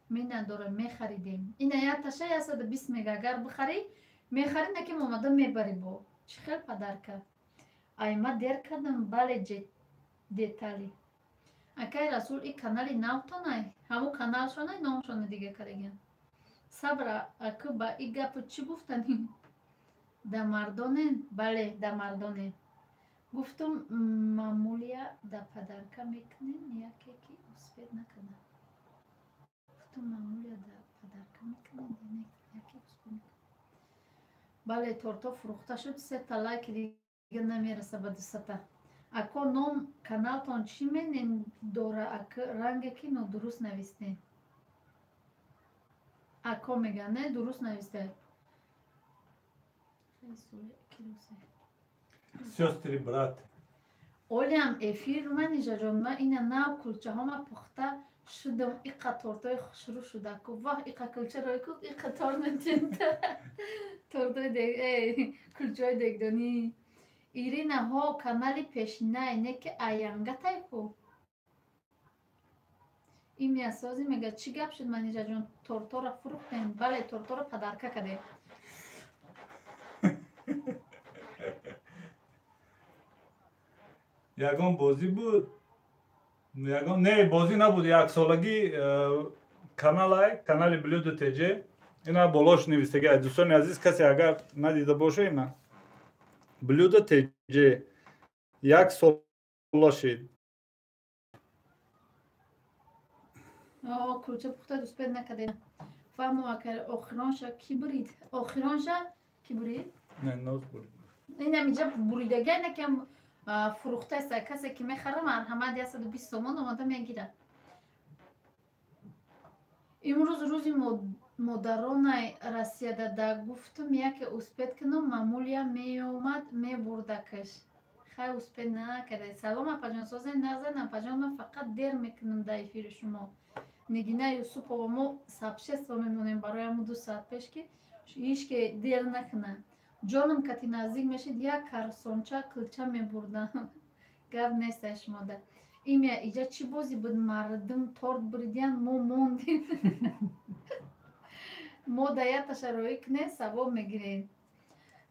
Миннатдорем, мехаридем. Ина яташа 120 мега. Агар бихарӣ, мехарӣ, наким омада мебарӣ бо. Чӣ хел подарка? Ай, ма дер кардам, бале. Детали. Акай Расул, и канали навтонай? Ҳамун каналшонай, номшона дига кардагиан. Сабра, аку ба и гапу чӣ гуфтанӣ? Да мардонен? Бале, да мардонен. Гуфтум, мамулия да подарка мекунем, яке ки успеть накарда. Гуфтум, мамулия да подарка мекунем, яке успеть накарда. Бале, торто фурӯхта шуд, сета лайки дига намераса ба 200-та. Ако ном каналтон чӣ менен дора, ак ранге ки нодуруст навистем? Ако мега, не, дуруст нависте. Сёстри, брат. Олиам эфир манижаҷон, ма ина нав кулчаҳома пухта шудам, иқа тортои хушрӯ шуда ку. Ваҳ, иқа кулча рой ку, иқа торт метента. Тортои кулчаҳои дегдонӣ. Ирина, ҳо, канали пешинай, не ки аянгатай ку. Имя сози мега, чӣ гап шуд, манижаҷон, тортора фурӯхтем? Бале, тортора подарка кардем. Ягон бозӣ буд? Ягон не, бозӣ набуд. Яксолагӣ каналай, канали Блюдо ТЖ. Ина болош навистагӣ. Дӯстони азиз, касе агар надида боша, ина Блюдо ТЖ як сола шид. Кулча пухта успеть накардем. Фаҳмо, акар охиронша ки бурид? Охиронша ки бурид? Не, ноз бурид. Инам иҷа буридагия, накам фурӯхтааст. Касе ки мехара, марҳамат, 120 сомон омода мегирад. Имрӯз рӯзи модаронай Россияда да гуфтум, яке успеть кунам, мамулия меомад мебурдакаш. Хай, успеть накарда. Салом, апаҷон, созен назан, апаҷон, ман фақат дер мекунам дар эфири шумо. Нигина Юсупова, мо сообщество мемонем барои ҳамун 2 соат пеш, ки ҳеҷ ке дер накунад. Ҷоном кати наздик мешид, як карсонча килча мебурдам. Гап нест ай шумода. Имя, иҷа чӣ бозӣ буд? Мардум торт буридиян, мо мондем. Мо да яташа роӣ кунем, савоб мегирем.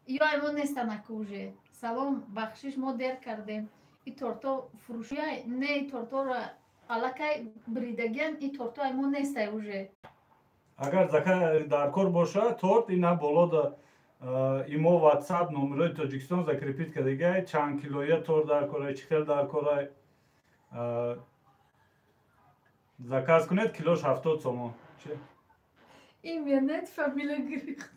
Ё ай мо нестан аку уже. Салом, бахшиш, мо дер кардем. И торто фурӯшия, не, и торторо аллакай бридагиян, и торто ай мо нестай уже. Агар дар кор боша торт, ина боло да имо, WhatsApp номерои Тоҷикистон закрепить кардагиай, чанд килоя торт дар корай, чӣ хел дар корай. Заказ кунед, килош 70 сомон. Чи? Имя нет, фамилия гирифт.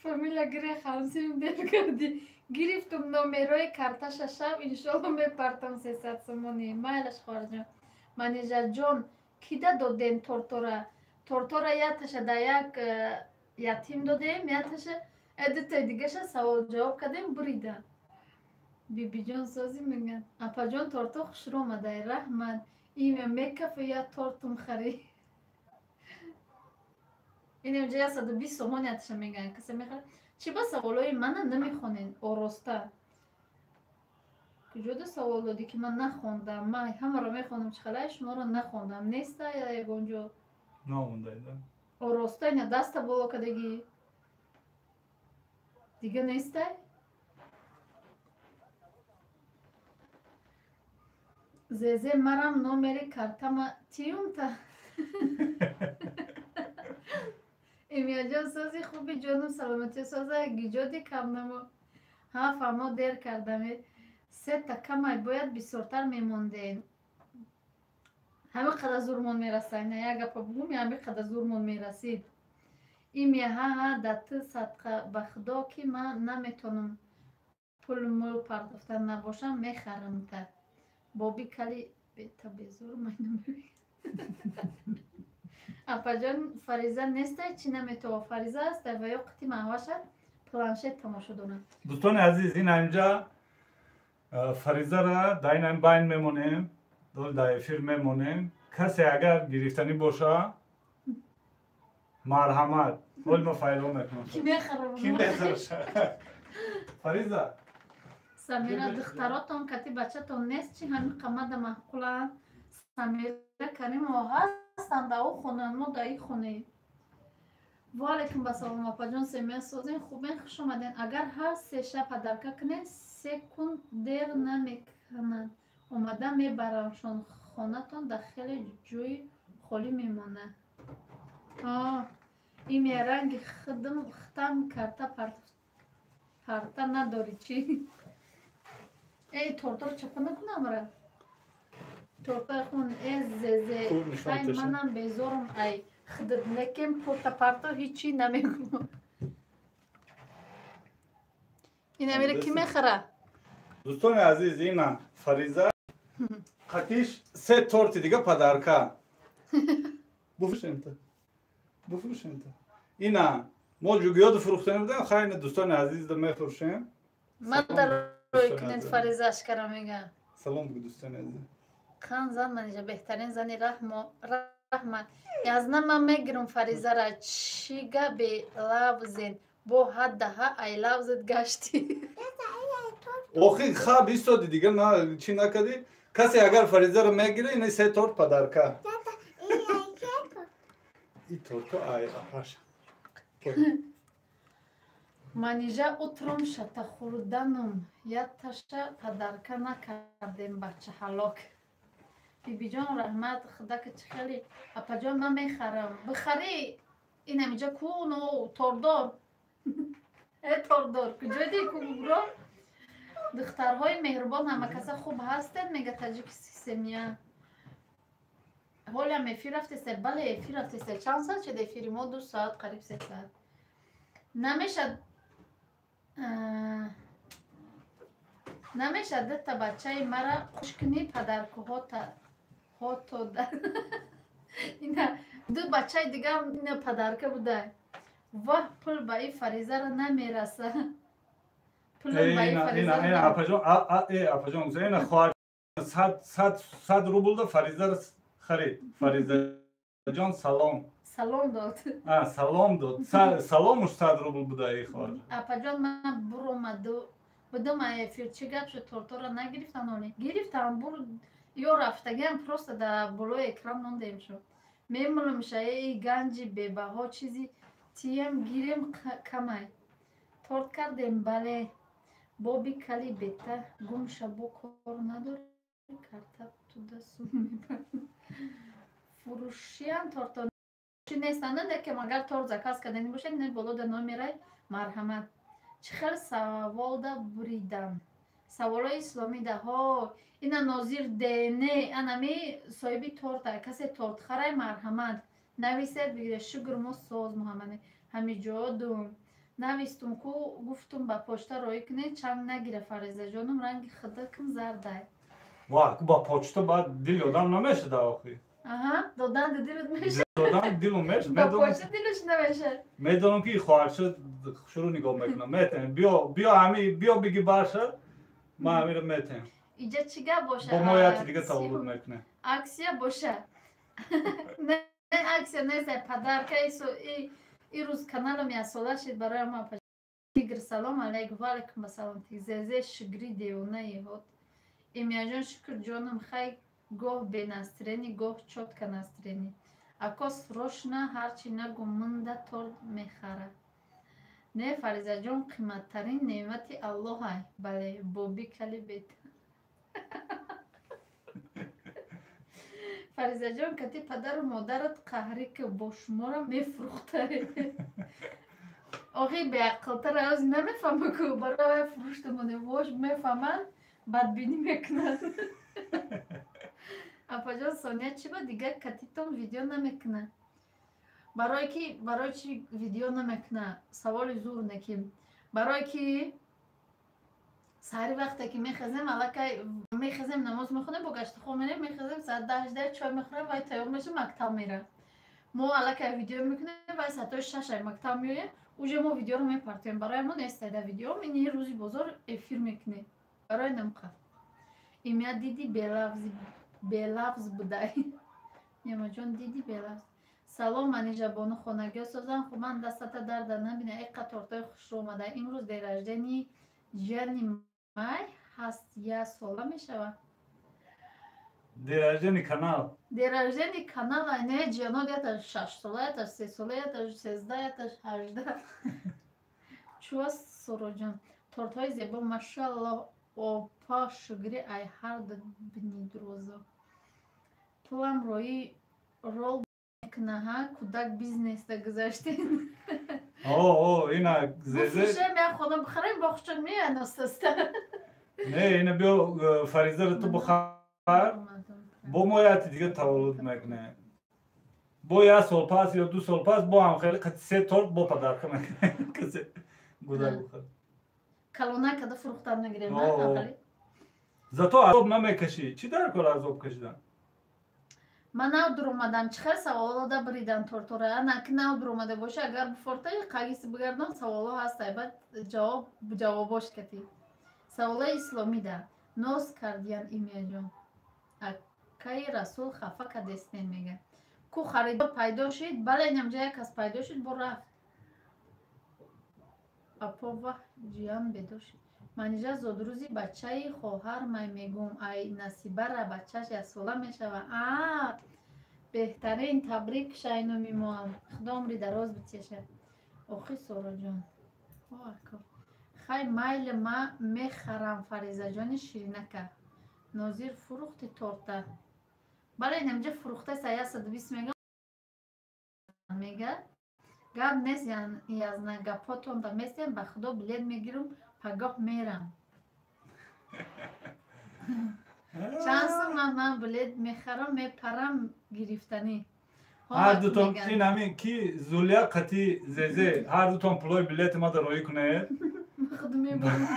Фамилия гирех, ҳамсим дер кардӣ. Гирифтум номерои карташа, шаб иншолло мепартам 300 сомонӣ. Майлаш, хоҳарҷон. Манижаҷон, кида додем тортора? Тортора яташа да як ятим додем, яташа дутаи дигаша савол ҷавоб кардем, бурида. Бибиҷон созӣ мегӯяд. Апаҷон, торто хушрӯ омадай, раҳмат. Имя мекафа, я тортум харӣ. Ин инҷа 120 сомон яташа мегӯянд. Касе мехарад? Чӣ ба саволҳои мана намехонед ороста? Куҷода савол додӣ, ки ман нахондам? Ман ҳамаро мехонам, чӣ халай шуморо нахондам? Неста ягон ҷо? Наомадай, да? Ороста ина даста боло кардагӣ. Дига нестай? Зезе, марам номери картама тиюмта. Имяҷон, сози хуби, ҷонум, саломатӣ соза, гиҷоди камнамо. Ҳа, фаҳмо, дер кардаме. Сета камай, бояд бисёртар мемондем. Ҳамин қадар зурмон мерасад. На як гапа бугум, ҳамин қадар зурмон мерасид. Имя, ҳа ҳа, да ту садқа, ба худо ки ман наметонам, пул мул пардохта набошам, мехарам та. Боби кали бета безур майна мебинам. Апаҷон, Фариза нестай, чӣ наметова? Фариза аст ва ё қити маҳваша планшет тамошо дорад. Дӯстони азиз, ин ҳаминҷа Фаризара дар ин ҳамин байн мемонем, дар эфир мемонем. Касе агар гирифтанӣ боша, марҳамат. Ҳол ма файло мекунам. Ки мехарам? Ки мехараша? Фариза. Самира, духтаротон кати бачатон нест, чи ҳамин қамада маъқуланд? Самира Каримова, ҳастанд дар ӯ хонанд, мо дар ин хонаем. Ва алайкум ассалом, апаҷон, семия созен, хубен, хуш омаден. Агар ҳар сеша подарка кунен, се кун дер намекунанд, омада мебарамшон, хонатон дар хеле ҷои холӣ мемонад. Имя ранги хидм хитам карта парта надорӣ чӣ? Эй, тортор чапа накунамра. Тортаи хун э зезе ай манам безорум ай хидд лекин порта парто ҳичи намегӯм. Ин амира кӣ мехара? Дӯстони азиз, ина Фариза қатиш се торти дига подарка. Буфурӯшента. Буфурӯшента. Ина мо ҷугиёду фурӯхтани будем, хайр дӯстони азиз да мефурӯшем. Ман дар рӯй кунед Фариза ашкара мегӯям. Салом бугӯ дӯстони азиз. Хан зан манижа беҳтарин зани раҳма. Язна ман мегирам Фаризара чӣ габи лавзен бо ҳаддаҳа ай лавзет гаштӣ. Охи хаб истоди дига на чӣ накардӣ? Касе агар Фаризаро мегире, ина се торт подарка. И торто ай апаш. Манижа утром шата хӯрданум якташа подарка накардем бача ҳалок. Бибиҷон раҳмат, худака чӣ хеле апаҷон ман мехарам. Бихарӣ инамиҷа куну тордор. Э тордор куҷо ди кугро? Духтарҳои меҳрубон ҳама каса хуб ҳастед, мега таҷики семья. Ҳолям эфир рафтест? Бале, эфир рафтест. Чанд соат шуд эфири мо? 2 соат, қариб 3 соат. Намешад намешад дата бачаи мара хуш кунӣ падаркуҳота ҳотода. Ина ду бачаи дигар ина падарка буда. Ваҳ, пул ба и Фаризара намераса. Пулам ба и Фаризара. Ина апаҷон, апаҷон, ина хоҳар 100 рубл да Фаризара харид. Фаризаҷон салом. Салом дод. Салом дод. Саломуш 100 рубл буда и хоҳар. Апаҷон ман буромаду будум эфир чӣ гап шуд, тортора нагирифтан оли? Гирифтан, бур ё рафтагиам просто дар болои экран мондем шуд. Мемулам шаи ганҷи бебаҳо чизи тием гирем камай. Торт кардем, бале. Боби кали бета гум шабо кор надори карта туда сум мебарад. Фурӯшиям торто нестанд, лекин агар торт заказ кардани бошед, не боло да номерай марҳамат. Чӣ хел саволда буридам? Саволои исломида ҳо ина нозир дене анами соҳиби торта касе торт харай марҳамат нависед бигиред. Шукр мо соз Муҳаммаде ҳамиҷодум навистум ку гуфтум ба почта роӣ кунед чанг нагира Фаризаҷонум ранги хидакм зардай. Ва ба почта баъд дили одам намешада охи. Аҳа, додан дилут мешад. Додан дилу мешад. Ба почта дилуш намешад. Медонам ки хоҳарча шурӯъ нигоҳ мекунам. Метаем. Биё, биё ҳами, биё биги барша. Ман ҳамиро метаем. Иҷа чӣ гап боша? Бо мо яки дига таваллуд мекунем. Аксия боша. Не, аксия нест, подарка и рӯз каналам ясола шид барои ма. Тигр салом алейкум, ва алейкум ассалом. Зезе шигри девонаи ҳот. Имяҷон шукр ҷонам хай гоҳ бенастрени, гоҳ чотка настрени. Ако срочно ҳарчи нагу мында торт мехара. Не, Фаризаҷон қиматтарин неъмати Аллоҳай. Бале, боби кали бета. Фаризаҷон кати падару модарат қаҳрӣ ки бо шуморо мефурӯхтай. Охи беақлтар аз намефаҳма ку барои фурӯштамоне вош мефаҳманд, бадбинӣ мекунанд. Апаҷон Соня чӣ ба дигар катитон видео намекунад? Барои ки барои чӣ видео намекунад? Саволи зур неки. Барои ки саҳари вақте ки мехезем, аллакай мехезем, намоз мехонем, бо гашти хоб мерем, мехезем соат 10 чой мехӯрем, вай тайёр мешем, мактаб мерам. Мо аллакай видео мекунем, вай соатҳои 6 мактаб меоем, уже мо видеоро мепартоем. Барои мо нестайда видео, ини рӯзи бозор эфир мекунем. Барои намқа. Имя диди белавз будай. Немаҷон диди белавз. Салом Манижа бону хонагиё созан хубан дастата дарда набина эқа тортои хушрӯ омада. Имрӯз день рождения ҷияни май ҳаст я сола мешавад. День рождения канал. День рождения канала, не ҷиёно яташ 6 сола, яташ 3 сола, яташ 13, яташ 18. Чуа Сороҷон, тортҳои зебо, машааллоҳ, опа шукри ай ҳар ду бнидрозо. Пулам рои рол мекунаҳа, кӯдак бизнесда гузаштем. О, ина зезе. Бифурӯшем, як хона бихарем, боғчон меян остаста. Не, ина биё Фаризаро ту бихар, бо мо яти дига таваллуд мекунем. Бо як сол пас ё 2 сол пас бо ҳам хеле қати се торт бо подарка мекунем. Касе гудак бихар. Калона када фурӯхтан мегирем. Зато азоб намекашӣ. Чӣ дар кор азоб кашидан? Ман нав дуромадам, чӣ хел саволо да бридан тортора? Ана ки нав дуромада боша, агар буфорта қагиси бигардон, саволо ҳастай, баъд ҷавоб ҷавобош кати. Саволои исломӣ да. Ноз кардиян имияҷон. Акаи Расул хафа кадестен мега. Ку харидор пайдо шид, бале инамҷа як кас пайдо шид, бо рафт. Апо ваҳ ҷиян бедор шид. Манижа зодрӯзи бачаи хоҳар май мегум, ай Насибара бачаш яксола мешава. А беҳтарин, табрик шайнуми моам. Худо умри дароз битеша. Охи Сороҷон. Хай майли ма мехарам Фаризаҷони ширинака. Нозир фурӯхти торта. Бале инамҷа фурӯхтаст, 120 мега. Мега. Гап нест, язна гапҳотон да местем, ба худо билет мегирам, пагоҳ мерам. Чанд сум ман билет мехарам, мепарам гирифтанӣ. Ҳар дутон ин ҳамин ки Зулия қати Зезе, ҳар дутон пулои билети мада роӣ кунед. Худ мебарам.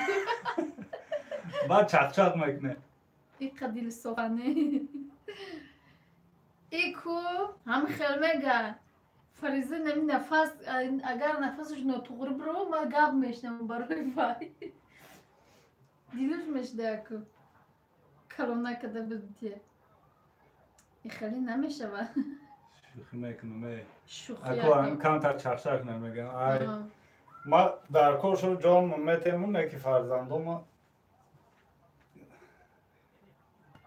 Баъд чақчақ мекунед. Иқа дилсофане. Ику ҳам хел мега. Фариза нами нафас, агар нафасаш нотуғри бирова, ман гап мешнавам барои вай. Дилуш мешда ку. Калона када бидтия. Ихали намешава. Шӯхӣ мекунам, э. Шӯхӣ. Аку камтар чақчақ намегам. Ай. Ма дар кор шуд ҷон метемун, не ки фарзандома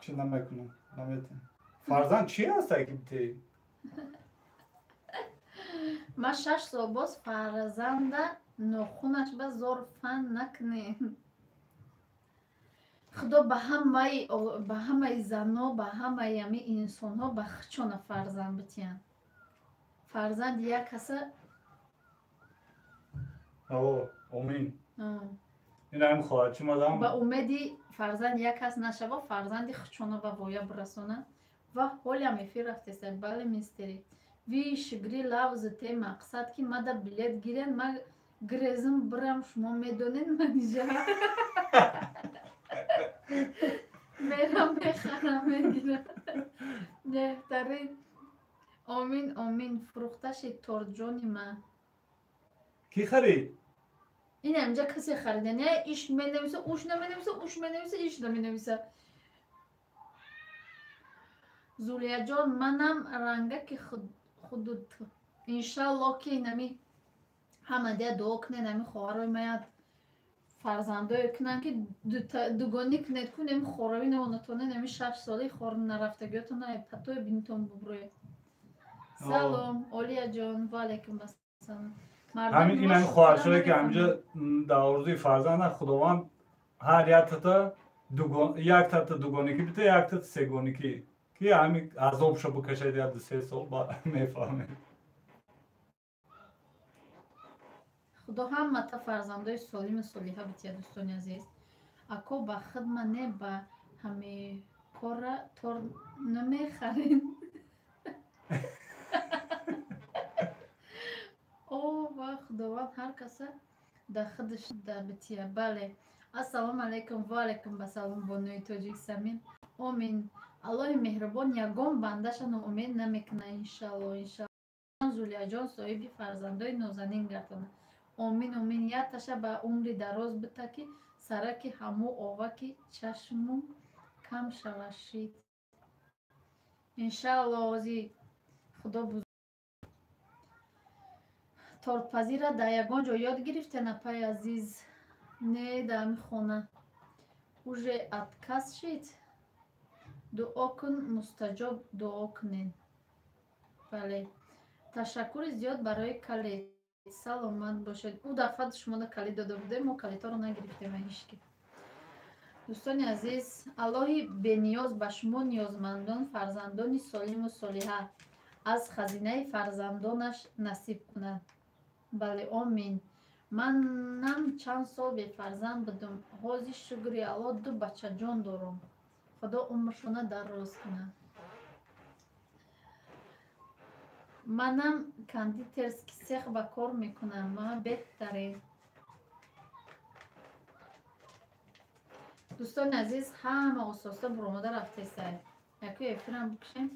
чӣ намекунам, наметем. Фарзанд чӣ аст ки битеи? Ма 6 сол боз фарзанда нохунаш ба зор фан накунем. Худо ба ҳамаи зано, ба ҳамаи ҳами инсонҳо ба хичона фарзанд битиянд. Фарзанди як каса. О, омин. Ин ҳам хоҳад чӣ мадам? Ба умеди фарзанди як кас нашава, фарзанди хичона ба воя бирасонад. Ва ҳолиам эфир рафтеста, бале мистери. Ви шигри лавзи те мақсад ки мада билет гирен, ма грезим бирам, шумо медонед манижа. Мерам, мехарам, мегирам. Беҳтарин. Омин, омин, фурӯхташи торҷони ман. Кӣ харид? Ин ҳамҷа касе харида, не иш менависа, уш наменависа, уш менависа, иш наменависа. Зулияҷон, манам рангаки худут. Иншаллоҳ ки нами ҳама дия дуо кунед, нами хоҳарои мая фарзандое кунанд ки дугонӣ кунед, ку нами хорави навонатоне, нами 6 солаи хор нарафтагиётон патои бинитон буброед. Салом, Олияҷон, ва алайкум ассалом. Ҳамин ин ҳамин хоҳаршое ки ҳаминҷа дар орзуи фарзанда, Худованд ҳар яктата дугоникӣ бита, яктата сегоникӣ. Ки ҳамин азобшо бикашад як 2-3 сол, ба мефаҳмед. Худо ҳамата фарзандои солиму солиҳа бития, дӯстони азиз. Ако ба хидма не ба ҳамикора тор намехарем. О, ва Худованд ҳар каса дар худаш да бития. Бале. Ассалому алайкум, ва алайкум ассалом, бонуи тоҷик Самин. Омин. Аллоҳи меҳрубон ягон бандаша ноумед намекунад, иншалло, иншалло. Зулияҷон соҳиби фарзандои нозанин гардонад. Омин, омин. Якташа ба умри дароз бита ки сараки ҳаму оваки чашму кам шавашид. Иншалло, ози Худо бузург. Тортпазира дар ягон ҷо ёд гирифтен, апаи азиз? Не, дар ҳамин хона. Уже отказ шид? Дуо кун, мустаҷоб дуо кунед. Бале. Ташаккури зиёд барои калид. Саломат бошед. Ӯ дафъа шумода калид дода будем, мо калидҳоро нагирифтем ҳички. Дӯстони азиз, Аллоҳи бениёз ба шумо ниёзмандон фарзандони солиму солиҳа аз хазинаи фарзандонаш насиб кунад. Бале, омин. Манам чанд сол бефарзанд будум. Ҳозир шукри Аллоҳ ду бачаҷон дорам. Худо умршона дароз кунад. Манам кондитерский цех ба кор мекунам. Ма беҳтарин. Дӯстони азиз, ҳама ососта буромада рафтесай. Яку эфирам бикушем.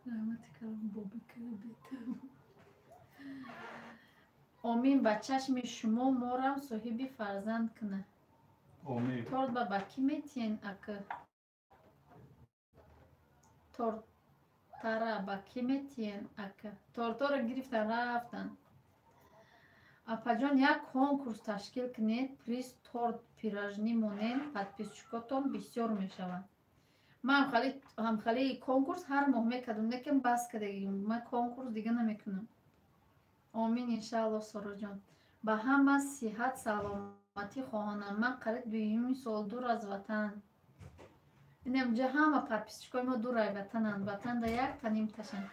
Раҳмати калом бобикара бетам. Омин, ба чашми шумо морам соҳиби фарзанд кунад. Омин. Торт ба кӣ метиҳен ака? Тортара ба кӣ метиҳен ака? Тортора гирифтан рафтан. Апаҷон, як конкурс ташкил кунед, приз торт пирожни монем, подписчикотон бисёр мешаванд. Ман ҳамхали конкурс ҳар моҳ мекардам, лекин бас кардагим. Ман конкурс дига намекунам. Омин иншааллоҳ, Сороҷон. Ба ҳама сиҳат саломатӣ хоҳонам. Ман қариб дуюми сол дур аз ватан. Инамҷа ҳама подписчикои мо дур ай ватананд. Ватанда як таним ташан.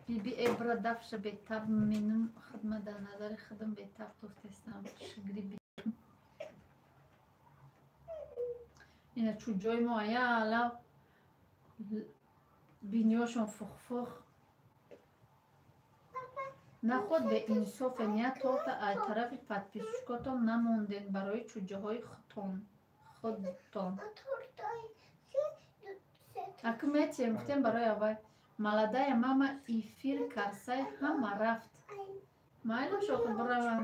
Биби эбра дафша бетаб менум хидма дар назари хидм бетаб туфтестам. Шигри би. Ина чуҷои мо аяла биниёшон фухфух. Наход беинсофен, я торта аз тарафи подписчикотон намонден барои чуҷаҳои худтон. Аку метием, гуфтем барои аввал. Молодая мама эфир карсай ҳама рафт. Майло шохи биравам.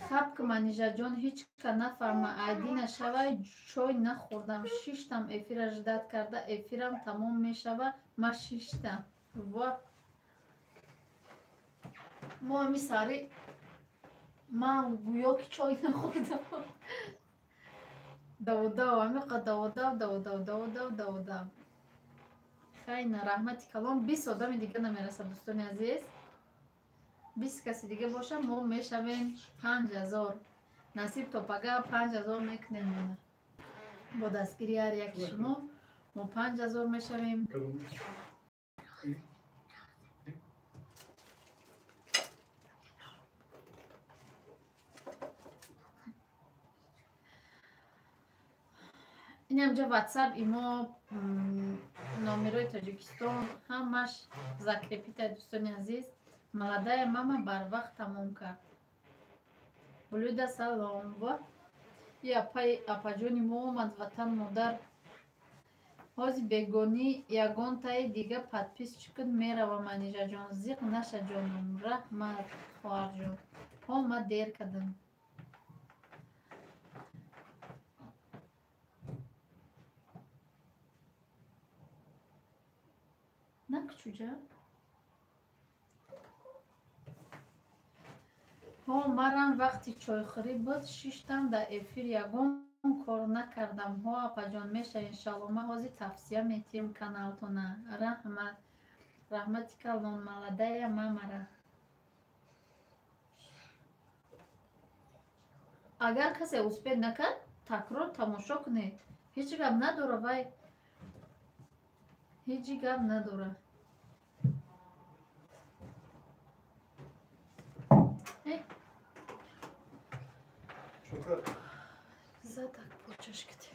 Хаб ки Манижаҷон ҳеҷ ка нафарма, айдина шавай чой нахӯрдам, шиштам эфира ждат карда, эфирам тамом мешава, ма шиштам. Ва мо ами сари ман гӯё ки чой нахӯрдам. Даводав, амиқа даводав, даводав, даводав, даводав. Хайна, раҳмати калом. 20 одами дига намерасад, дӯстони азиз. 20 каси дига боша, мо мешавем 5000. Насиб то пага 5000 мекунем. Бо дастгири ҳар яки шумо мо 5000 мешавем. Инамҷа WhatsApp имо номерои Тоҷикистон ҳамаш закрепита, дӯстони азиз. Молодая мама барвақт тамом кард. Блюда салом. Ва и апаҷони мо омад ватан модар. Ҳози бегонӣ ягонтаи дига подписчикут мерава Манижаҷон. Зиқ наша ҷонум. Раҳмат хоҳарҷон. Ҳо ма дер кардам. Накчуҷа? Ҳо, марам вақти чойхӯрӣ буд, шиштам дар эфир, ягон кор накардам. Ҳо, апаҷон, меша иншалло. Ма ҳозир тавсия метиҳем каналтона. Раҳмат. Раҳмати калон, молодая мамара. Агар касе успед накард, такрор тамошо кунед. Ҳеҷ гап надора вай. Ҳеҷ гап надора. Задак почашките.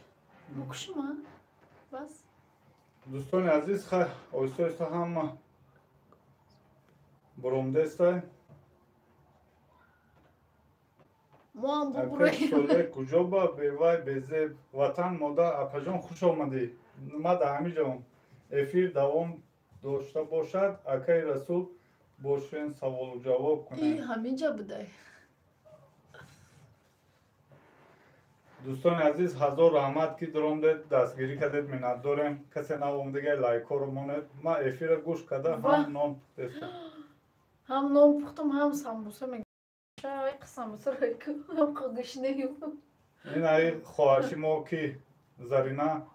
Мукшима? Бас? Дӯстони азиз, хай оҳиста оҳиста ҳама буромдестай. Мо ҳам бубуроем. Куҷо ба бевай безеб ватан модар апаҷон хуш омадӣ. Ма дар ҳамин ҷо эфир давом дошта бошад. Акаи Расул бошен саволу ҷавоб кунед. Ҳамин ҷо будай. Дӯстони азиз, ҳазор раҳмат ки дуромдед, дастгирӣ кардед, миннатдорем. Касе наомдига лайкҳоро монед. Ман эфира гӯш карда ҳам нон пухтестам. Ҳам нон пухтам, ҳам самбуса мегӯшам. Боша, қисам гушнею. Ин ай хоҳарши мо ки Зарина,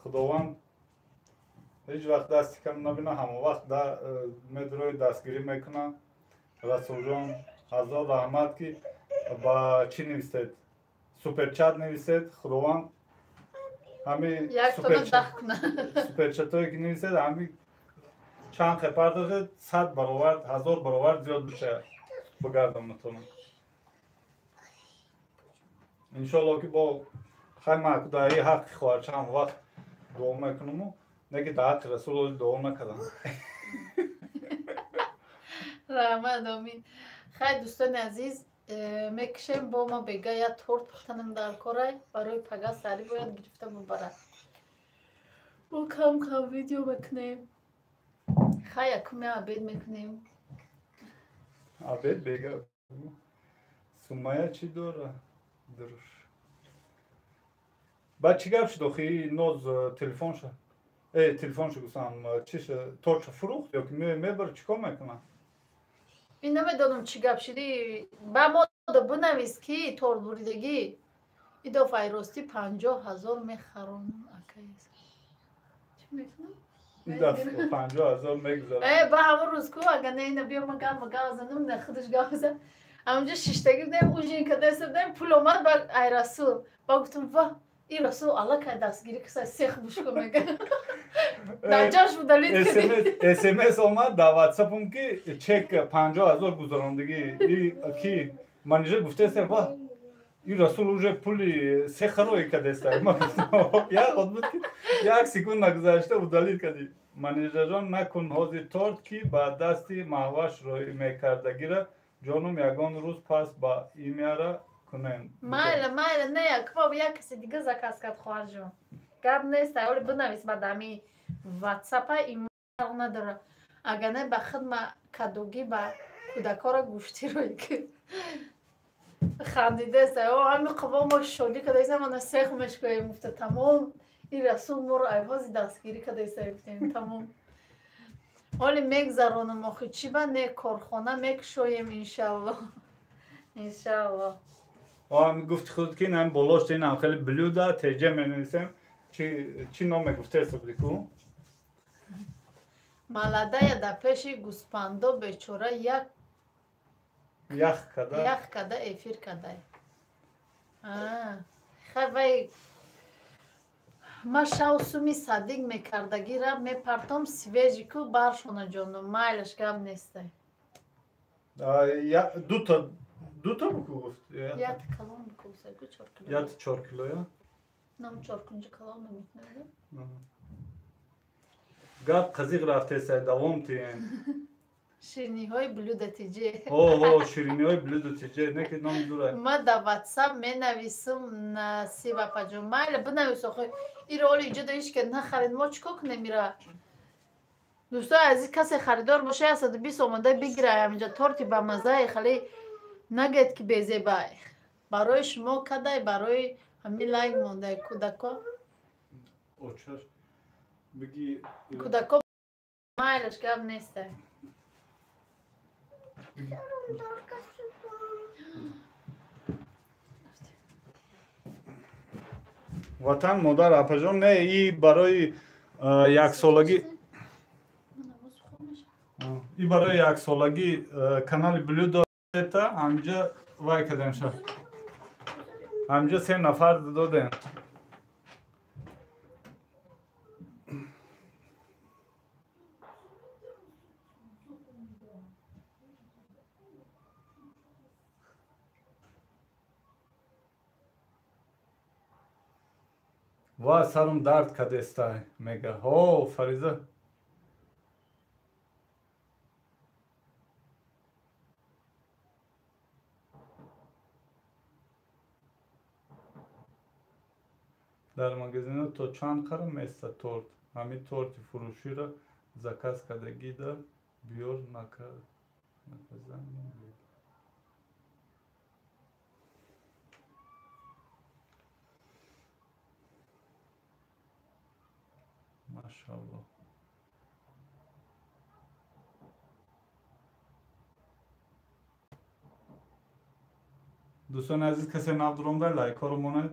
Худованд ҳеҷ вақт дасти кам набина, ҳама вақт медрои дастгирӣ мекунад. Расулҷон, ҳазор раҳмат ки ба чӣ нависед? Суперчат нависед, Худованд ҳами суперчатое ки нависед, ҳами чанд хепар дошед, 100 баробар, 1000 баробар зиёд бишавад бигардонатон. Иншоалло ки бо хай ман дар ин ҳаққи хоҳарча ҳама вақт дуо мекунаму, не ки дар ҳаққи Расул дуо накардам. Раҳмат, омин. Хай дӯстони азиз, мекушем бо ма бега я торт пухтанам дар корай, барои пага сари бояд гирифта бубарад. Бо кам кам видео мекунем. Хай якуме обед мекунем. Обед бега. Сумая чӣ дора? Дуруш. Баъд чӣ гап шуд охи ноз телефонша? Телефонша гуфтам, чиша тортша фурӯхт ё ки мебара чӣ кор мекунад? Ин намедонам чӣ гап шуди. Ба мо бинавис ки торт буридагӣ. Идоф айростӣ 50 000 мехарон акай. Чӣ мекунам? Идаф 50 000 мегузарам. Ба ҳамон рӯз ку ага не ина биё ма гап ма гап занам, на худаш гап зан. Ҳамонҷо шиштагӣ будем, ужин кадаста будем, пул омад ба ай Расул. Ба гуфтам ва ин Расул аллакай дастгирӣ каса сех бушко мега. Дар ҷош удалить кардӣ. СМС омад дар ватсапам ки чек 50 000 гузарондагӣ. Ки менеҷер гуфтааст ва ин Расул уже пули сехаро кадаста. Ма гуфтам як од буд ки як секунд нагузашта удалить кардӣ. Менеҷерҷон накун ҳозир торт ки ба дасти Маҳваш роҳӣ мекардагира ҷонум ягон рӯз пас ба имяра кунем. Майла, майла, не, якбоб як каси дига заказ кард хоҳарҷон. Гап нест, оли бинавис ба дами ватсапа имайл надора. Агар не ба худ ма кадугӣ ба кӯдакора гӯштӣ рӯй ки хандидест. О ҳами қабо мо шодӣ кадаистам, ана сех мешкоем гуфта тамом. Ин Расул моро айвози дастгирӣ кадаиста гуфтем тамом. Оли мегзаронам охи чӣ ба не корхона мекушоем иншалло. Иншалло. Ам гуфти худ ки нам болошт инам хеле блюда теҷа менависем. Чӣ ном мегуфтест ку? Маладая дар пеши гӯспандо бечора як ях када ях када эфир кадай. Хай вай ма шав суми садик мекардагира мепартом свежий ку баршона ҷону майлаш гап нестай. Дута буку гуфт? Ят калон буку гуфт, 4 кило. Ят 4 кило, я? Нам 4 кунҷа калон намекунад. Гап қазиқ рафтеса давом тиен. Шириниҳои блюда тиҷе. О, шириниҳои блюда тиҷе, не ки ном дура. Ма дар ватсап менависум Насиб апаҷон. Майла бинавис охи. Иро оли иҷо да ҳеҷ ки нахарид, мо чӣ кор кунем ира? Дӯстои азиз, касе харидор боша 120 омода бигира ҳаминҷа торти бамаззае, хеле нагӯед ки безебай. Барои шумо кадай, барои ҳамин лайк мондай кӯдако. Очаш биги кӯдако майлаш гап нестай. Ватан модар апаҷон, не и барои яксолагӣ и барои яксолагӣ канали блюдо та ҳамҷа вай кардем ша. Ҳамҷа 3 нафар додем. Ва сарум дард кадестай мега. Ҳо, Фариза. Дар магазино то чанд қара места торт? Ҳамин торти фурӯширо заказ кардагида биёр наказани. Машалло. Дӯстони азиз, касе нав дуромда, лайкҳоро монед.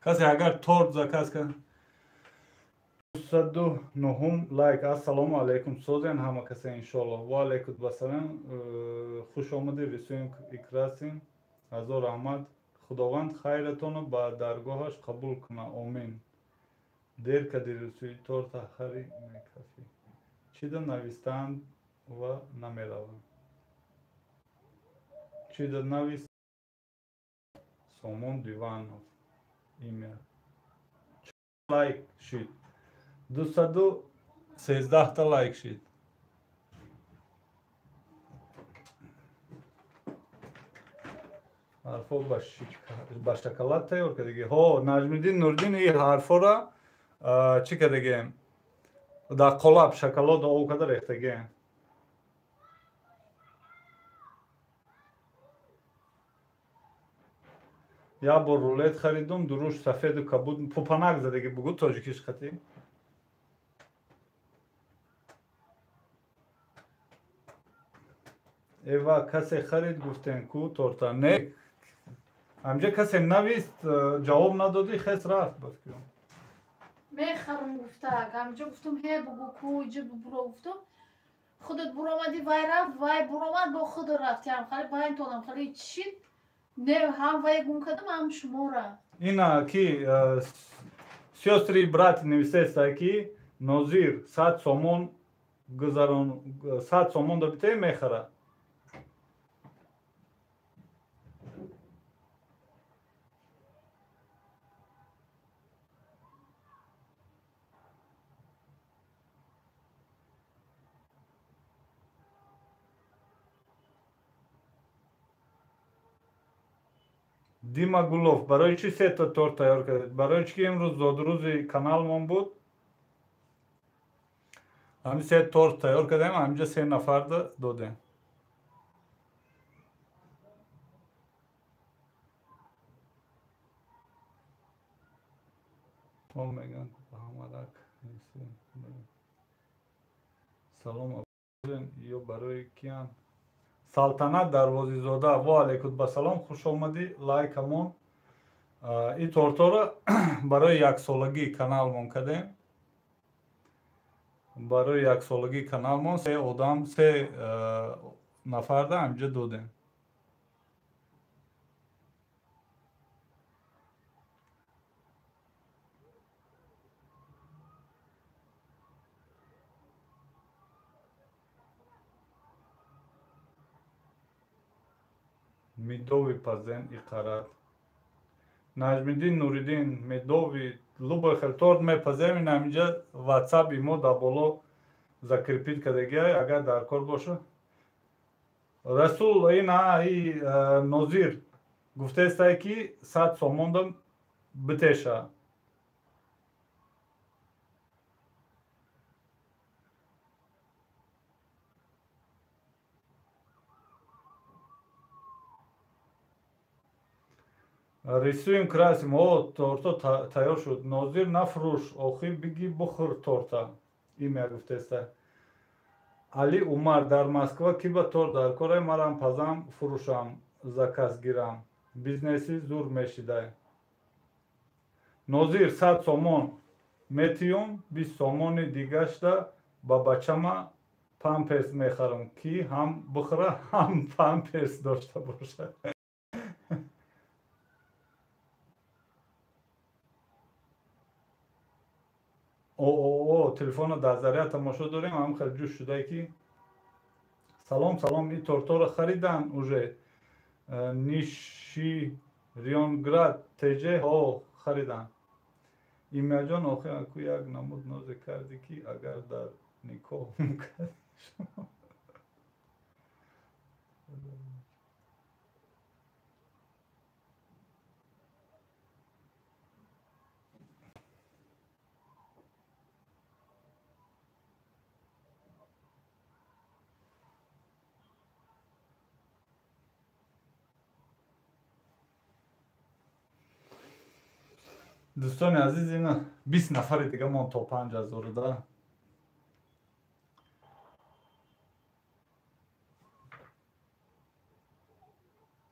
Касе агар торт заказ кард 209 лайк. Ассалому алайкум, созен ҳама касе иншоаллоҳ. Ва алайкум ассалом. Хуш омадед, рисуем и красим. Ҳазор раҳмат. Худованд хайратонро ба даргоҳаш қабул кунад. Омин. Дер кади рисуи торта хари мекафӣ. Чида навистаанд ва намераванд. Чида навист Сомон Диванов. Имя. Лайк шид. 213 та лайк шид. Ҳарфо ба шоколад тайёр кардагӣ. Ҳо, Наҷмиддин Нуриддин ин ҳарфора чӣ кардагем? Дар қолаб шоколад об карда рехтагем. Як бор рулет харидум, дуруш сафеду кабуд, пупанак задаги бугу тоҷикиш хати. Эва касе харид гуфтем ку торта. Не, ҳамҷа касе навист, ҷавоб надодӣ, хес рафт ба фикрам. Мехарам гуфта, ҳамҷа гуфтум ҳе бугу ку иҷа буро гуфтум. Худат буромадӣ, вай рафт, вай буромад, бо худ рафт. Ям хали байнтонам хали чит. Не, ҳам вай гум кардам, ҳам шумора. Ина ки сёстры и брат нависеста ки Нозир 100 сомон гузарон, 100 сомон да бите мехара. Дима Гулов, барои чӣ сета торт тайёр кардед? Барои чӣ ки имрӯз зодрӯзи каналмон буд, ҳамин се торт тайёр кардем, ҳаминҷа се нафарда додем. Мегӯянд ҳамарак салом ё барои киян? Салтанат Дарвозизода, ва алайкум басалом, хуш омадӣ, лайкамон. Ин тортҳоро барои яксолагии каналмон кардем. Барои яксолагии каналмон се одам, се нафарда ҳаминҷа додем. Медови пазен иқарат. Наҷмиддин Нуриддин медови любой хел торт мепазем. Ин ҳаминҷа ватсапи мо дар боло закрепит кардагиай, агар дар кор боша. Расул ин Нозир гуфтаестай ки 100 сомонда битеша. Рисуем красим. О, торто тайёр шуд. Нозир нафурӯш, охир биги бухӯр торта. Имя гуфтеста. Али Умар дар Москва ки ба торт дар корай, марам пазам фурӯшам, заказ гирам. Бизнеси зур мешидай. Нозир 100 сомон метиём, 20 сомони дигашда ба бачама памперс мехарам, ки ҳам бухӯра, ҳам памперс дошта бошад. О, телефонро дар заря тамошо дорем, ҳам хеле ҷӯш шудае ки салом, салом, ин тортҳоро харидан уже. Ниширёнград ТЖ ҳо харидан. Имяҷон, охир аку як намуд нозе кардӣ ки агар дар никоҳ кардӣ шумо. Дӯстони азиз, ина 20 нафари дига мон то 5000 да.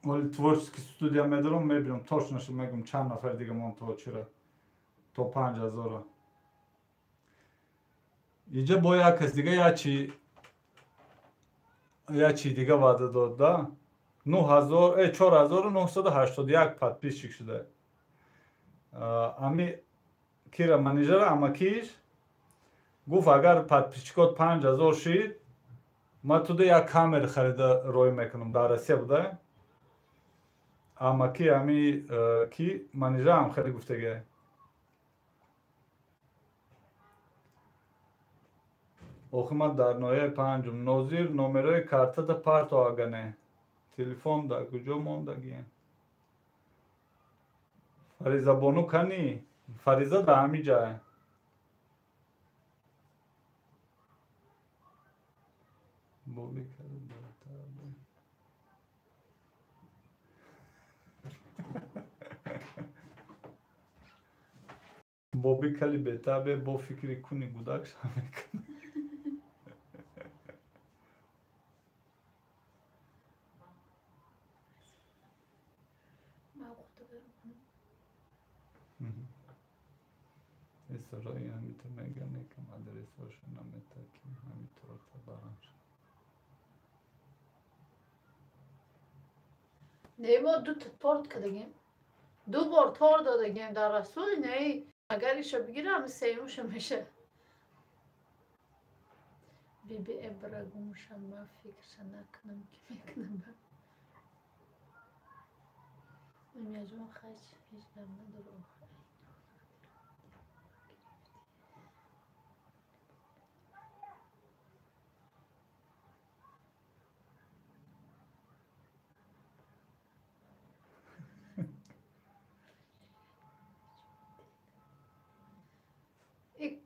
Вале творческий студия медорам, мебинам точно шо мегум чанд нафари дига мон то чира то 5000. Иҷа бо як кас дига як чи дига ваъда дод да. 4981 подписчик шуда. Ами кира менеҷера амакиш гуфт, агар подписчикот 5000 шид, ман туда як камера харида рой мекунам. Дар Россия буда. Амаки ами ки менеҷерам хеле гуфтага. Охи ман дар ноҳияи панҷум. Нозир номерои картата парто агане. Телефон дар куҷо мондагӣ? Фариза бону кани? Фариза дар ҳамин ҷай. Боби кали бетабе бо фикри куни гудак шамекунад. Исрои ҳамита мега некам адресоша намета ки ҳами торта барам шад. Не, мо дута торт кардагем. Ду бор торт додагем дар Расул, не, агар иша бигирам сеюмша меша. Биби эбра гумша ма фикрша накунам ки мекунам. Умяҷон хач ҳеҷ гап надор охир.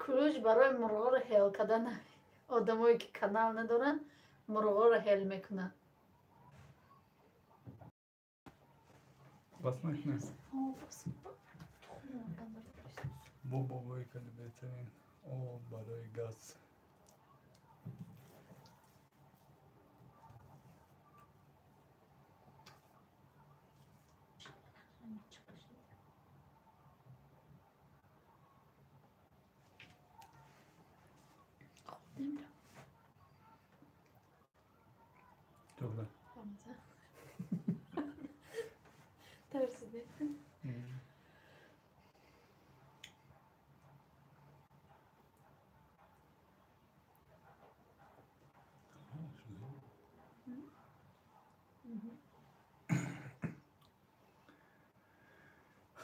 Ключ барои мурғоро ҳел кардан. Одамое ки канал надоранд, мурғоро ҳел мекунанд. Бас накунед. Бо бобои кали беҳтарин. О, барои газ.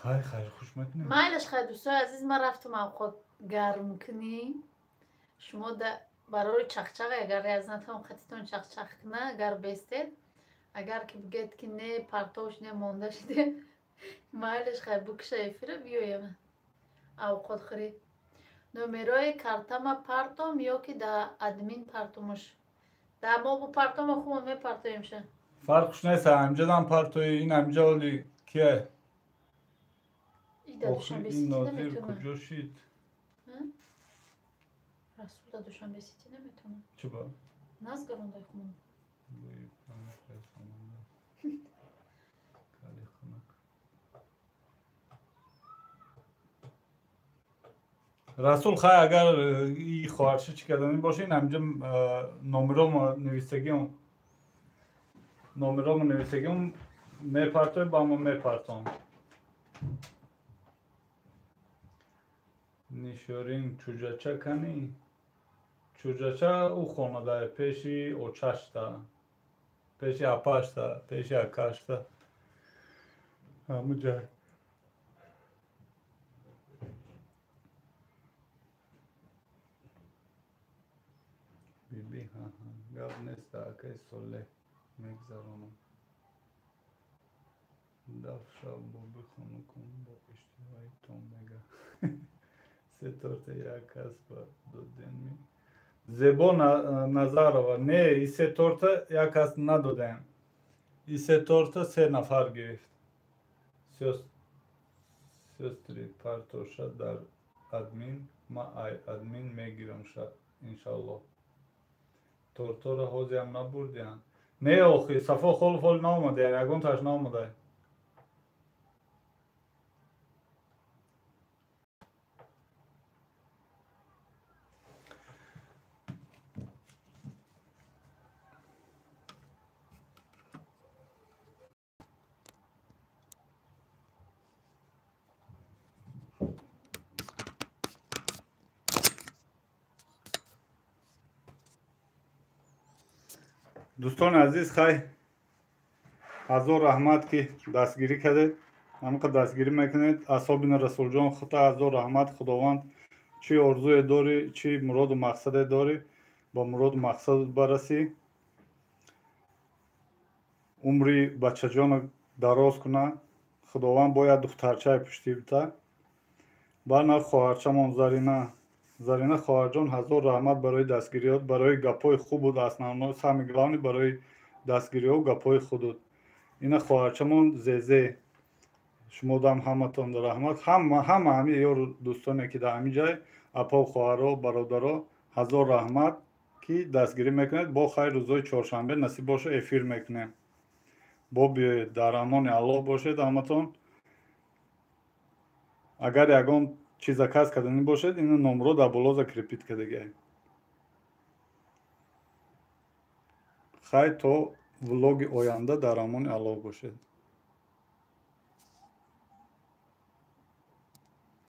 Хайр, хайр, хуш мекунем. Майлаш хайр, дӯстои азиз, ман рафтам авқот гарм кунӣ. Шумо барои чақчақ, агар язнатон хатитон чақчақ куна, агар бестед, агар ки бигӯед ки не партош не монда шиде, майлаш хайр, букша эфира биёям авқот хӯрӣ. Номерои картама партом ё ки да админ партумуш? Да мо бу партома хуб мепартоемша. Фарқш нест, ҳамҷадам партои, ин ҳамҷа оли кие? Душанбе ин нозир куҷо шид? Расул да Душанбе сити наметавонам. Чӣ ба? Назгарондай хумон. Расул хай, агар и хоҳарши чӣ карданӣ боша, ин ҳамҷа номеромо нависагиам, мепартои, ба мо мепартом. Нишорин чӯҷача кани? Чӯҷача ӯ хонада, пеши очашта, пеши апашта, пеши акашта. Ҳаму ҷай. Биби ҳа гап нест, акаи Солеҳ мегзаронам. Дафша боби хонукун бо иштиҳои том мега. Се торта як кас ба додем. Зебо Назарова, не, и се торта як кас надодем. И се торта се нафар гирифт. Сёстры, партоша дар админ, ма ай админ мегирам иншаллоҳ. Тортора ҳозиам набурдиянд? Не, охи, Сафо Холов ҳоли наомадая, ягонташ наомадае. Дӯстони азиз, хай, ҳазор раҳмат, ки дастгирӣ кардед, ҳаминқадр дастгирӣ мекунед. Асобина Расулҷон, хута ҳазор раҳмат. Худованд чӣ орзуе дорӣ, чӣ муроду мақсаде дорӣ, ба муроду мақсадат барасӣ, умри бачаҷона дароз куна худованд. Бояд духтарчае пуштӣ бита. Баъд хоҳарчамон Зарина, Зарина хоҳарҷон, ҳазор раҳмат барои дастгириёт, барои гапҳои хубуд, основной, самый главный, барои дастгириҳо, гапҳои худуд. Ина хоҳарчамон Зезе, шумодам ҳаматон раҳмат. Ҳама, ҳама ҳами ёру дӯстоне, ки дар ҳамин ҷай, апау, хоҳаро, бародаро, ҳазор раҳмат, ки дастгирӣ мекунед. Бо хайр, рӯзҳои чоршанбе насиб боша, эфир мекунем. Бо биёед, дар амони Аллоҳ бошед ҳаматон. Агар ягон чиз заказ карданӣ бошед, ина номро дар боло закрепить кардагиай. Хай, то влоги оянда дар амони Аллоҳ бошед.